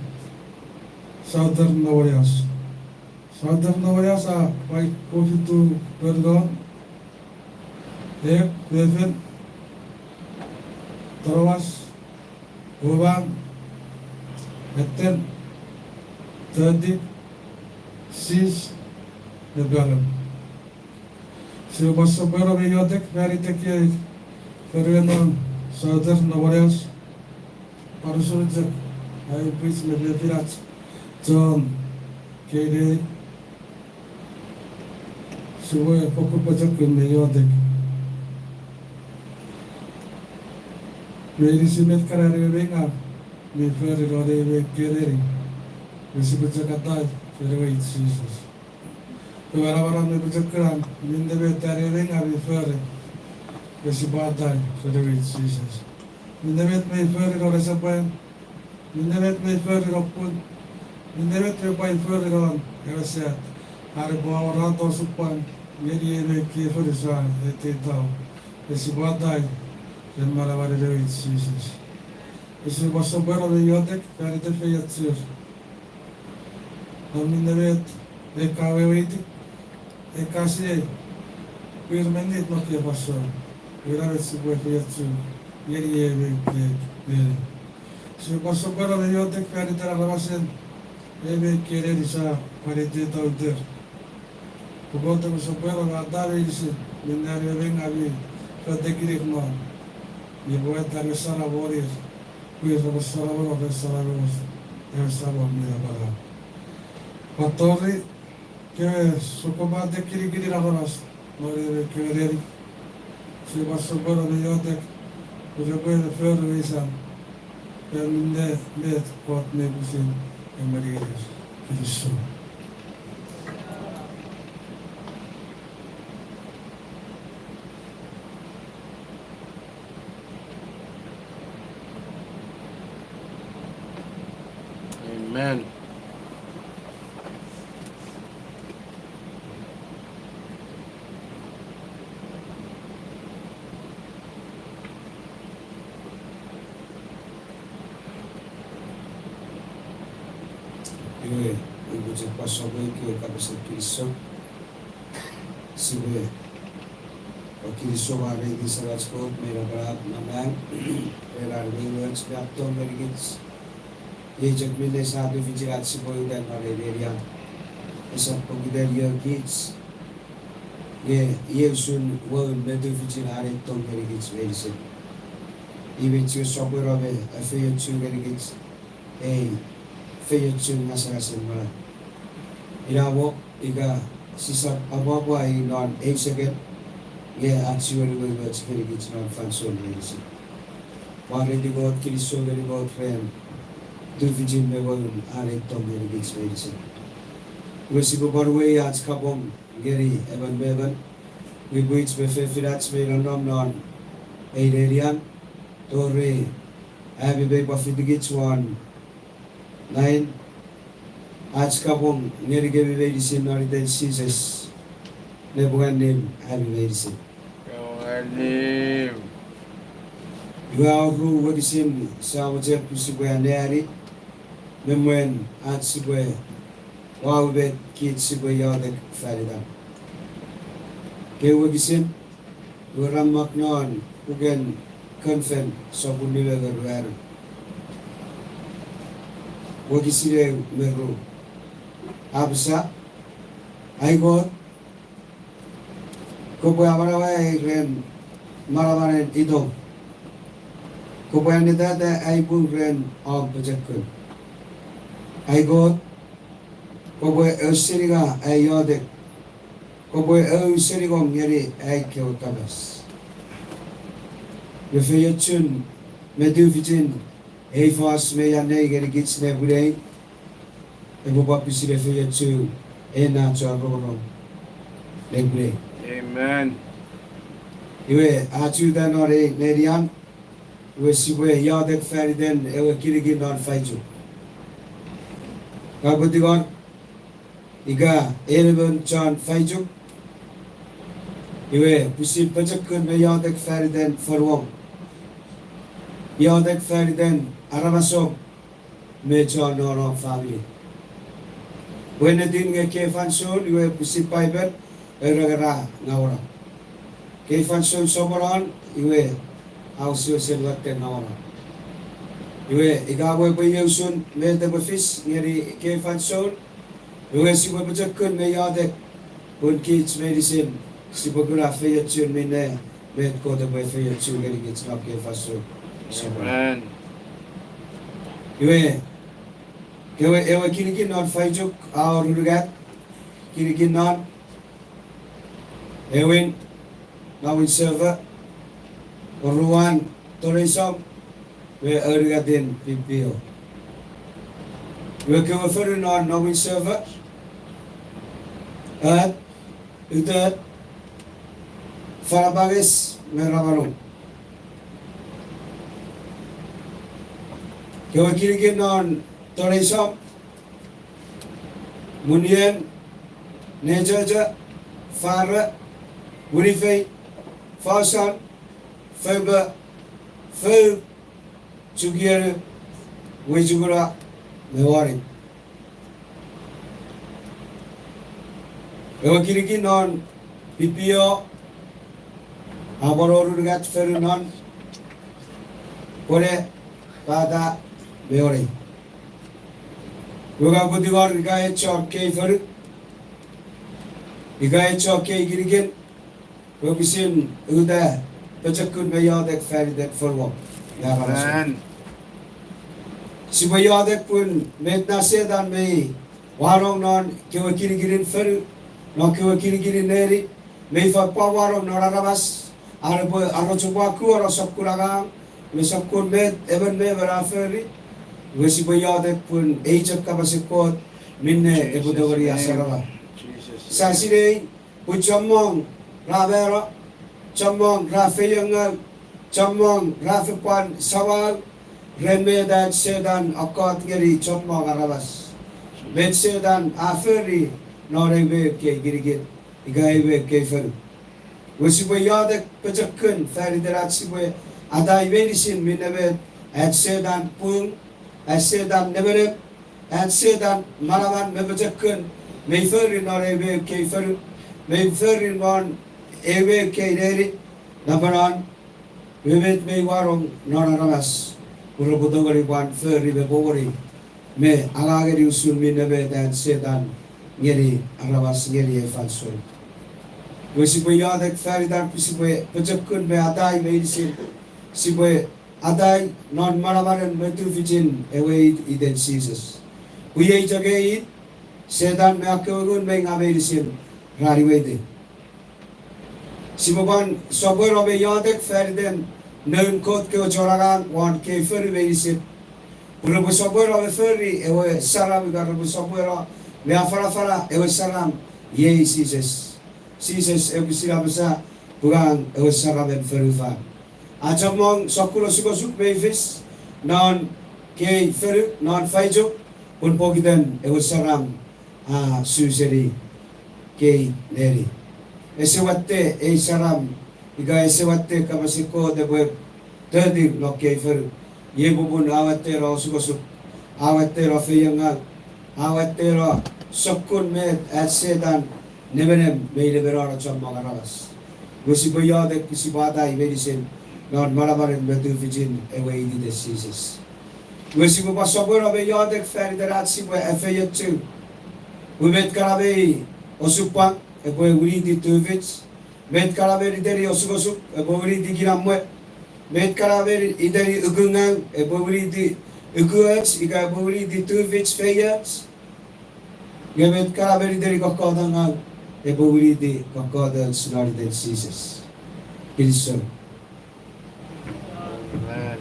Southern Nowanias. Southern Nowanias a pwan kofitu fonu non, e, fefin, tarawas, uman, eten, toti, sis, me panem. Sipwe pwan sopweno me iotek faniten kewe fonuen non Southern Nowanias, pwan usun chok ai pwich me fefinach chon keinei, sipwe fokkun pochokun me iotek meinisin met kana an ewe mi ngaw mi fori non ei me ekkei neni, me sipwe chok atai ren ewe Jises. Pwe manamanan me pochokunan minne met an ewe mi ngaw mi fori, me sipwe atai ren ewe Jises. Minne met mi fori non esepwan, minne met mi fori non pun, minne met mi pwan fori non ewe sat, are pwe a wor osupwang ngeni ei me ekkei fonu sia ateitau, me sipwe atai ren manamanen ewe Jises. Sipwe pwan sopweno me iotek faniten feiochur non minne met e ka weweiti, e ka sinei, pwe ir mi nit non ekkei fansoun, ina met sipwe efeiochu ngeni ei me ekkei neni. Sipwe pwan sopweno me iotek faniten aramasen ei me ekkei neni sia pwan ateitauter. Pwe Kot epwe sopweno me atai meinisin minne an ewe mi ngaw mi fotekinir non, nge pwe ewe saram won ir, pwe ir repwe saramen, repwe saramen ewe Samon mi napanap. Pwan tori kewe sokkopaten kinikinin aramas non ei me ekkewe neni, sipwe pwan sopweno me iotek pwe repwe fori wisan, pwe minne met Kot mi pwisin emweni ngenir. Kinisou. Amen. Iwe, upwe chok pwan sopweno ekkewe kapasen kinisou. Sipwe kinisou mwareiti Semach Kot mi napanap non nang ren an umoumoch mi tong ngenikich. Iei chok minne sia tufichin ach sipwe uta non ei nenian. Esap pokiten io kich, nge iei usun woun me tufichin an ei tong ngenikich meinisin. Iwe chok sopweno me efeiochu ngenikich ei feiochun ngasangasen manau. Ina mo ika sisap apwapwa i non eu seken, nge ach chiwen umoumoch ngenikich non fansoun meinisin. Mwareiti Kot, kinisou ngeni Kot ren tufichin me woun an ei tong ngenikich meinisin. Iwe sipwe pwan uwei ach kapong ngeni emon me emon, pwipwich me fefinach mi nonnom non ei nenian, tori ami mei pwan fitikich won nain, ach kapong ngenikemi meinisin non iten Jises, nepwong annim ami meinisin. Iwe a wor ru wokisin sia mochen pwe sipwe anneani me mwen ach sipwe wau met kich sipwe iotek fan itan. Kewe wokisin, iwe ra mak non puken Konfen sopun nime me ruanu, wokisin eu me ru. A apasa, Ai Kot, kopwe amanaua ai ren manamanen itom. Kopwe annetata ai pung ren om pochokun. Ai Kot, kopwe auseninga ai iotek. Kopwe ausening ngeni ai kewe kapas. Iwe feiochun me tufichin ei fos mi annei ngenikich nepwinei, epwe pwan pwisin efeiochu ei na chon rongorong nepwinei. Amen. Iwe ach uta non ei nenian, iwe sipwe iotek fan iten ewe kinikin non Faichuk. Ka pwe tingor ika en emon chon Faichuk, iwe pwisin pochokun me iotek fan iten fonuom. Iotek fan iten aramasom me chon nonom famini. Pwe ennetin nge ekkei fansoun iwe pwisin Paipel e rengera ngauano. Ekkei fansoun soponon iwe a wesewesen watte ngauano. Iwe ika pwe epwe iei usun met epwe fis ngeni ekkei fansoun, iwe sipwe pochokun me iotek pun kich meinisin sipwe kuna feiochun minne met Kot epwe efeiochu ngenikich non ekkei fansoun soponon. Iwe, kewe ewe kinikin non Faichuk a wor unungat kinikin non, ewin, Nowin Sefo, oruan, Toneisom, me aunungatin, Pipio. Iwe kewe fonu non Nowin Sefo, at, utot, Fanapanges me Ramanong. Kewe kinikin non Toneisom, Munien, Nechocho, Faro, Winifei, Fausan, Foupo, Four, Chukienu, Wechukuna, me Wani. Ewe kinikin non Pipio a pwan wor unungat fonu non, Pwene, Pata, me Onei. Iwe ka pwe tingor ika echo kei fonu, ika echo kei kinikin, pwe pwisin uta pochokun me iotek fan iten fonuom. Sipwe iotek pun met na Setan mei wanong non kewe kinikinin fonu, non kewe kinikinin neni, mei fen pwan wanong non aramas, are pwe ar repwe chok pwan kuono sokkun angang me sokkun met emon me emon a fori. Iwe sipwe iotek pun ei chok kapasen Kot minne epwe tongeni asarama. Sa sinei pwe chommong ra mano, chommong ra feiengau, chommong ra fen pwan samau ren met an Setan a kot ngeni chommong aramas. Met Setan a fori non ei me ekkei kinikin, ika ei me ekkei fonu. Iwe sipwe iotek pochokun fan iten ach sipwe atai meinisin minne met an Setan pung, an Setan nemenem, an Setan manaman me pochokun mei fori non ei me ekkei fonu. mei fori non ewe kei neni, napanon, me met mei wanong non aramas, pwe repwe tongeni pwan fori me poponi, me angangeni usun minne met an Setan ngeni aramas ngeni ei fansoun. Iwe sipwe iotek fan itan pwe sipwe pochokun me atai meinisin, sipwe atai non manamanen me tufichin ewe it, iten Jises. Pwe iei chok ei it, Setan me ekkewe ngun mei ngaw meinisin ra niweiti. Sipwe pwan sopweno me iotek fan iten noun Kot kewe chon angang won kei fonu meinisin, pwe repwe sopweno me fori ewe saram ika repwe sopweno me afanafana ewe saram, iei Jises. Jises ewe kisin apasa, pwe ngang ewe saramen fonufan. A chommong sokkun osukosuk mei fis non kei fonu, non faichok, pun pokiten ewe saram a su seni kei neni. Ese watte ei saram, ika ese watte kapasen Kot epwe toti non kei fonu. Iei popun a watteno osukosuk, a watteno feiengaw, a watteno sokkun met an Setan nemenem mei nemenono chommong aramas. Iwe sipwe iotek, sipwe atai meinisin non manamanen me tufichin ewe it iten Jises. Iwe sipwe pwan sopweno me iotek fan iten ach sipwe efeiochu pwe met kana mei osupwang epwe winiti tufich, met kana mei iteni osukosuk epwe winiti kinamwe, met kana mei iteni ukungaw epwe winiti ukuoch ika epwe winiti tufich feioch, nge met kana mei iteni kokkotangaw epwe winiti kokkotoch non iten Jises. Kinisou. Amen.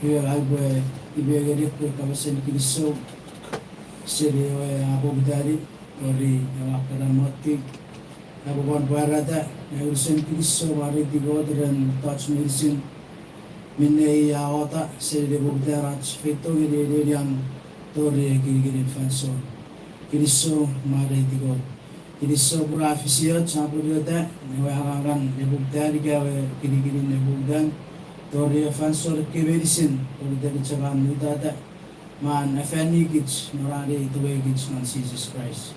Iwe, aipwe, iwe ngeni ekkewe kapasen kinisou seni ewe a poputani tori ewe akkanamotti. Aipwe pwan pwarata ai unusen kinisou, mwareiti Kot ren mettoch meinisin minne i a wata seni ne poputan ach feito ngeni ei nenian tori ei kinikinin fansoun. Kinisou, mwareiti Kot. Kinisou pwe ra fisioch, a pwonueta ewe angangan ne poputan ika ewe kinikinin ne poputan tori ei fansoun ekkei meinisin, pokiten chok an mutata me an afanikich non an ei tongekich non Jises Kraist.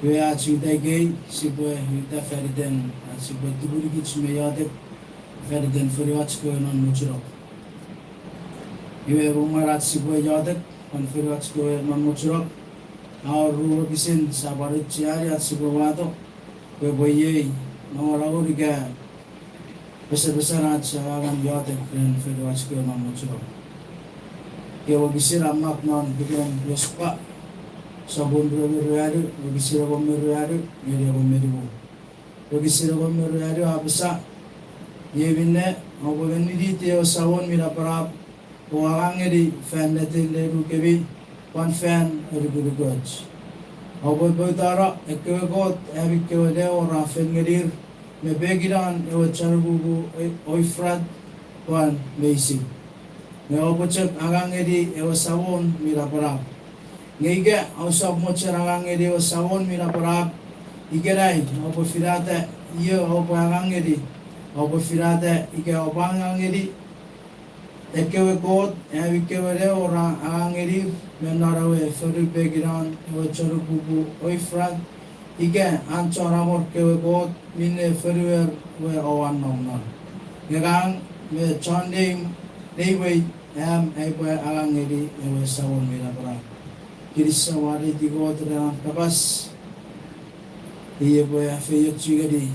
Iwe ach uta ikei sipwe uta fan iten ach sipwe tukunikich me iotek fan iten fonuach kewe non Mochunok. Iwe mwen ach sipwe iotek fan fonuach kewe non Mochunok, a wor ru wokisin sia pwan aucheani ach sipwe wato pwe epwe iei nongonongun ika pesepesan ach angangen iotek ren fonuach kewe non Mochunok. Ekkewe wokisin a mak non puken Josua, sopun rue me ruanu, wokisin engon me ruanu ngeni engon me nimu. Wokisin engon me ruanu a apasa, iei minne, oupwe meniniti ewe Samon mi Napanap o angang ngeni fan netin neinukemi pwan fan anukunukoch. Oupwe poutano ekkewe kot ami kewe lewo ra fen ngenir me pekinon ewe chanpupu Oifrat pwan meisip. Nge oupwe chok angang ngeni ewe Samon mi Napanap. Nge ika ousap mochen angang ngeni ewe Samon mi Napanap ikenai, oupwe finata io oupwe angang ngeni, oupwe finata ika oupwe angang ngeni ekkewe kot ami kewe lewo ra angang ngenir me non ewe fonu pekinon ewe chanpupu Oifrat, ika an chon Amor kewe kot minne fonuer we oua nom non. Nge ngang me chon neimw, neimwei, am aipwe angang ngeni ewe Samon mi Napanap. Kinisou, mwareiti Kot ren an kapas, i epwe afeiochu ngeni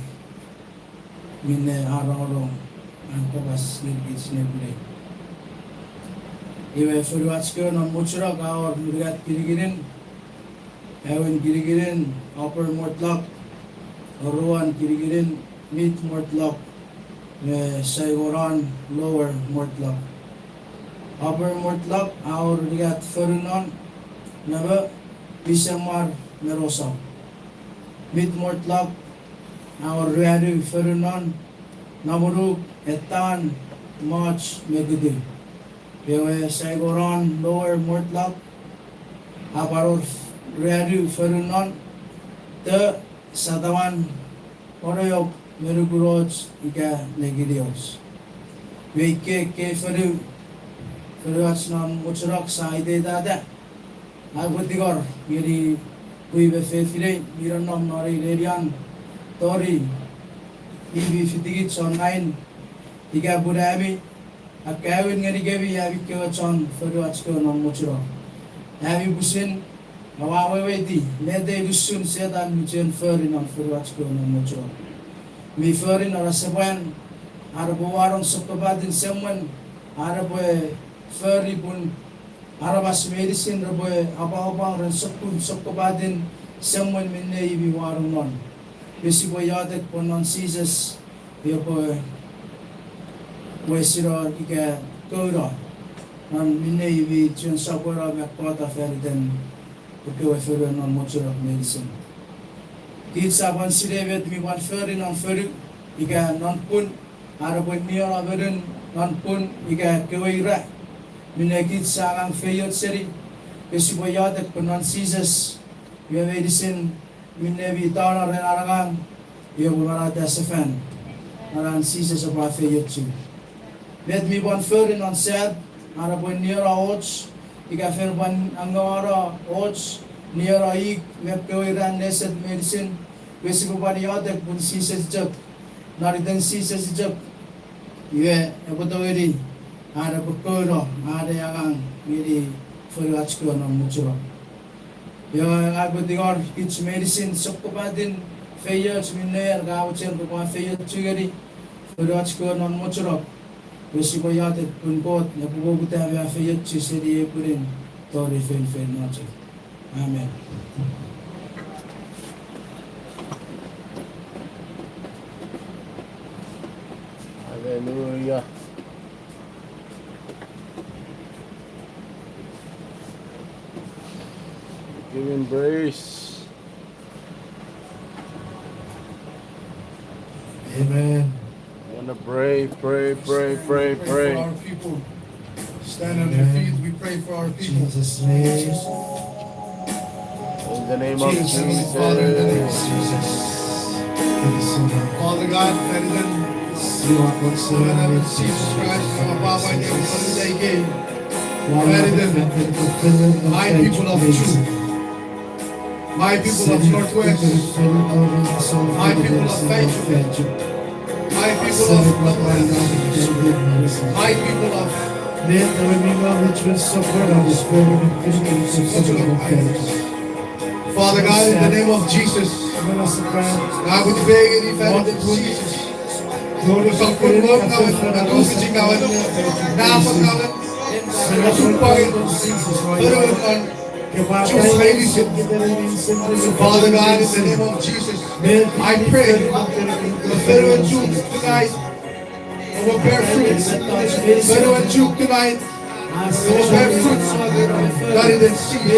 minne a rongorong an kapas ngenikich nepwinei. Iwe fonuach kewe non Mochunok a wor unungat kinikinin, aewin kinikinin Upper Mortlock, oruan kinikinin Mid Mortlock, me saingonon Lower Mortlock. Upper Mortlock a wor unungat fonu non, namo, Misemar me Rosop. Mid Mortlock a wor ruanu fonu non, Namonuk, Etan, March me Kutu. Ewe saingonon Lower Mortlock a pwan wor ruanu fonu non, to, satawan, onoyok, me nukunoch ika nekinioch. Mei kei, kei fonu, fonuach non mochunok sa iteitata. Ai upwe tingor ngeni pwi me fefinei mi nonnom non ei nenian tori, i mi fitikich chon nain, ika pun ami akkaewin ngenikemi ami kewe chon fonuach kewe non mochunok. Ami pwisin oua weweiti met ei usun Setan mi chuen fori non fonuach kewe non mochunok. Mi fori non asepwan, are epwe wanong sokkopaten semwen, are epwe fori pun aramas meinisin repwe apwangapwang ren sokkun sokkopaten semwen minne i mi wanong non. Pwe sipwe iotek pwe non Jises, epwe wesino ika kouno non minne i mi chuen sopweno me kokkota fan iten ekkewe fonu non mochunok meinisin. Kich sa pwan sinei met mi pwan fori non fonu ika non pun, are epwe nieno monun non pun ika kewe ira minne kich sa angang feioch seni. Pwe sipwe iotek pwe non Jises, iwe meinisin minne mi tano ren an angang, iwe epwe manauta sefan, non an Jises epwe afeiochu. Met mi pwan fori non sat, are epwe nieno och, ika fen pwan angawano och, nieno ik me kewe ira neset meinisin, pwe sipwe pwan iotek pun Jises chok, non iten Jises chok, iwe epwe tongeni, are epwe kouno, are angang ngeni fonuach kewe non mochunok. Iwe ai upwe tingor kich meinisin sokkopaten feioch minne ka mochen kopwe afeiochu ngeni fonuach kewe non mochunok. Pwe sipwe iotek pun Kot epwe poputa me afeiochu seni ei pwinin tori feinfeino chok. Amen. Hallelujah. Give him praise. Amen. We're gonna pray, pray, pray, pray, pray. Pray for our people. Stand on your feet. Amen. We pray for our people. Jesus' name. In the name of Jesus. Jesus. Father, in the name of Jesus. Father God, fan iten, Lord, Jesus Christ, fan iten my people of Chuuk. My people of Northwest. My people of Faith. My people of Lapland. My people of Father God, in the name of Jesus, I would beg in the name of Jesus. Sokkun ngonuk, atufichik, nafok, chupwang, fengen, Father God, in the name of Jesus, I pray the federal Chuuk tonight will bear fruit. Federal Chuuk tonight will bear fruit. God, in the seed.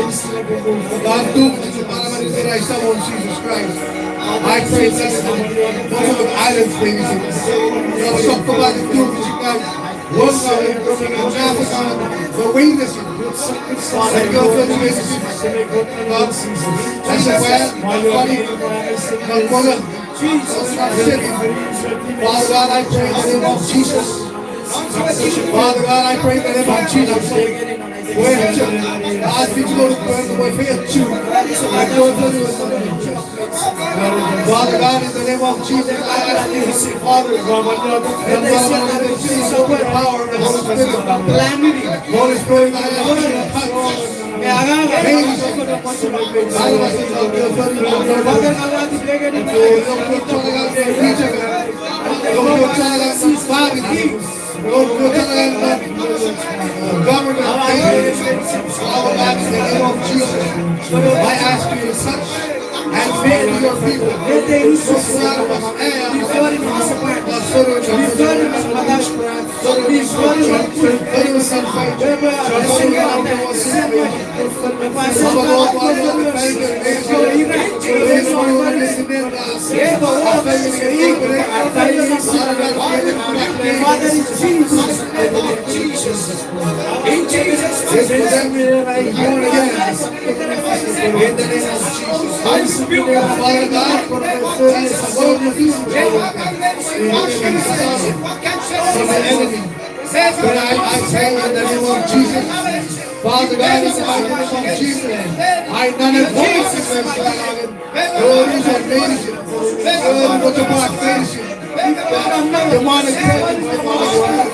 God, do it in the name of Jesus Christ. I pray that the islands, ladies and gentlemen, Father God, I pray in the name of Jesus. Father God, I pray in the name of Jesus. Pwe, God, fich ngonuk pwe, pwe, pwe, Chuuk. Father God, in the name of Jesus, I ask you, Father, that the power of the Holy Spirit, Holy Spirit, I ask you to touch. Hey, I ask you to touch. Government, our lives in the name of Jesus. I ask you to touch and speak to your people. Father, in Jesus' name. In Jesus' name. In the name of Jesus, I speak, Father God, for the authority of the Lord, from the enemy. But I, I pray in the name of Jesus. Father God, in the mighty name of Jesus, I non-avoid sickness, Father God. Lord, in the name of Jesus, Lord, what about nation? Demonic presence, Father God.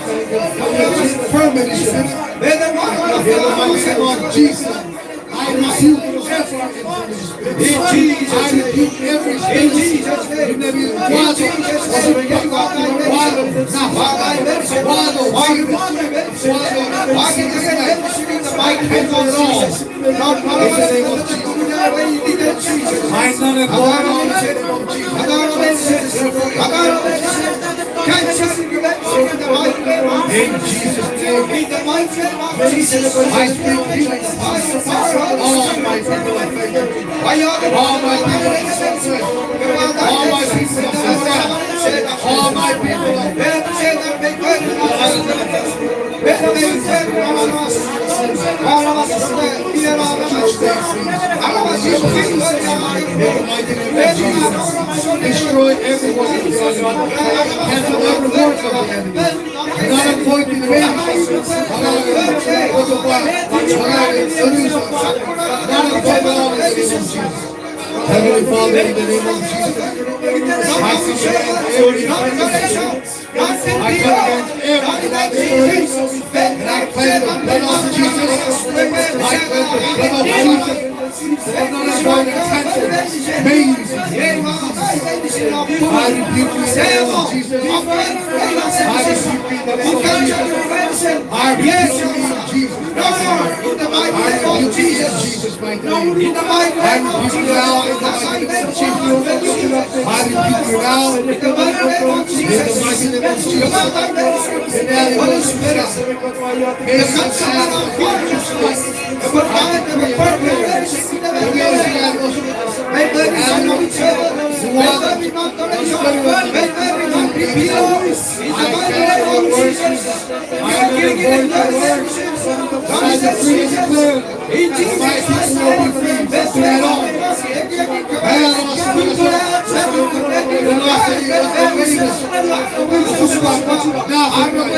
Infirmity, in the mighty name of Jesus. I rebuke every spirit. I rebuke every spirit. In the name of Jesus. I cancel it all. In the name of Jesus. I nullify all in the name of Jesus. In Jesus' name. I speak healing. All my people are affected. All my people are affected. All my people are affected. All my people are affected. Destroy every work of the enemy. Cancel every work of the enemy. Not appointed ministry. Not appointed ministry. Not appointed in the name of Jesus. Heavenly Father, in the name of Jesus, I command every I come against every demonic spirit, and I claim the blood of Jesus. I claim the blood of Jesus. The blood of Jesus. I rebuke you in the name of Jesus. I rebuke you in the name of Jesus. I rebuke you in Jesus' name. I rebuke you in Jesus' mighty name. I rebuke you now in the mighty name of Jesus. I rebuke you now in the mighty name of Jesus. In the name of Jesus. May the blood of Jesus Christ. I decree and declare. I cancel your words. I am the voice of words. I decree and declare. My people will be free. That's at all. Now, I decree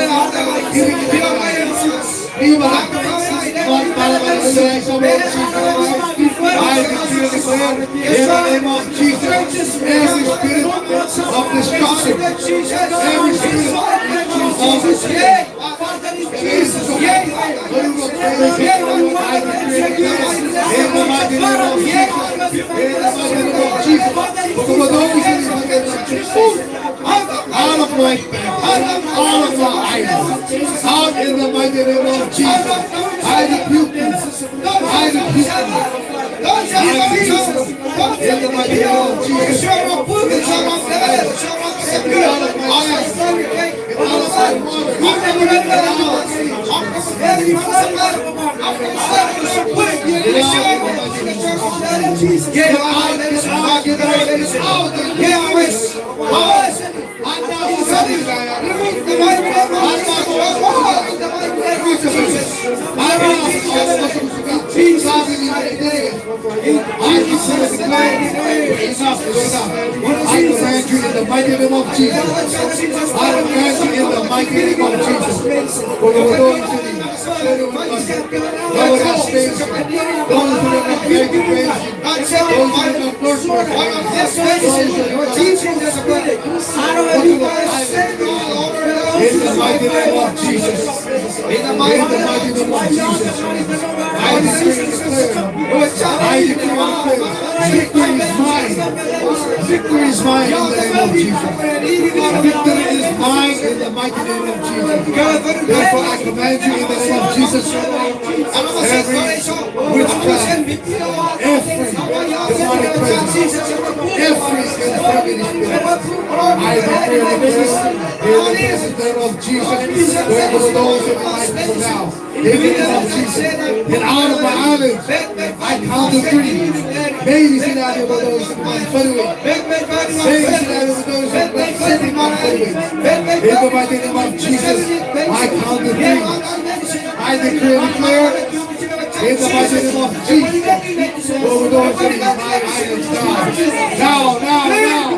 and declare in the name of Jesus, every spirit of destruction, every spirit of destruction, Jesus, in the mighty name of Jesus, in the mighty name of Jesus, out of my family, out of my idols, out in the mighty name of Jesus. I rebuke you. I rebuke you. I rebuke you. In the mighty name of Jesus. Every out of my family. I decree and declare, enough is enough. I command you in the mighty name of Jesus. I command you in the mighty name of Jesus. For the authority, those who are not praising, those who are not worshiping, those who are not in the mighty name of Jesus. In the mighty name of Jesus. I decree and declare. I decree and declare. Victory is mine. Victory is mine in the name of Jesus. Victory is mine in the mighty name of Jesus. Therefore, I command you in the name of Jesus. Every witchcraft, every demonic presence, every infirmity spirit, I decree and declare in the name of Jesus, wherever those in the light for now, in the name of Jesus, and out of my islands, I count to three. Maybe see that over those in my family. Maybe see that over those in my city, my family. In the mighty name of Jesus, I count to three. I decree and declare In the mighty name of Jesus. Open doors in my islands now. Now, now, now.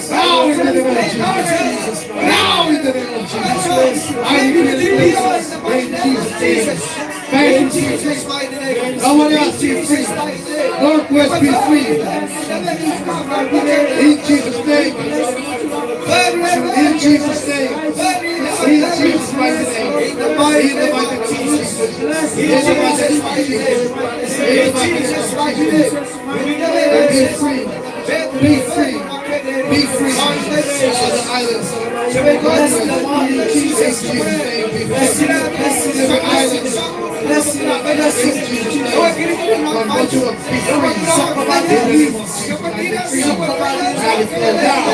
Now in the name of Jesus. Now in the name of Jesus. I decree and declare in Jesus' name. Thank you, Jesus. Come on out, be free. Northwest, be free. In Jesus' name. In Jesus' name. In Jesus' mighty name. In the mighty name of Jesus. In the mighty name of Jesus. In the mighty name of Jesus. Be free. Be free. Be free. All the islands. In Jesus' name, be free. Every island. In Jesus' name. From what you have been free. In the name of Jesus, I decree. I declare now.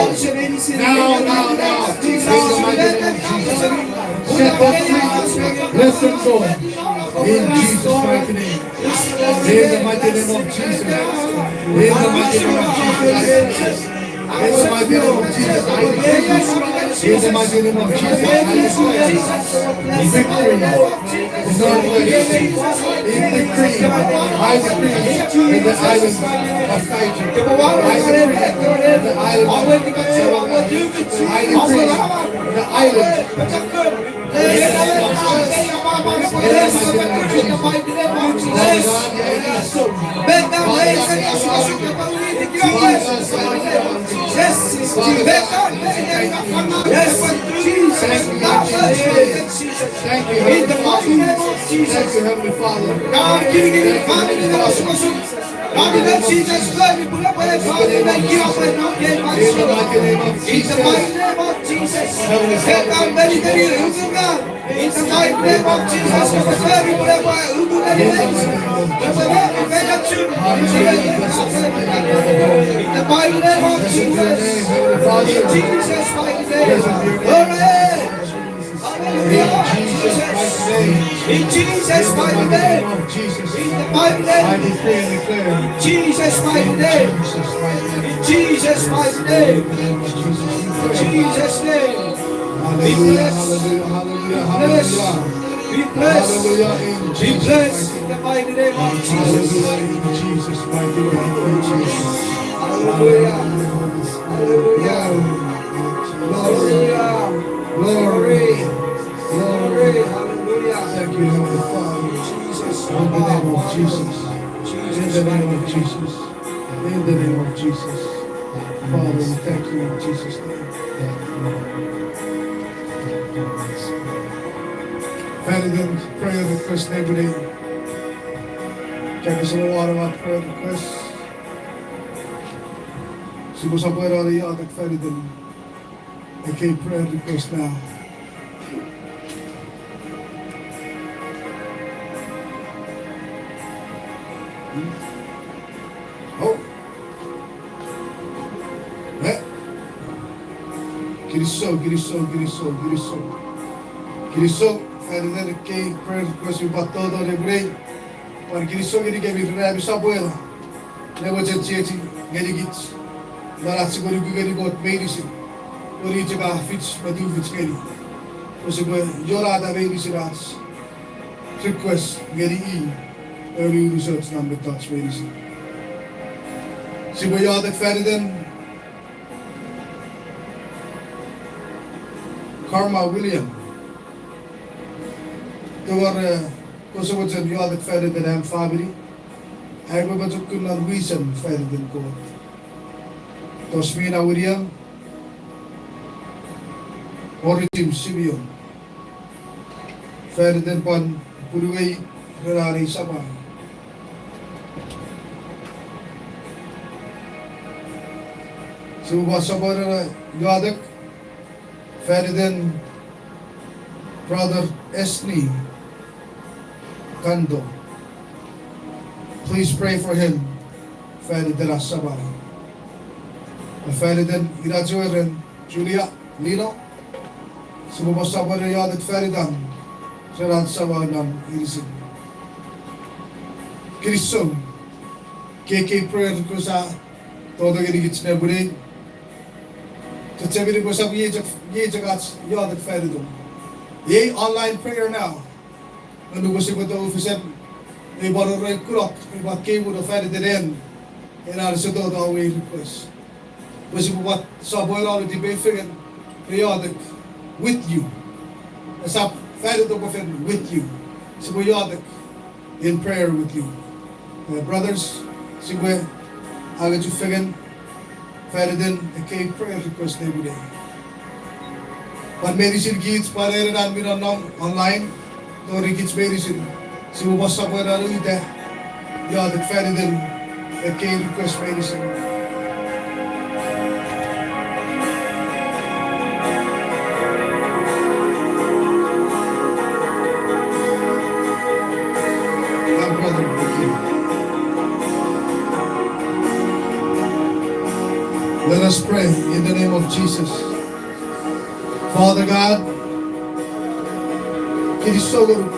Now, now, now. In the mighty name of Jesus. Set them free. Let them go. In Jesus' mighty name. In the mighty name of Jesus. In the mighty name of Jesus. In the mighty name of Jesus, I decree. In the mighty name of Jesus, I declare victory. In the name of Jesus, I decree. I decree in the island of Fiji. I decree in the island of Samoa. I decree the island. Yes, Jesus. Thank you, Heavenly Father. Thank you, Heavenly Father. Thank you, Heavenly Father. In the mighty name of Jesus. Heavenly Father. In the mighty name of Jesus. Hallelujah. Blessed be your name, Heavenly Father. Blessed be your name. In Jesus' mighty name. In the mighty name of Jesus. I decree and declare. In Jesus' mighty name. In the name of Jesus. Hallelujah, hallelujah, hallelujah, hallelujah. Hallelujah, in Jesus' mighty name. Hallelujah, in Jesus' mighty name. Hallelujah. Hallelujah. Glory. Glory. Glory. Hallelujah. Thank you, Heavenly Father. Jesus. In the name of Jesus. In the name of Jesus. In the name of Jesus. Father, we thank you in Jesus' name. Fan iten prayer request nepwinei. Kapasen won ena prayer request. Sipwe sopweno ne iotek fan iten ekkei prayer request now. Oh. Eh. Kinisou, kinisou, kinisou, kinisou. Kinisou, fan iten ekkei prayer request mi pwan toto nepwinei. Pwan kinisou ngenikemi ren ami sopweno ne mochen chiechi ngenikich non ach sipwe nuku ngeni Kot meinisin, pwe i chok a fich me tufich ngeni, pwe sipwe ionata meinisin ach request ngeni i, ren unusoch non mettoch meinisin. Sipwe iotek fan iten Karma William. Tungor, eh, kose mochen iotek fan iten am famini. Ai upwe pochokun non wisem fan iten Kot. Tosmina William, Oritim Simeon. Fan iten pwan punuei ren an ei sapan. Sipwe pwan sopweno ne iotek fan iten Brother Esni Kando. Please pray for him. Fan iten an sapan. Fan iten inach we ren Julia Lino. Sipwe pwan sopweno ne iotek fan itan ren an sapan non inisin. Kinisou. Ekkei prayer request a toto ngenikich nepwinei. Chechemeni pwe sap iei chok, iei chok ach iotek fan itom. Iei online prayer now. Nge nupwen sipwe tou fesen, Ei pwan orei kunok, ei pwan keiwuno fan iten en, ena ese toto we request. Pwe sipwe pwan sopweno tipeu fengen, iotek with you. Esap fan ito pwe fen with you. Sipwe iotek in prayer with you. Uh, brothers, sipwe angochu fengen fan iten ekkei prayer request epwene. Pwan meinisin kich, pwan en ena mi nonnom online, tori kich meinisin, sipwe pwan sopweno ne uta iotek fan iten ekkei request meinisin. Let us pray in the name of Jesus. Father God, kinisou ngonuk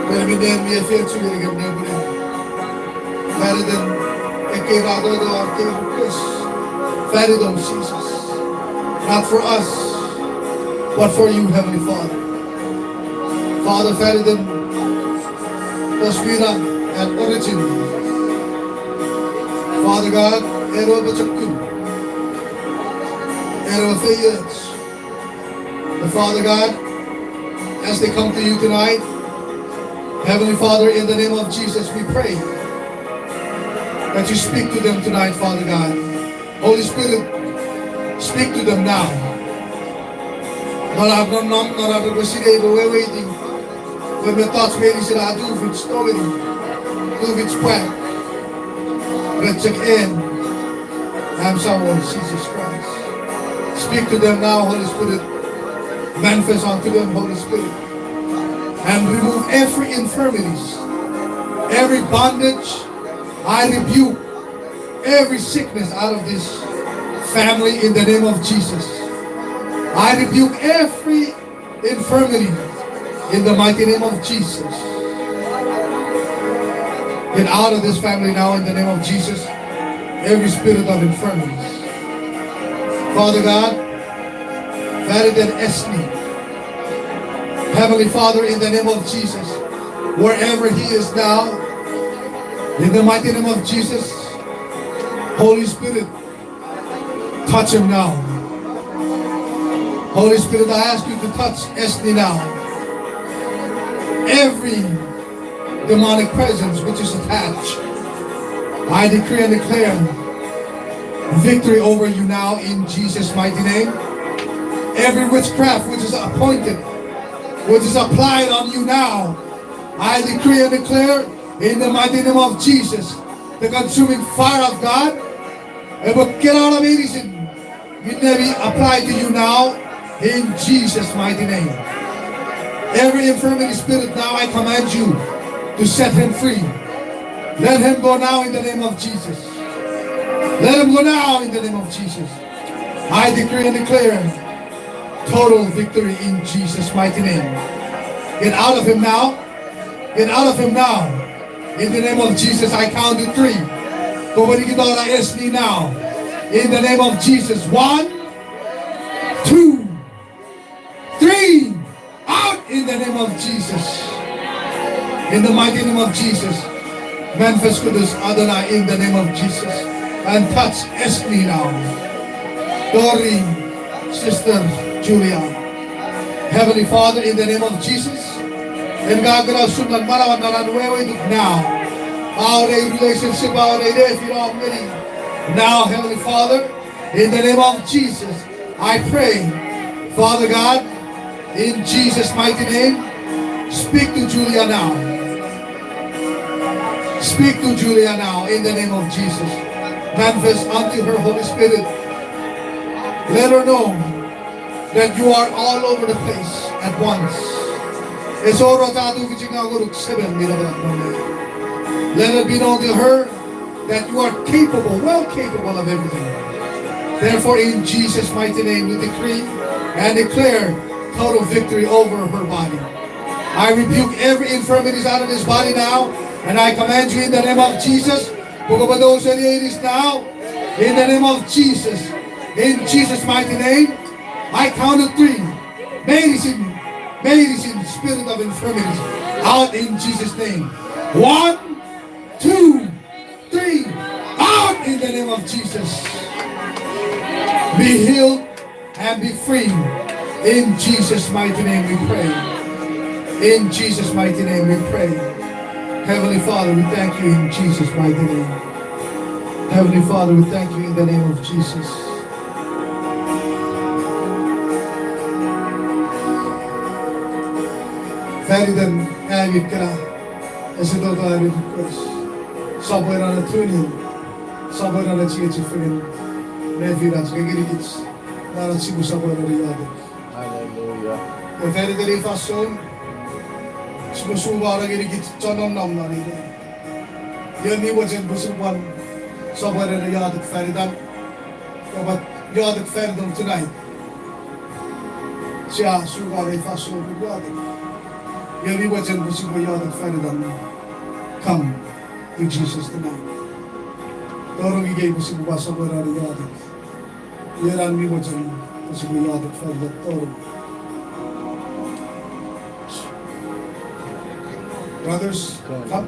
pwe minne mi efeiochu ngenikem nepwinei. Fan iten ekkei ra toto ar kei request fan itom, Jesus. Not for us, but for you, Heavenly Father. Father, fan iten Roswina at Origin. Father God, eno pochokun, eno feioch. But Father God, as they come to you tonight, Heavenly Father, in the name of Jesus, we pray that you speak to them tonight, Father God. Holy Spirit, speak to them now. Non ar nonnom, non ar repwe sinei pwe weweiti pwe mettoch meinisin a tufich tongeni, tufich pwe ren chok en am Samon Jesus Christ. Speak to them now, Holy Spirit. Manifest unto them, Holy Spirit. And remove every infirmities, every bondage. I rebuke every sickness out of this family in the name of Jesus. I rebuke every infirmity in the mighty name of Jesus. Get out of this family now in the name of Jesus. Every spirit of infirmities. Father God, Father, that Esni. Heavenly Father, in the name of Jesus, wherever he is now, in the mighty name of Jesus, Holy Spirit, touch him now. Holy Spirit, I ask you to touch Esni now. Every demonic presence which is attached, I decree and declare victory over you now in Jesus' mighty name. Every witchcraft which is appointed, which is applied on you now, I decree and declare in the mighty name of Jesus, the consuming fire of God, it will get out of medicine. It may be applied to you now in Jesus' mighty name. Every infirmity spirit, now I command you to set him free. Let him go now in the name of Jesus. Let him go now in the name of Jesus. I decree and declare total victory in Jesus' mighty name. Get out of him now. Get out of him now. In the name of Jesus, I count to three. Go when you get out of Esni now. In the name of Jesus. One, two, three. Out in the name of Jesus. In the mighty name of Jesus. Manifest Kudus Adonai in the name of Jesus. And touch Esni now. Tori, Sister Julia. Heavenly Father, in the name of Jesus. En ka kuna usun non manauan, non an wewe now. Our relationship, our relationship, our relationship. Now, Heavenly Father, in the name of Jesus, I pray, Father God, in Jesus' mighty name, speak to Julia now. Speak to Julia now in the name of Jesus. Manifest unto her, Holy Spirit. Let her know that you are all over the place at once. Esor ach atufichi ngonuk seven minute. Let it be known to her that you are capable, well capable of everything. Therefore, in Jesus' mighty name, we decree and declare total victory over her body. I rebuke every infirmities out of this body now, and I command you in the name of Jesus, pwe kopwe tou seni ei inis now, in the name of Jesus, in Jesus' mighty name, I count to three. Meinisin, meinisin spirit of infirmities, Out in Jesus' name. One, two, three. Out in the name of Jesus. Be healed and be free. In Jesus' mighty name we pray. In Jesus' mighty name we pray. Heavenly Father, we thank you in Jesus' mighty name. Heavenly Father, we thank you in the name of Jesus. Fan iten ami ekkena, ese toto ami request. Sopweno ne tune in, sopweno ne chiechi fengen, nefinach ngenikich, non ach sipwe sopweno ne iotek. Hallelujah. Fan iten ei fansoun, sipwe sumano ngenikich chon nonnom non ei. Ion mi mochen pwe sipwe pwan sopweno ne iotek fan itan, pwe iotek fan itan tonight. Sia sumano ei fansoun iotek. Ion mi mochen pwe sipwe iotek fan itan, come to Jesus tonight. Tori ikei pwe sipwe pwan sopweno ne iotek. Ion mi mochen pwe sipwe iotek fan itan, tori. Brothers, come.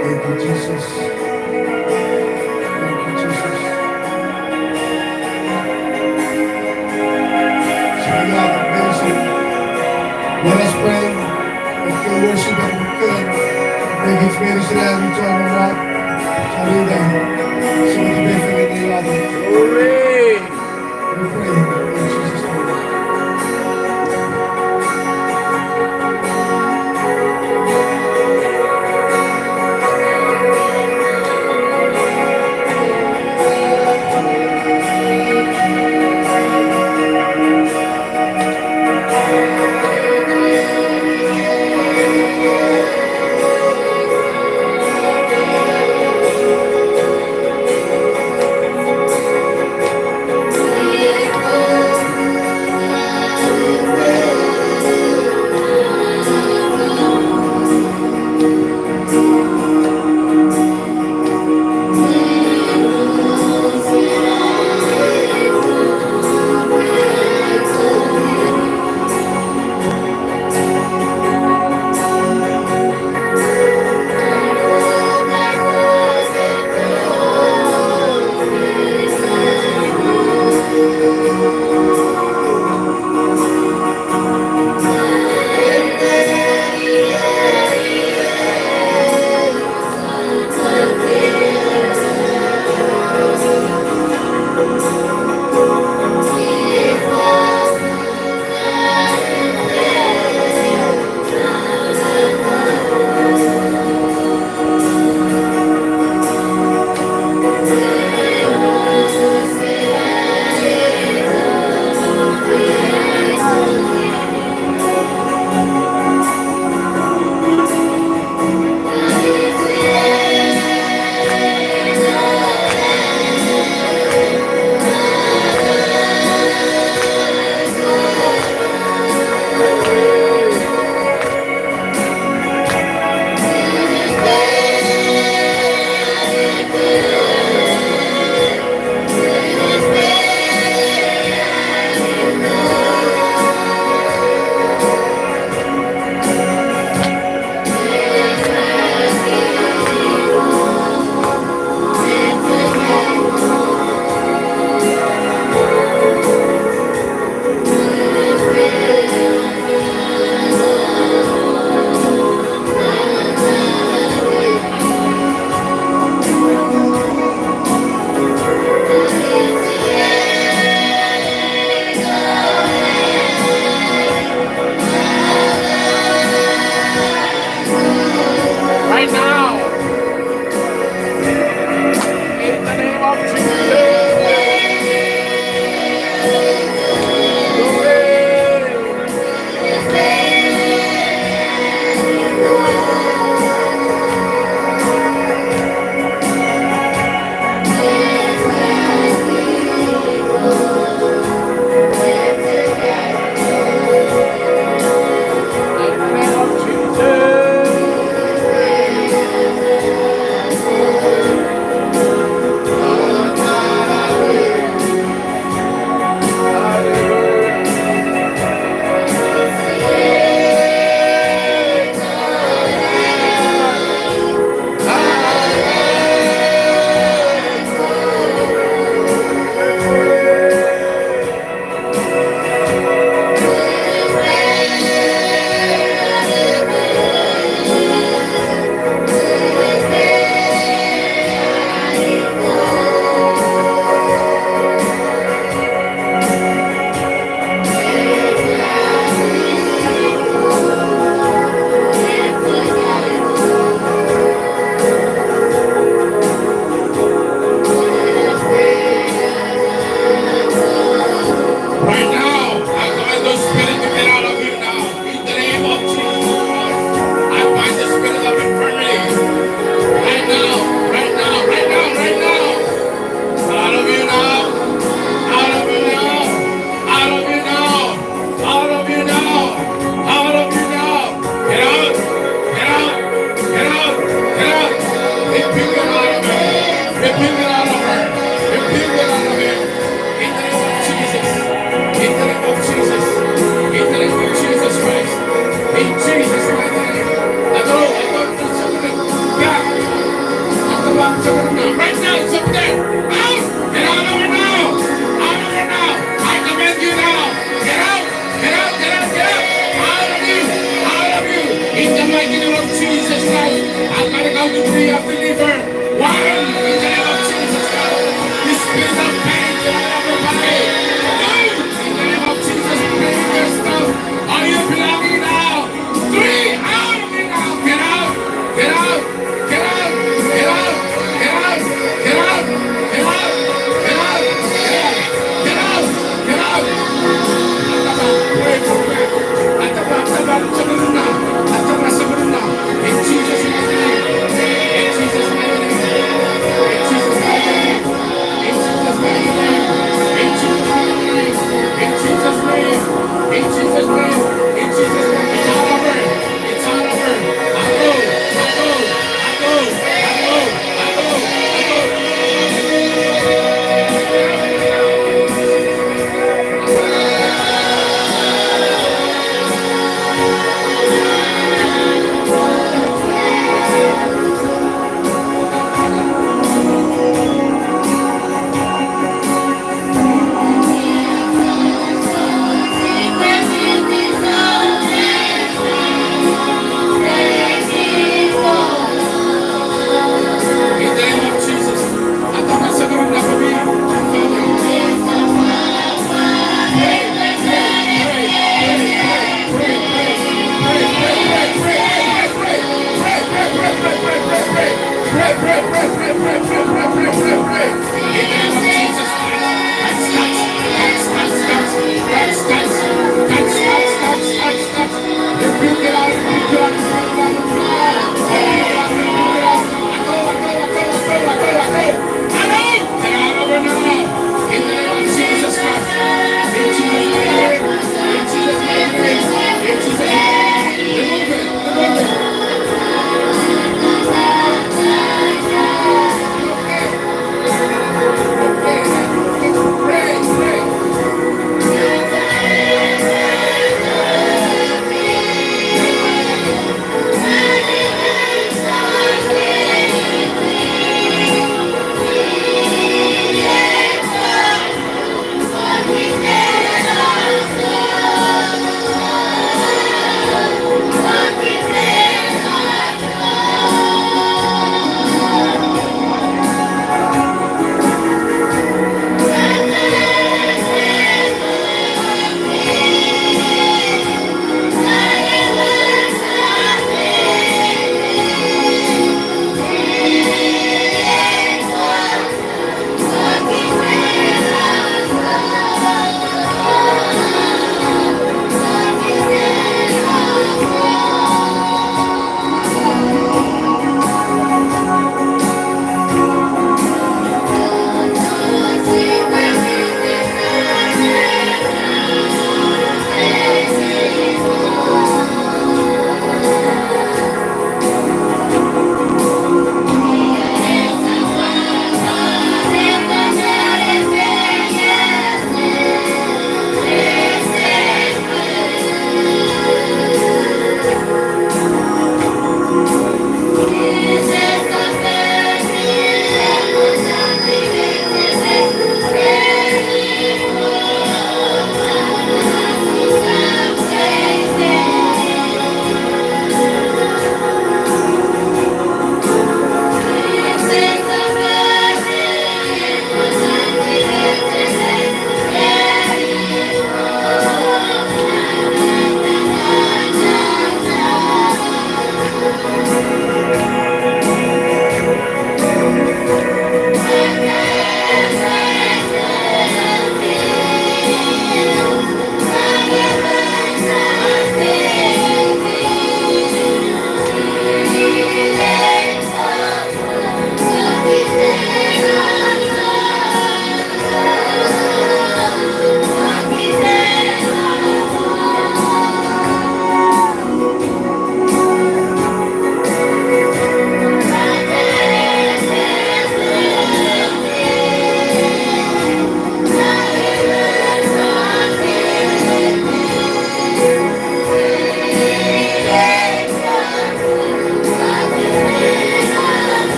Thank you, Jesus. Thank you, Jesus. Shall we all praise him? Let us pray. Let's go worship and pray. Thank you, Spirit, for that. We join them all. Shall we then? So we can pray for the day, Lord. Glory. We pray in Jesus' name.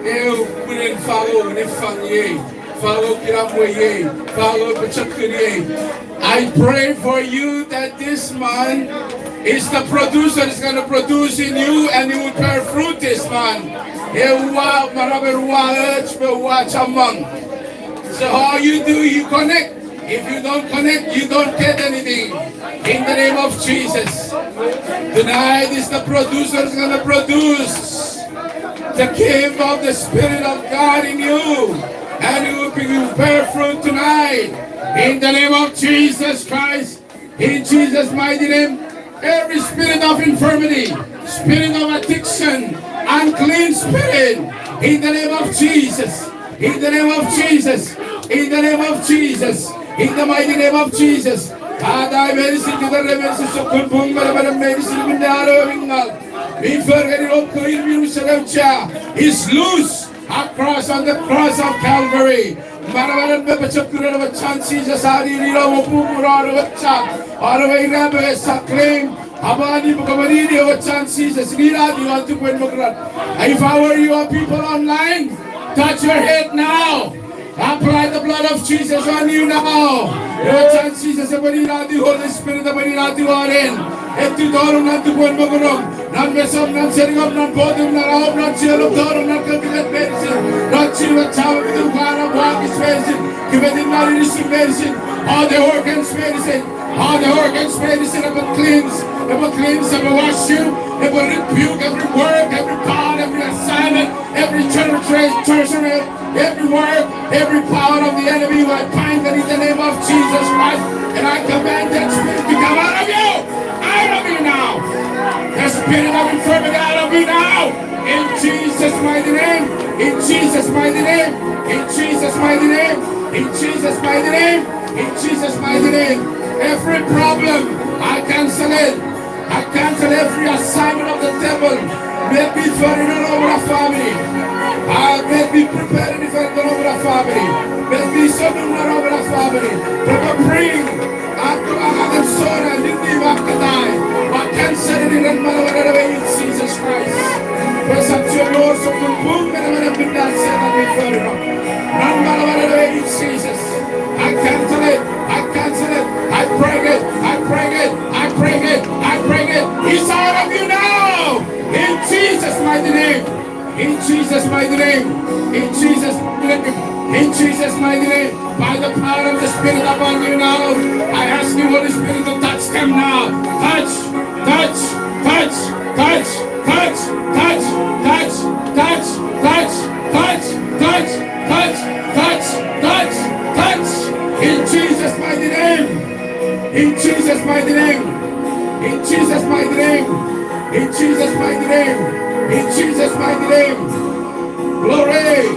Eu minen follow ne fan iei, follow kinamwe iei, follow pochokun iei. I pray for you that this month is the producer is going to produce in you and you will bear fruit this month. Ewa maramen wa och me wa chamang. So all you do, you connect. If you don't connect, you don't get anything. In the name of Jesus. Tonight is the producer is going to produce the gift of the Spirit of God in you. And you will be, you bear fruit tonight. In the name of Jesus Christ. In Jesus' mighty name. Every spirit of infirmity, spirit of addiction, unclean spirit, in the name of Jesus. In the name of Jesus. In the name of Jesus. In the mighty name of Jesus. Ata meinisin, kita meinisin, sokkun pung, manaman meinisin, minne are mingal. Mi forgeni okko ir mi usen auchea is loose across on the cross of Calvary. Manamanen me pochokunen ewe chan Jises a nini non ewe pupun non ewe chan. Are ewe ira me sa claim. Amani pwe ka nini ewe chan Jises, ninatiw won tupwen mokuran. If I were you, our people online, touch your head now. Apply the blood of Jesus on you now. Ewe chan Jises epwe ninatiw, Holy Spirit epwe ninatiw won en. Etiw tonong non tupwen mokurom, non mesom, non seningom, non potum, non aom, non chienum, tonong non kokkot meinisin, non chiwen chau, mitum kana, mwakis meinisin, kimetin non inisin meinisin, all the organs meinisin, all the organs meinisin, epwe cleanse, epwe cleanse, epwe wash you, epwe rebuke every work, every plot, every assignment, every church, church, every work, every power of the enemy, I bind them in the name of Jesus Christ, and I command that spirit to come out of you, out of you now. The spirit of infirmity, out of you now. In Jesus' mighty name, in Jesus' mighty name, in Jesus' mighty name, in Jesus' mighty name, in Jesus' mighty name. Every problem, I cancel it. I cancel every assignment of the devil. May be fori non our family. I may be prepared in the non our family. May be someone non our family. But bring, I do, I have them so that you leave after die. I cancel it in the name of the Lord Jesus Christ. Press up to your Lord, so we move and I'm gonna be that said that we fori non. Non non non non non Jesus. I cancel it. I cancel it. I break it. I break it. I break it. I break it. He's out of you now. In Jesus' mighty name. In Jesus' mighty name. In Jesus' mighty name. In Jesus' mighty name. By the power of the Spirit upon you now, I ask you, Holy Spirit, to touch them now. Touch, touch, touch, touch, touch, touch, touch, touch, touch, touch, touch, touch, touch, touch, touch, touch, touch. In Jesus' mighty name. In Jesus' mighty name. In Jesus' mighty name. In Jesus' mighty name. In Jesus' mighty name. Glory.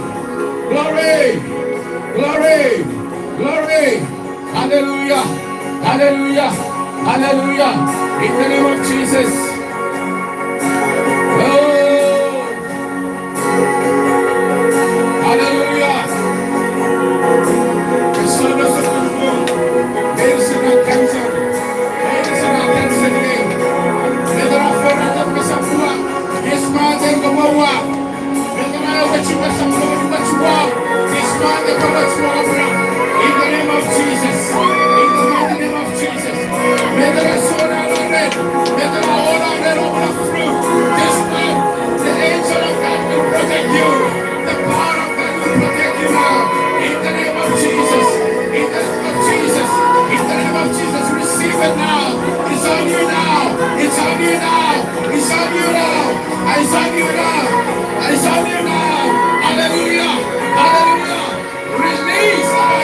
Glory. Glory. Glory. Hallelujah. Hallelujah. Hallelujah. In the name of Jesus. Oh. Hallelujah. Meinisin a cancer. Meinisin a cancer name. Meinisin a forata mesapua. Yes, ma, then go. Meinisin a wachua, wachua. Yes, ma, then go, wachua. In the name of Jesus. In the mighty name of Jesus. May the Lord surround them. May the Lord surround them with the fruit. This night, the angel of God will protect you. The power of God will protect you now. In the name of Jesus. In the name of Jesus. In the name of Jesus. Receive it now. It's on you now. It's on you now. It's on you now. It's on you now. It's on you now. Hallelujah. Hallelujah. Release.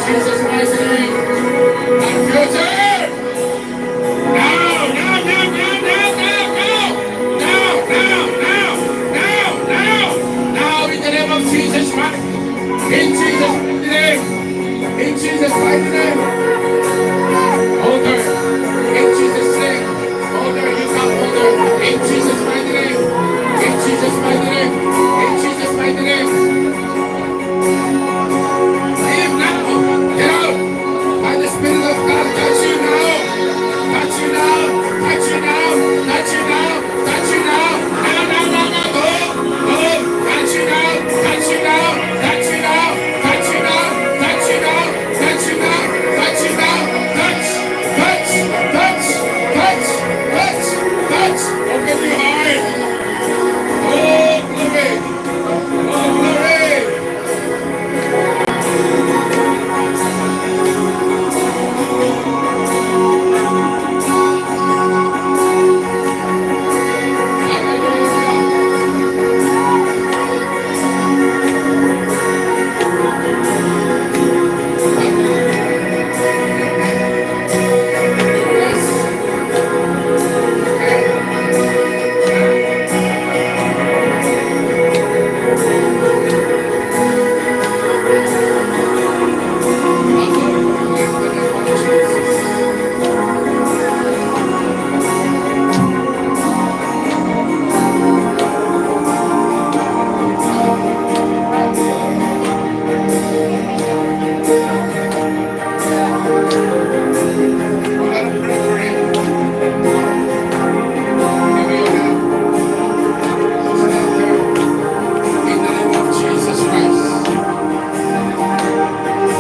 Jesus' mighty name. Now, now, now, now, now, now, now. Now, now, now, now, now, now, now, now. Now, in the name of Jesus Christ. In Jesus' mighty name. In Jesus' mighty name. Order. In Jesus' name. Order, you come order. In Jesus' mighty name. In Jesus' mighty name. In Jesus' mighty name. Leave now. Get out. By the Spirit of God, touch you now. Touch you now. Touch you now. Touch you now. Touch you now. Now, now, now, now. Go. Go. Touch you now. Touch you now. Touch you now. Touch you now. Touch you now. Touch you now. Touch you now. Touch. Touch. Touch. Touch. Touch. Touch. Open your heart. Oh, glory. Oh, glory.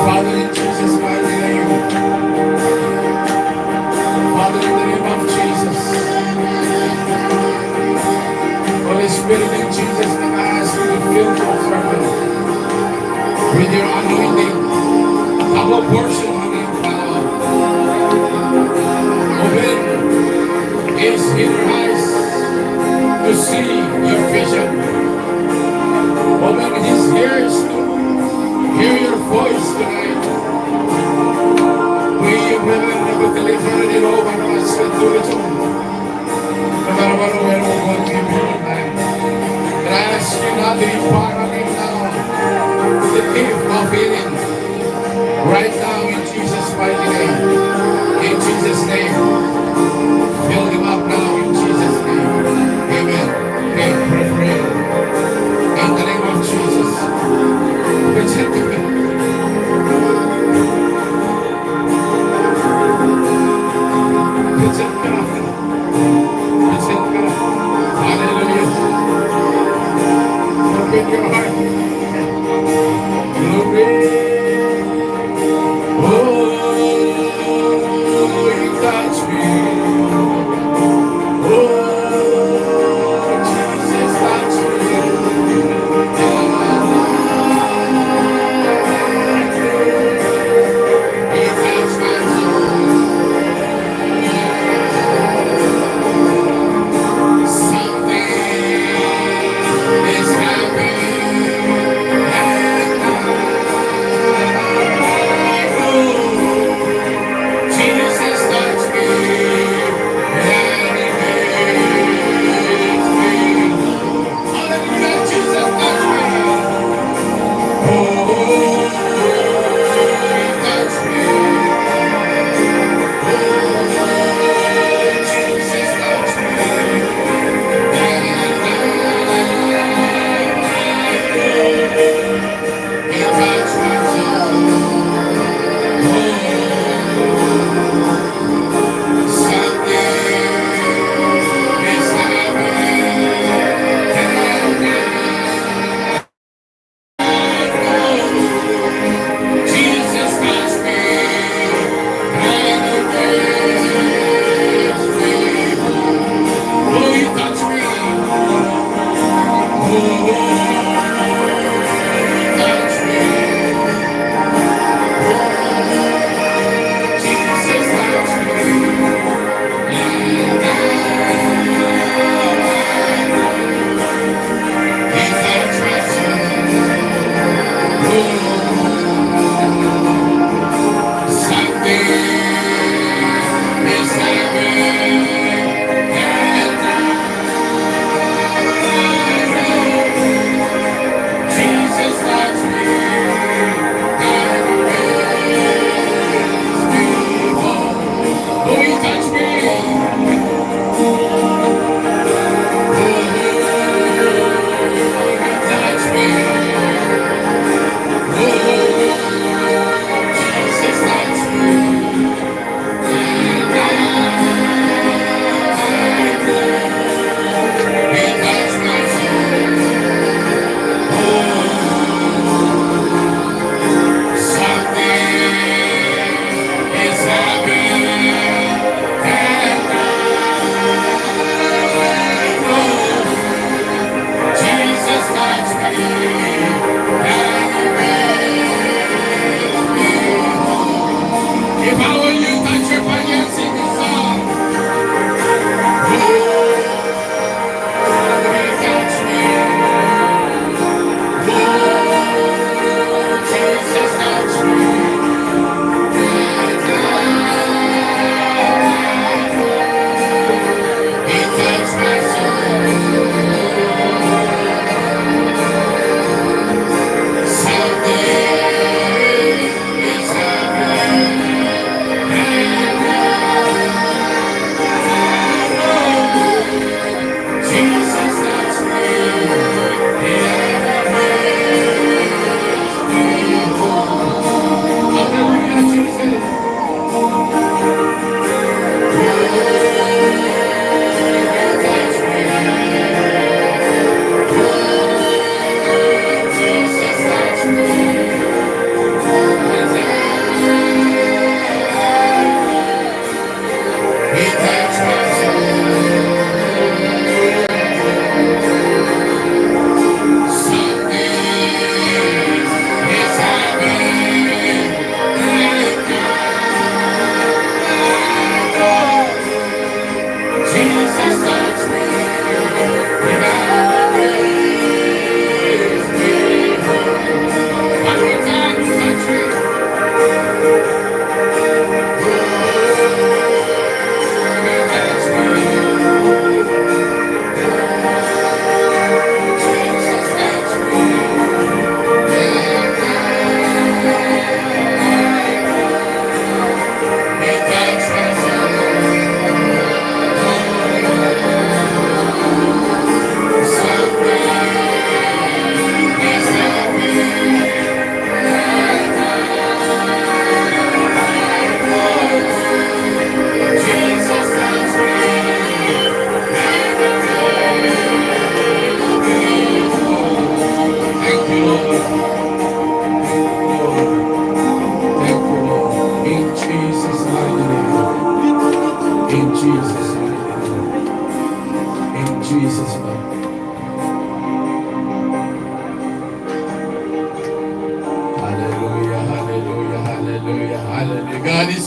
Father, in Jesus' mighty name. Father, in the name of Jesus. Holy Spirit, in Jesus' name, I ask you to fill this sermon with your anointing, double portion of your power. Open his inner eyes to see your vision. Open his ears to hear your voice tonight. We will never deliver it over our spirit. And I ask you now to impart on him now the gift of healing. Right now, in Jesus' mighty name. In Jesus' name. Fill him up now, in Jesus' name. Amen. Okay, pray, pray. In the name of Jesus. Hallelujah. Open your heart. Glory.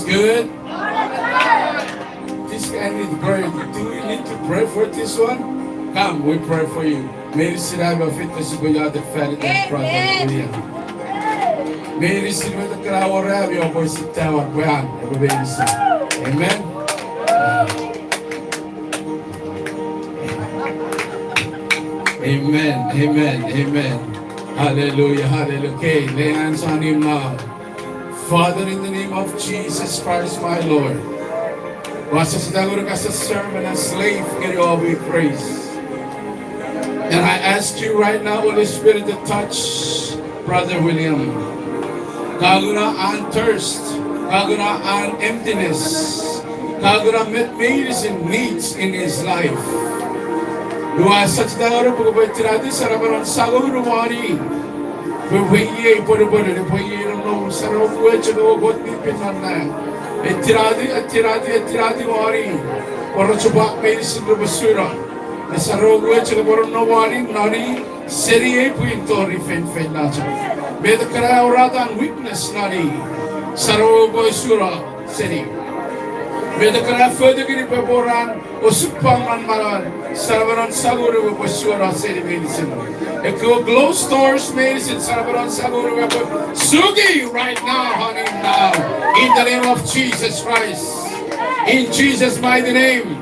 Good. This guy need prayer. Do we need to pray for this one? Come, we pray for you. Meinisin ami oua feito sipwe iotek fan iten brother William. Meinisin met ekkana wor ami oupwe sitawa pwe an epwe meinisin. Amen. Amen, amen, amen. Hallelujah, hallelujah. Okay, lay hands on him now. Father, in the name of Jesus Christ, my Lord, ua sasita ngonuk as a servant and slave ngeni all we praise. And I ask you right now, Holy Spirit, to touch Brother William. Ka kuna an thirst, ka kuna an emptiness, ka kuna met meinisin needs in his life. Ua sasita ngonuk pwe kopwe tinatiw saramanon sangonu won i. Pwe epwe iei pwenupwenu, epwe iei nonnom, saram we chok ewe Kot mi pin non nang. Etinatiw, etinatiw, etinatiw won i pwe rochopwak meinisin repwe suno. Nge saram we chok epwe nonnom won i, non i, seni ei pwin tori feinfeino chok. Met ekkana a wor an weakness non i, saram we epwe suno seni. Met ekkana a fotukini pwe epwe wor an osupwang non manauan, saramanon sangonu epwe suno seni meinisin. Ekkewe closed doors meinisin, saramanon sangonu epwe suki right now, honey, now. In the name of Jesus Christ. In Jesus' mighty name.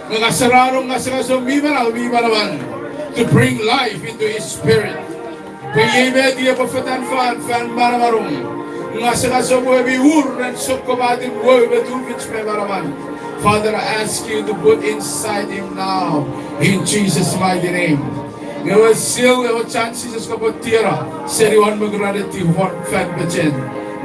Nge ngaseno ngasengaso mi manau mi manaman to bring life into his spirit. Pwe iei met epwe fetan fan, fan manamanom. Ngasengaso we mi ur ren sokkopaten we me tufich me manaman. Father, I ask you to put inside him now, in Jesus' mighty name. Ewe seal, ewe chan Jises kopwe tieno seni won mokuran eti won fan pechen.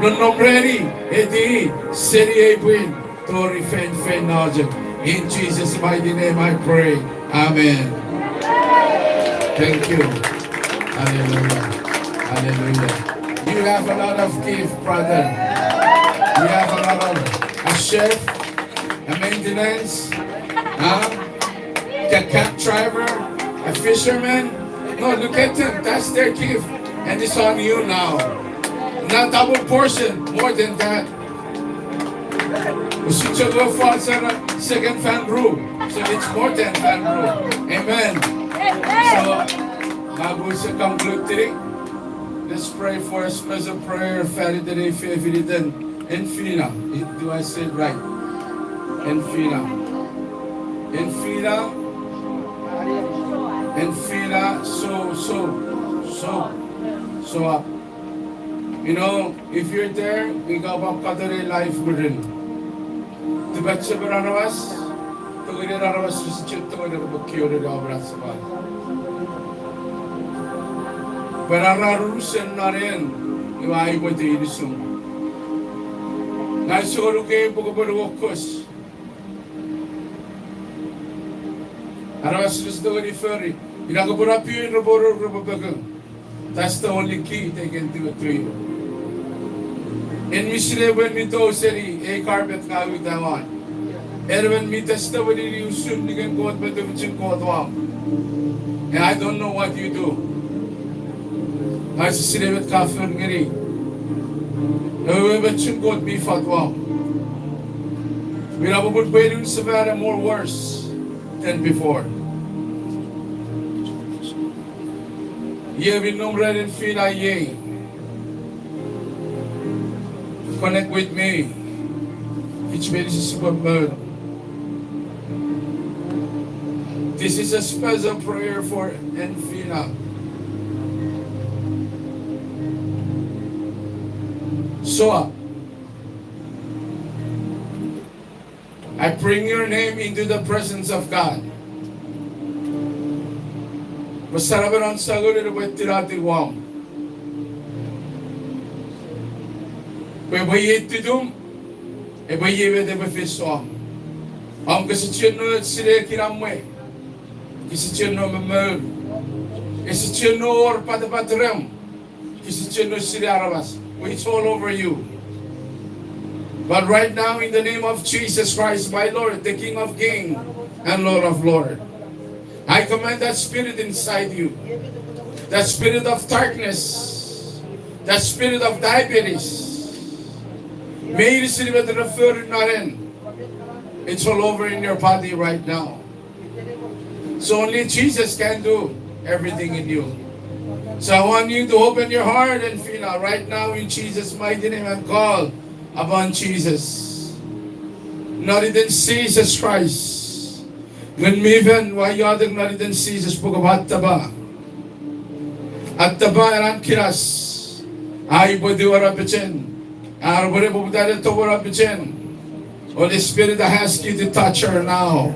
Nonnom reni, eti, seni ei pwin tori feinfeino chok. In Jesus' mighty name I pray. Amen. Thank you. Hallelujah. Hallelujah. You have a lot of gift, brother. You have a lot of, a chef, a maintenance, huh? A cab driver, a fisherman. No, look at them. That's their gift. And it's on you now. Not double portion, more than that. Usun chok ewe fansoun second fan room. So it's more than fan room. Amen. So, I will conclude today. Let's pray for a special prayer, faniten ei fefiniten Enfina. Do I say it right? Enfina. Enfina. Enfina. So, so, so, so up. You know, if you're there, ika pwan katon ei live mwirin. Tipachem aramas, tongeni aramas rese chok tongeni repwe kioni ne open up sefan. Pwe ara rusen non en, iwe a ipwete inisum. Ngang use ngonuk ei pwe kopwe nuokus. Aramas rese tongeni fori. Ina kopwe na piin repwe, repwe pekun. That's the only key they can do it to you. En mi sinei emon mi tou seni ei carpet ka uta won. Emon mi testimony usun ningen Kot me tufichin Kot won. And I don't know what you do. Ngang use sinei met ka fori ngeni. Ewe emon chun Kot mi fat won. Ina popun pwe niwin sefan more worse than before. Iei mi nom ren Enfina iei. Connect with me. Kich meinisin sipwe mour. This is a special prayer for Enfina. So, I bring your name into the presence of God. Pwe saramanon sangonu epwe tinatiw wom. Pwe epwe iei tutum, epwe iei met epwe fis wom. Om kese chienno sinei kinamwe. Kese chienno momour. Kese chienno wor patapat rem. Kese chienno sinei aramas. It's all over you. But right now, in the name of Jesus Christ, my Lord, the King of Kings and Lord of Lords, I command that spirit inside you, that spirit of darkness, that spirit of diabetes, Meinisin met ra fori non en, it's all over in your body right now. So only Jesus can do everything in you. So I want you to open your heart and feel out right now in Jesus' mighty name and call upon Jesus. Non iten Jesus Christ. Ngun mi Fel, ua iotek non iten Jesus pwe kopwe attapa. Attapa ena kinas. Ai pwe tiwara pechen. Ar pwe ne poputa ne towara pechen. Holy Spirit, I ask you to touch her now.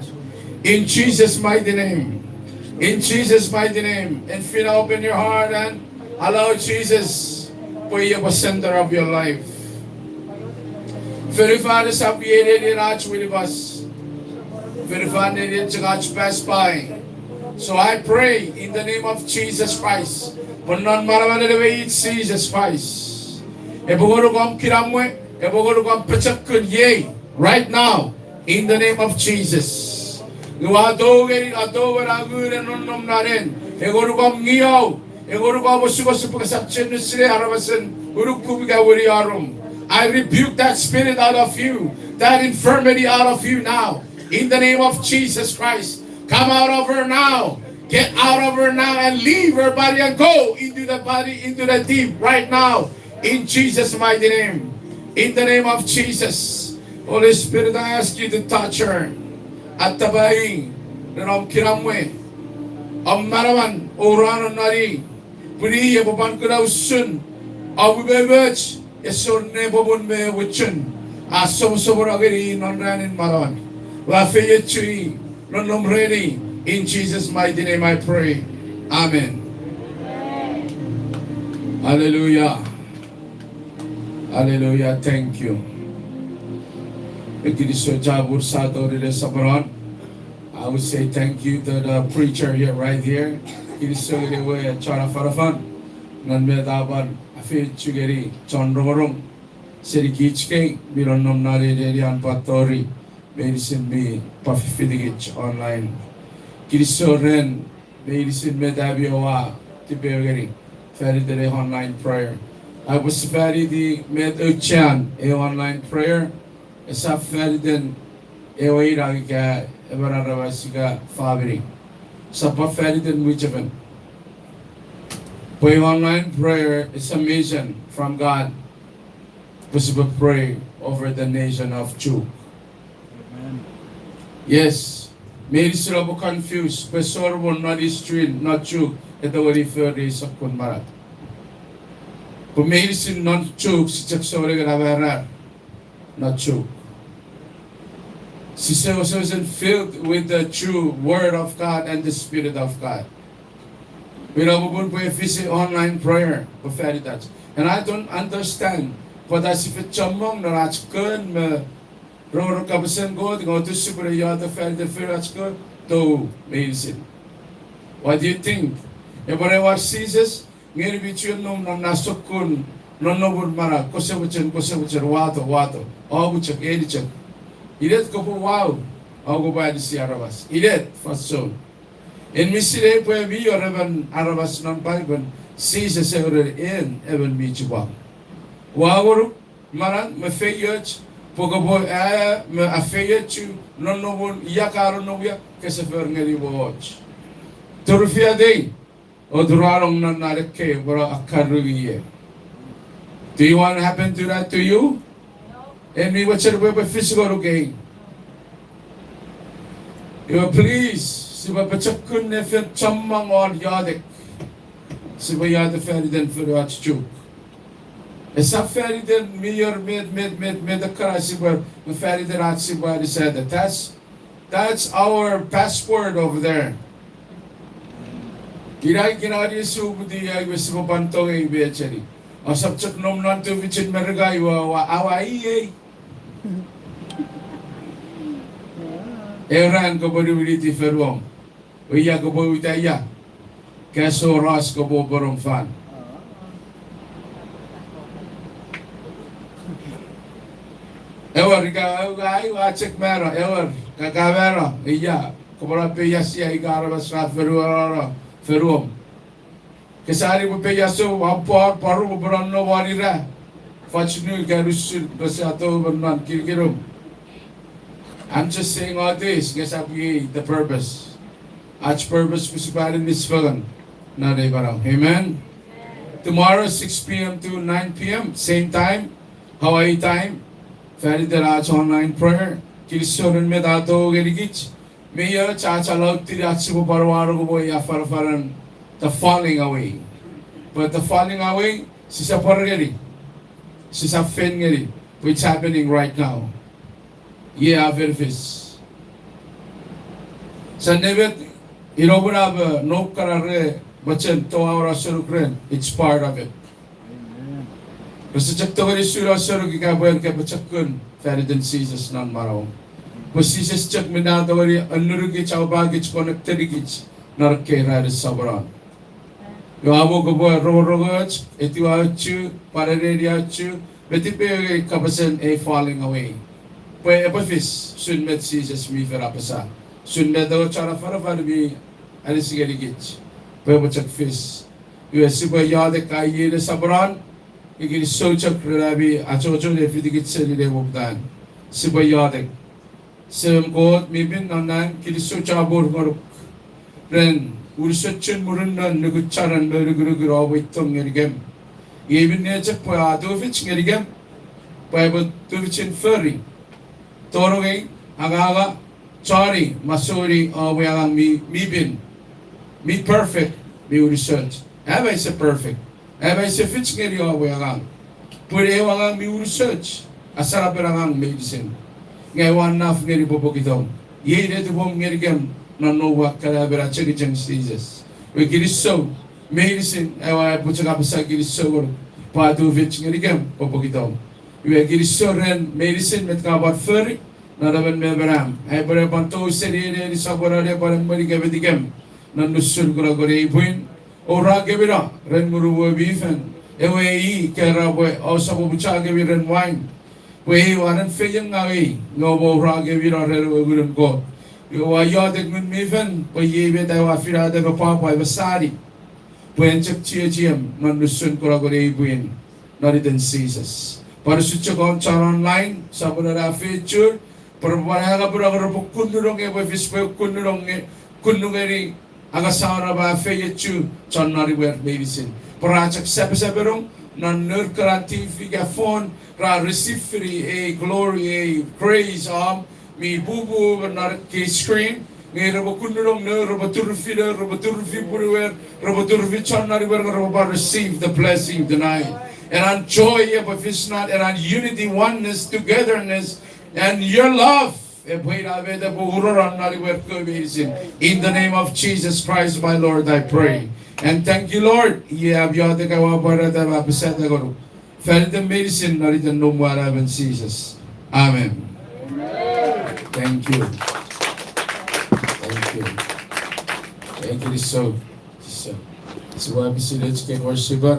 In Jesus' mighty name. In Jesus' mighty name. And feel, open your heart and allow Jesus pwe epwe center of your life. Fonufan esap ie nenien ach winipas. Fonufan nenien chok ach pass by. So I pray in the name of Jesus Christ. Pwe non manamanen ewe it Jesus Christ, epwe ngonuk om kinamwe, epwe ngonuk om pochokun iei, right now, in the name of Jesus. Nge ua tou ngeni, ua tou ena ngun e nonnom non en, e ngonuk om ngiau, e ngonuk om osukosuk pwe kosap chuen nusinei aramasen unukum ika wini arum. I rebuke that spirit out of you, that infirmity out of you now. In the name of Jesus Christ, come out of her now. Get out of her now and leave her body and go into the body, into the deep right now. In Jesus' mighty name. In the name of Jesus. Holy Spirit, I ask you to touch her. Attapa i ren om kinamwe, om manaman, o ran non i. Pwe i epwe pwan kuna usun, a umoumoch, ese wor nepomon me ewe chon, a soposopono ngeni non ranin manauan. Ua efeiochu i non nom reni, in Jesus' mighty name I pray. Amen. Hallelujah. Hallelujah. Thank you. Kinisou chapur sa tori le soponon. I would say thank you to the preacher here, right here. Kinisou ngeni ewe chon afanafan non met a pwan afeiochu ngeni chon rongorong seni kich kei mi nonnom non ei neni an pwan tori meinisin mi pwan fifitikich online. Kinisou ren meinisin met ami oua tipeeu ngeni faniten ei online prayer. Aipwe sefaniti met auchean ei online prayer, esap faniten ewe ina ika emon aramas ika famini. Esap pwan faniten mwichefen. Pwe online prayer is a mission from God. Pwe sipwe pray over the nation of Chuuk. Yes. Meinisin oupwe confuse pwe esor emon non Israel, non Chuuk, e tongeni fori ei sokkun manau. Pwe meinisin non Chuuk si chok sou nengeni amarar, non Chuuk. Sise wesewesen filled with the true word of God and the Spirit of God. Ina popun pwe efisi online prayer pwe fanitach. And I don't understand pwata sise fen chommong non ach kon me rongorong kapasen Kot, nge otu sipwene iotek faniten fori ach kon, tou meinisin. What do you think? Epwe ne war Jises, ngeni mi chuen nom non na sokkun nonnomun manau, kose mochen, kose mochen, wato, wato, omuchok, enichok. Inet kopwe wau, o kopwe anisi aramas. Inet fansoun. En mi sinei pwe mi wor emon aramas non Paipen, Jises a ureni en emon mi chipwang. Ua ngonuk manau me feioch, pwe kopwe aea me afeiochu nonnomun ia ka nonnom ia, kese for ngeni mwo och. Turufiatei, o turanong non na nekkei pwe ra akkarui ie. Do you want to happen to that to you? En mi mochen pwe epwe fis ngonuk ei. Iwe please, sipwe pochokun ne fen chommong won iotek. Sipwe iotek faniten fonuach Chuuk. Esap faniten mi wor met, met, met, met ekkana sipwe, me faniten ach sipwe anisata. That's, that's our passport over there. Ina, ina anisu uputiw iwe sipwe pwan tongei me echeni. Ousap chok nom non tufichin Merika iwe oua, oua iei. Eran kopwe niwiniti fonuom. Ia kopwe uta ia. Kasoros kopwe porom fan. Ewer, ika, ika, ua chok mano, ewer, ka, ka mano, ia, kopwe peiasia ika aramas ra fonuom, fonuom. Kesani pwe peiasou, a pwor, pworum, pwe nonnom won ira. Fach nu ika usun rese atoben non kinikinum. I'm just saying all this, nge sap iei the purpose. Ach purpose pwe sipwe aninnis fengen non ei manau. Amen. Tomorrow, six p.m. to nine p.m., same time, Hawaii time. Faniten ach online prayer. Kinisou ren met a tou ngenikich. Mi och ach alautiri ach sipwe pwan wanong mwo ei afanafanen the falling away. But the falling away, sisap pwan ngeni. Sisap fen ngeni. But it's happening right now. Iei a fen fis. Sa nemet, ina popun ach, uh, nouk kana re mochen toau ach senuk ren, it's part of it. Rese chok tongeni su ach senuk ika pwe en kepochokun faniten Jises non manauom. Pwe Jises chok minne a tongeni annunukich, aupakich, connectenikich non ekkei ranin soponon. Iwe amo kopwe rongorongoch, etiwa ochu, pwan aneni ochu, me tipeeu ngeni kapasen ei falling away. Pwe epwe fis, usun met Jises mi fen apasa. Usun met ewe chon afanafan mi anisi ngenikich. Pwe epwe chok fis. Iwe sipwe iotek, ka iei ne soponon, kinisou chok ren ami achocho ne fitikich seni ne poputan. Sipwe iotek. Semem Kot mi pin non nang, kinisou chapur ngonuk ren unusochun murinnon, nukucharen me nukunukun om we tong ngenikem. Iei minne chok pwe a tufich ngenikem, pwe aipwe tufichin fori, tonong, anganga, choni, masoni om we angang mi, mi pin, mi perfect, mi unusoch. Am aise perfect. Am aise fich ngeni om we angang. Pwe ewe angang mi unusoch, asarapen angang meinisin. Nge ua naf ngeni pwe pokitong. Iei netipom ngenikem non noum we akkanaemon achengicheng Jises. We kinisou meinisin, ewe aipwe chok apasa kinisou ngonuk pwe a tufich ngenikem pwe pokitong. Iwe kinisou ren meinisin met ka pwan fori non emon me emon am. Aipwe ne pwan tou seni ei neni sopweno ne pwan emweni kemetikem non nusun kunokun ei pwin. Oura kemino ren Ngunum we mi fen, ewe i kera pwe ousap opucha kemi ren wain. Pwe ei anen feiengau ei, nge omo oura kemino ren ewe Ngunun Kot. Iwe ua iotek Ngun mi fen pwe iei met aua finata me pwapwa me sani. Pwe en chok chiechiem non nusun kunokun ei pwin non iten Jises. Pwan usun chok om chon online, sopweno ne afeiochur, pwe repwe pwan angapunong repwe kunnunong epwe fis pwe kunnunong nge, kunnu ngeni angasano ma afeiochu chon non imwer meinisin. Pwe ra chok sepesepenong non nour kana T V ika phone, ra receive fini ei glory, ei praise, om mi pupu non ekkei screen, nge repwe kunnunong nour, repwe turufi nour, repwe turufi punuer, repwe turufi chon non imwer, nge repwe pwan receive the blessing tonight. And enjoy epwe fis non, and on unity, oneness, togetherness, and your love. Epwe ina met epwe urono non imwer kewe meinisin. In the name of Jesus Christ, my Lord, I pray. And thank you, Lord. Iei am iotek, aua pwarata me apasa ngonuk fan iten meinisin non iten noum we anaemon Jises. Amen. Thank you. Thank you. Thank you so, so. Sipwe pwisin echike worshiper.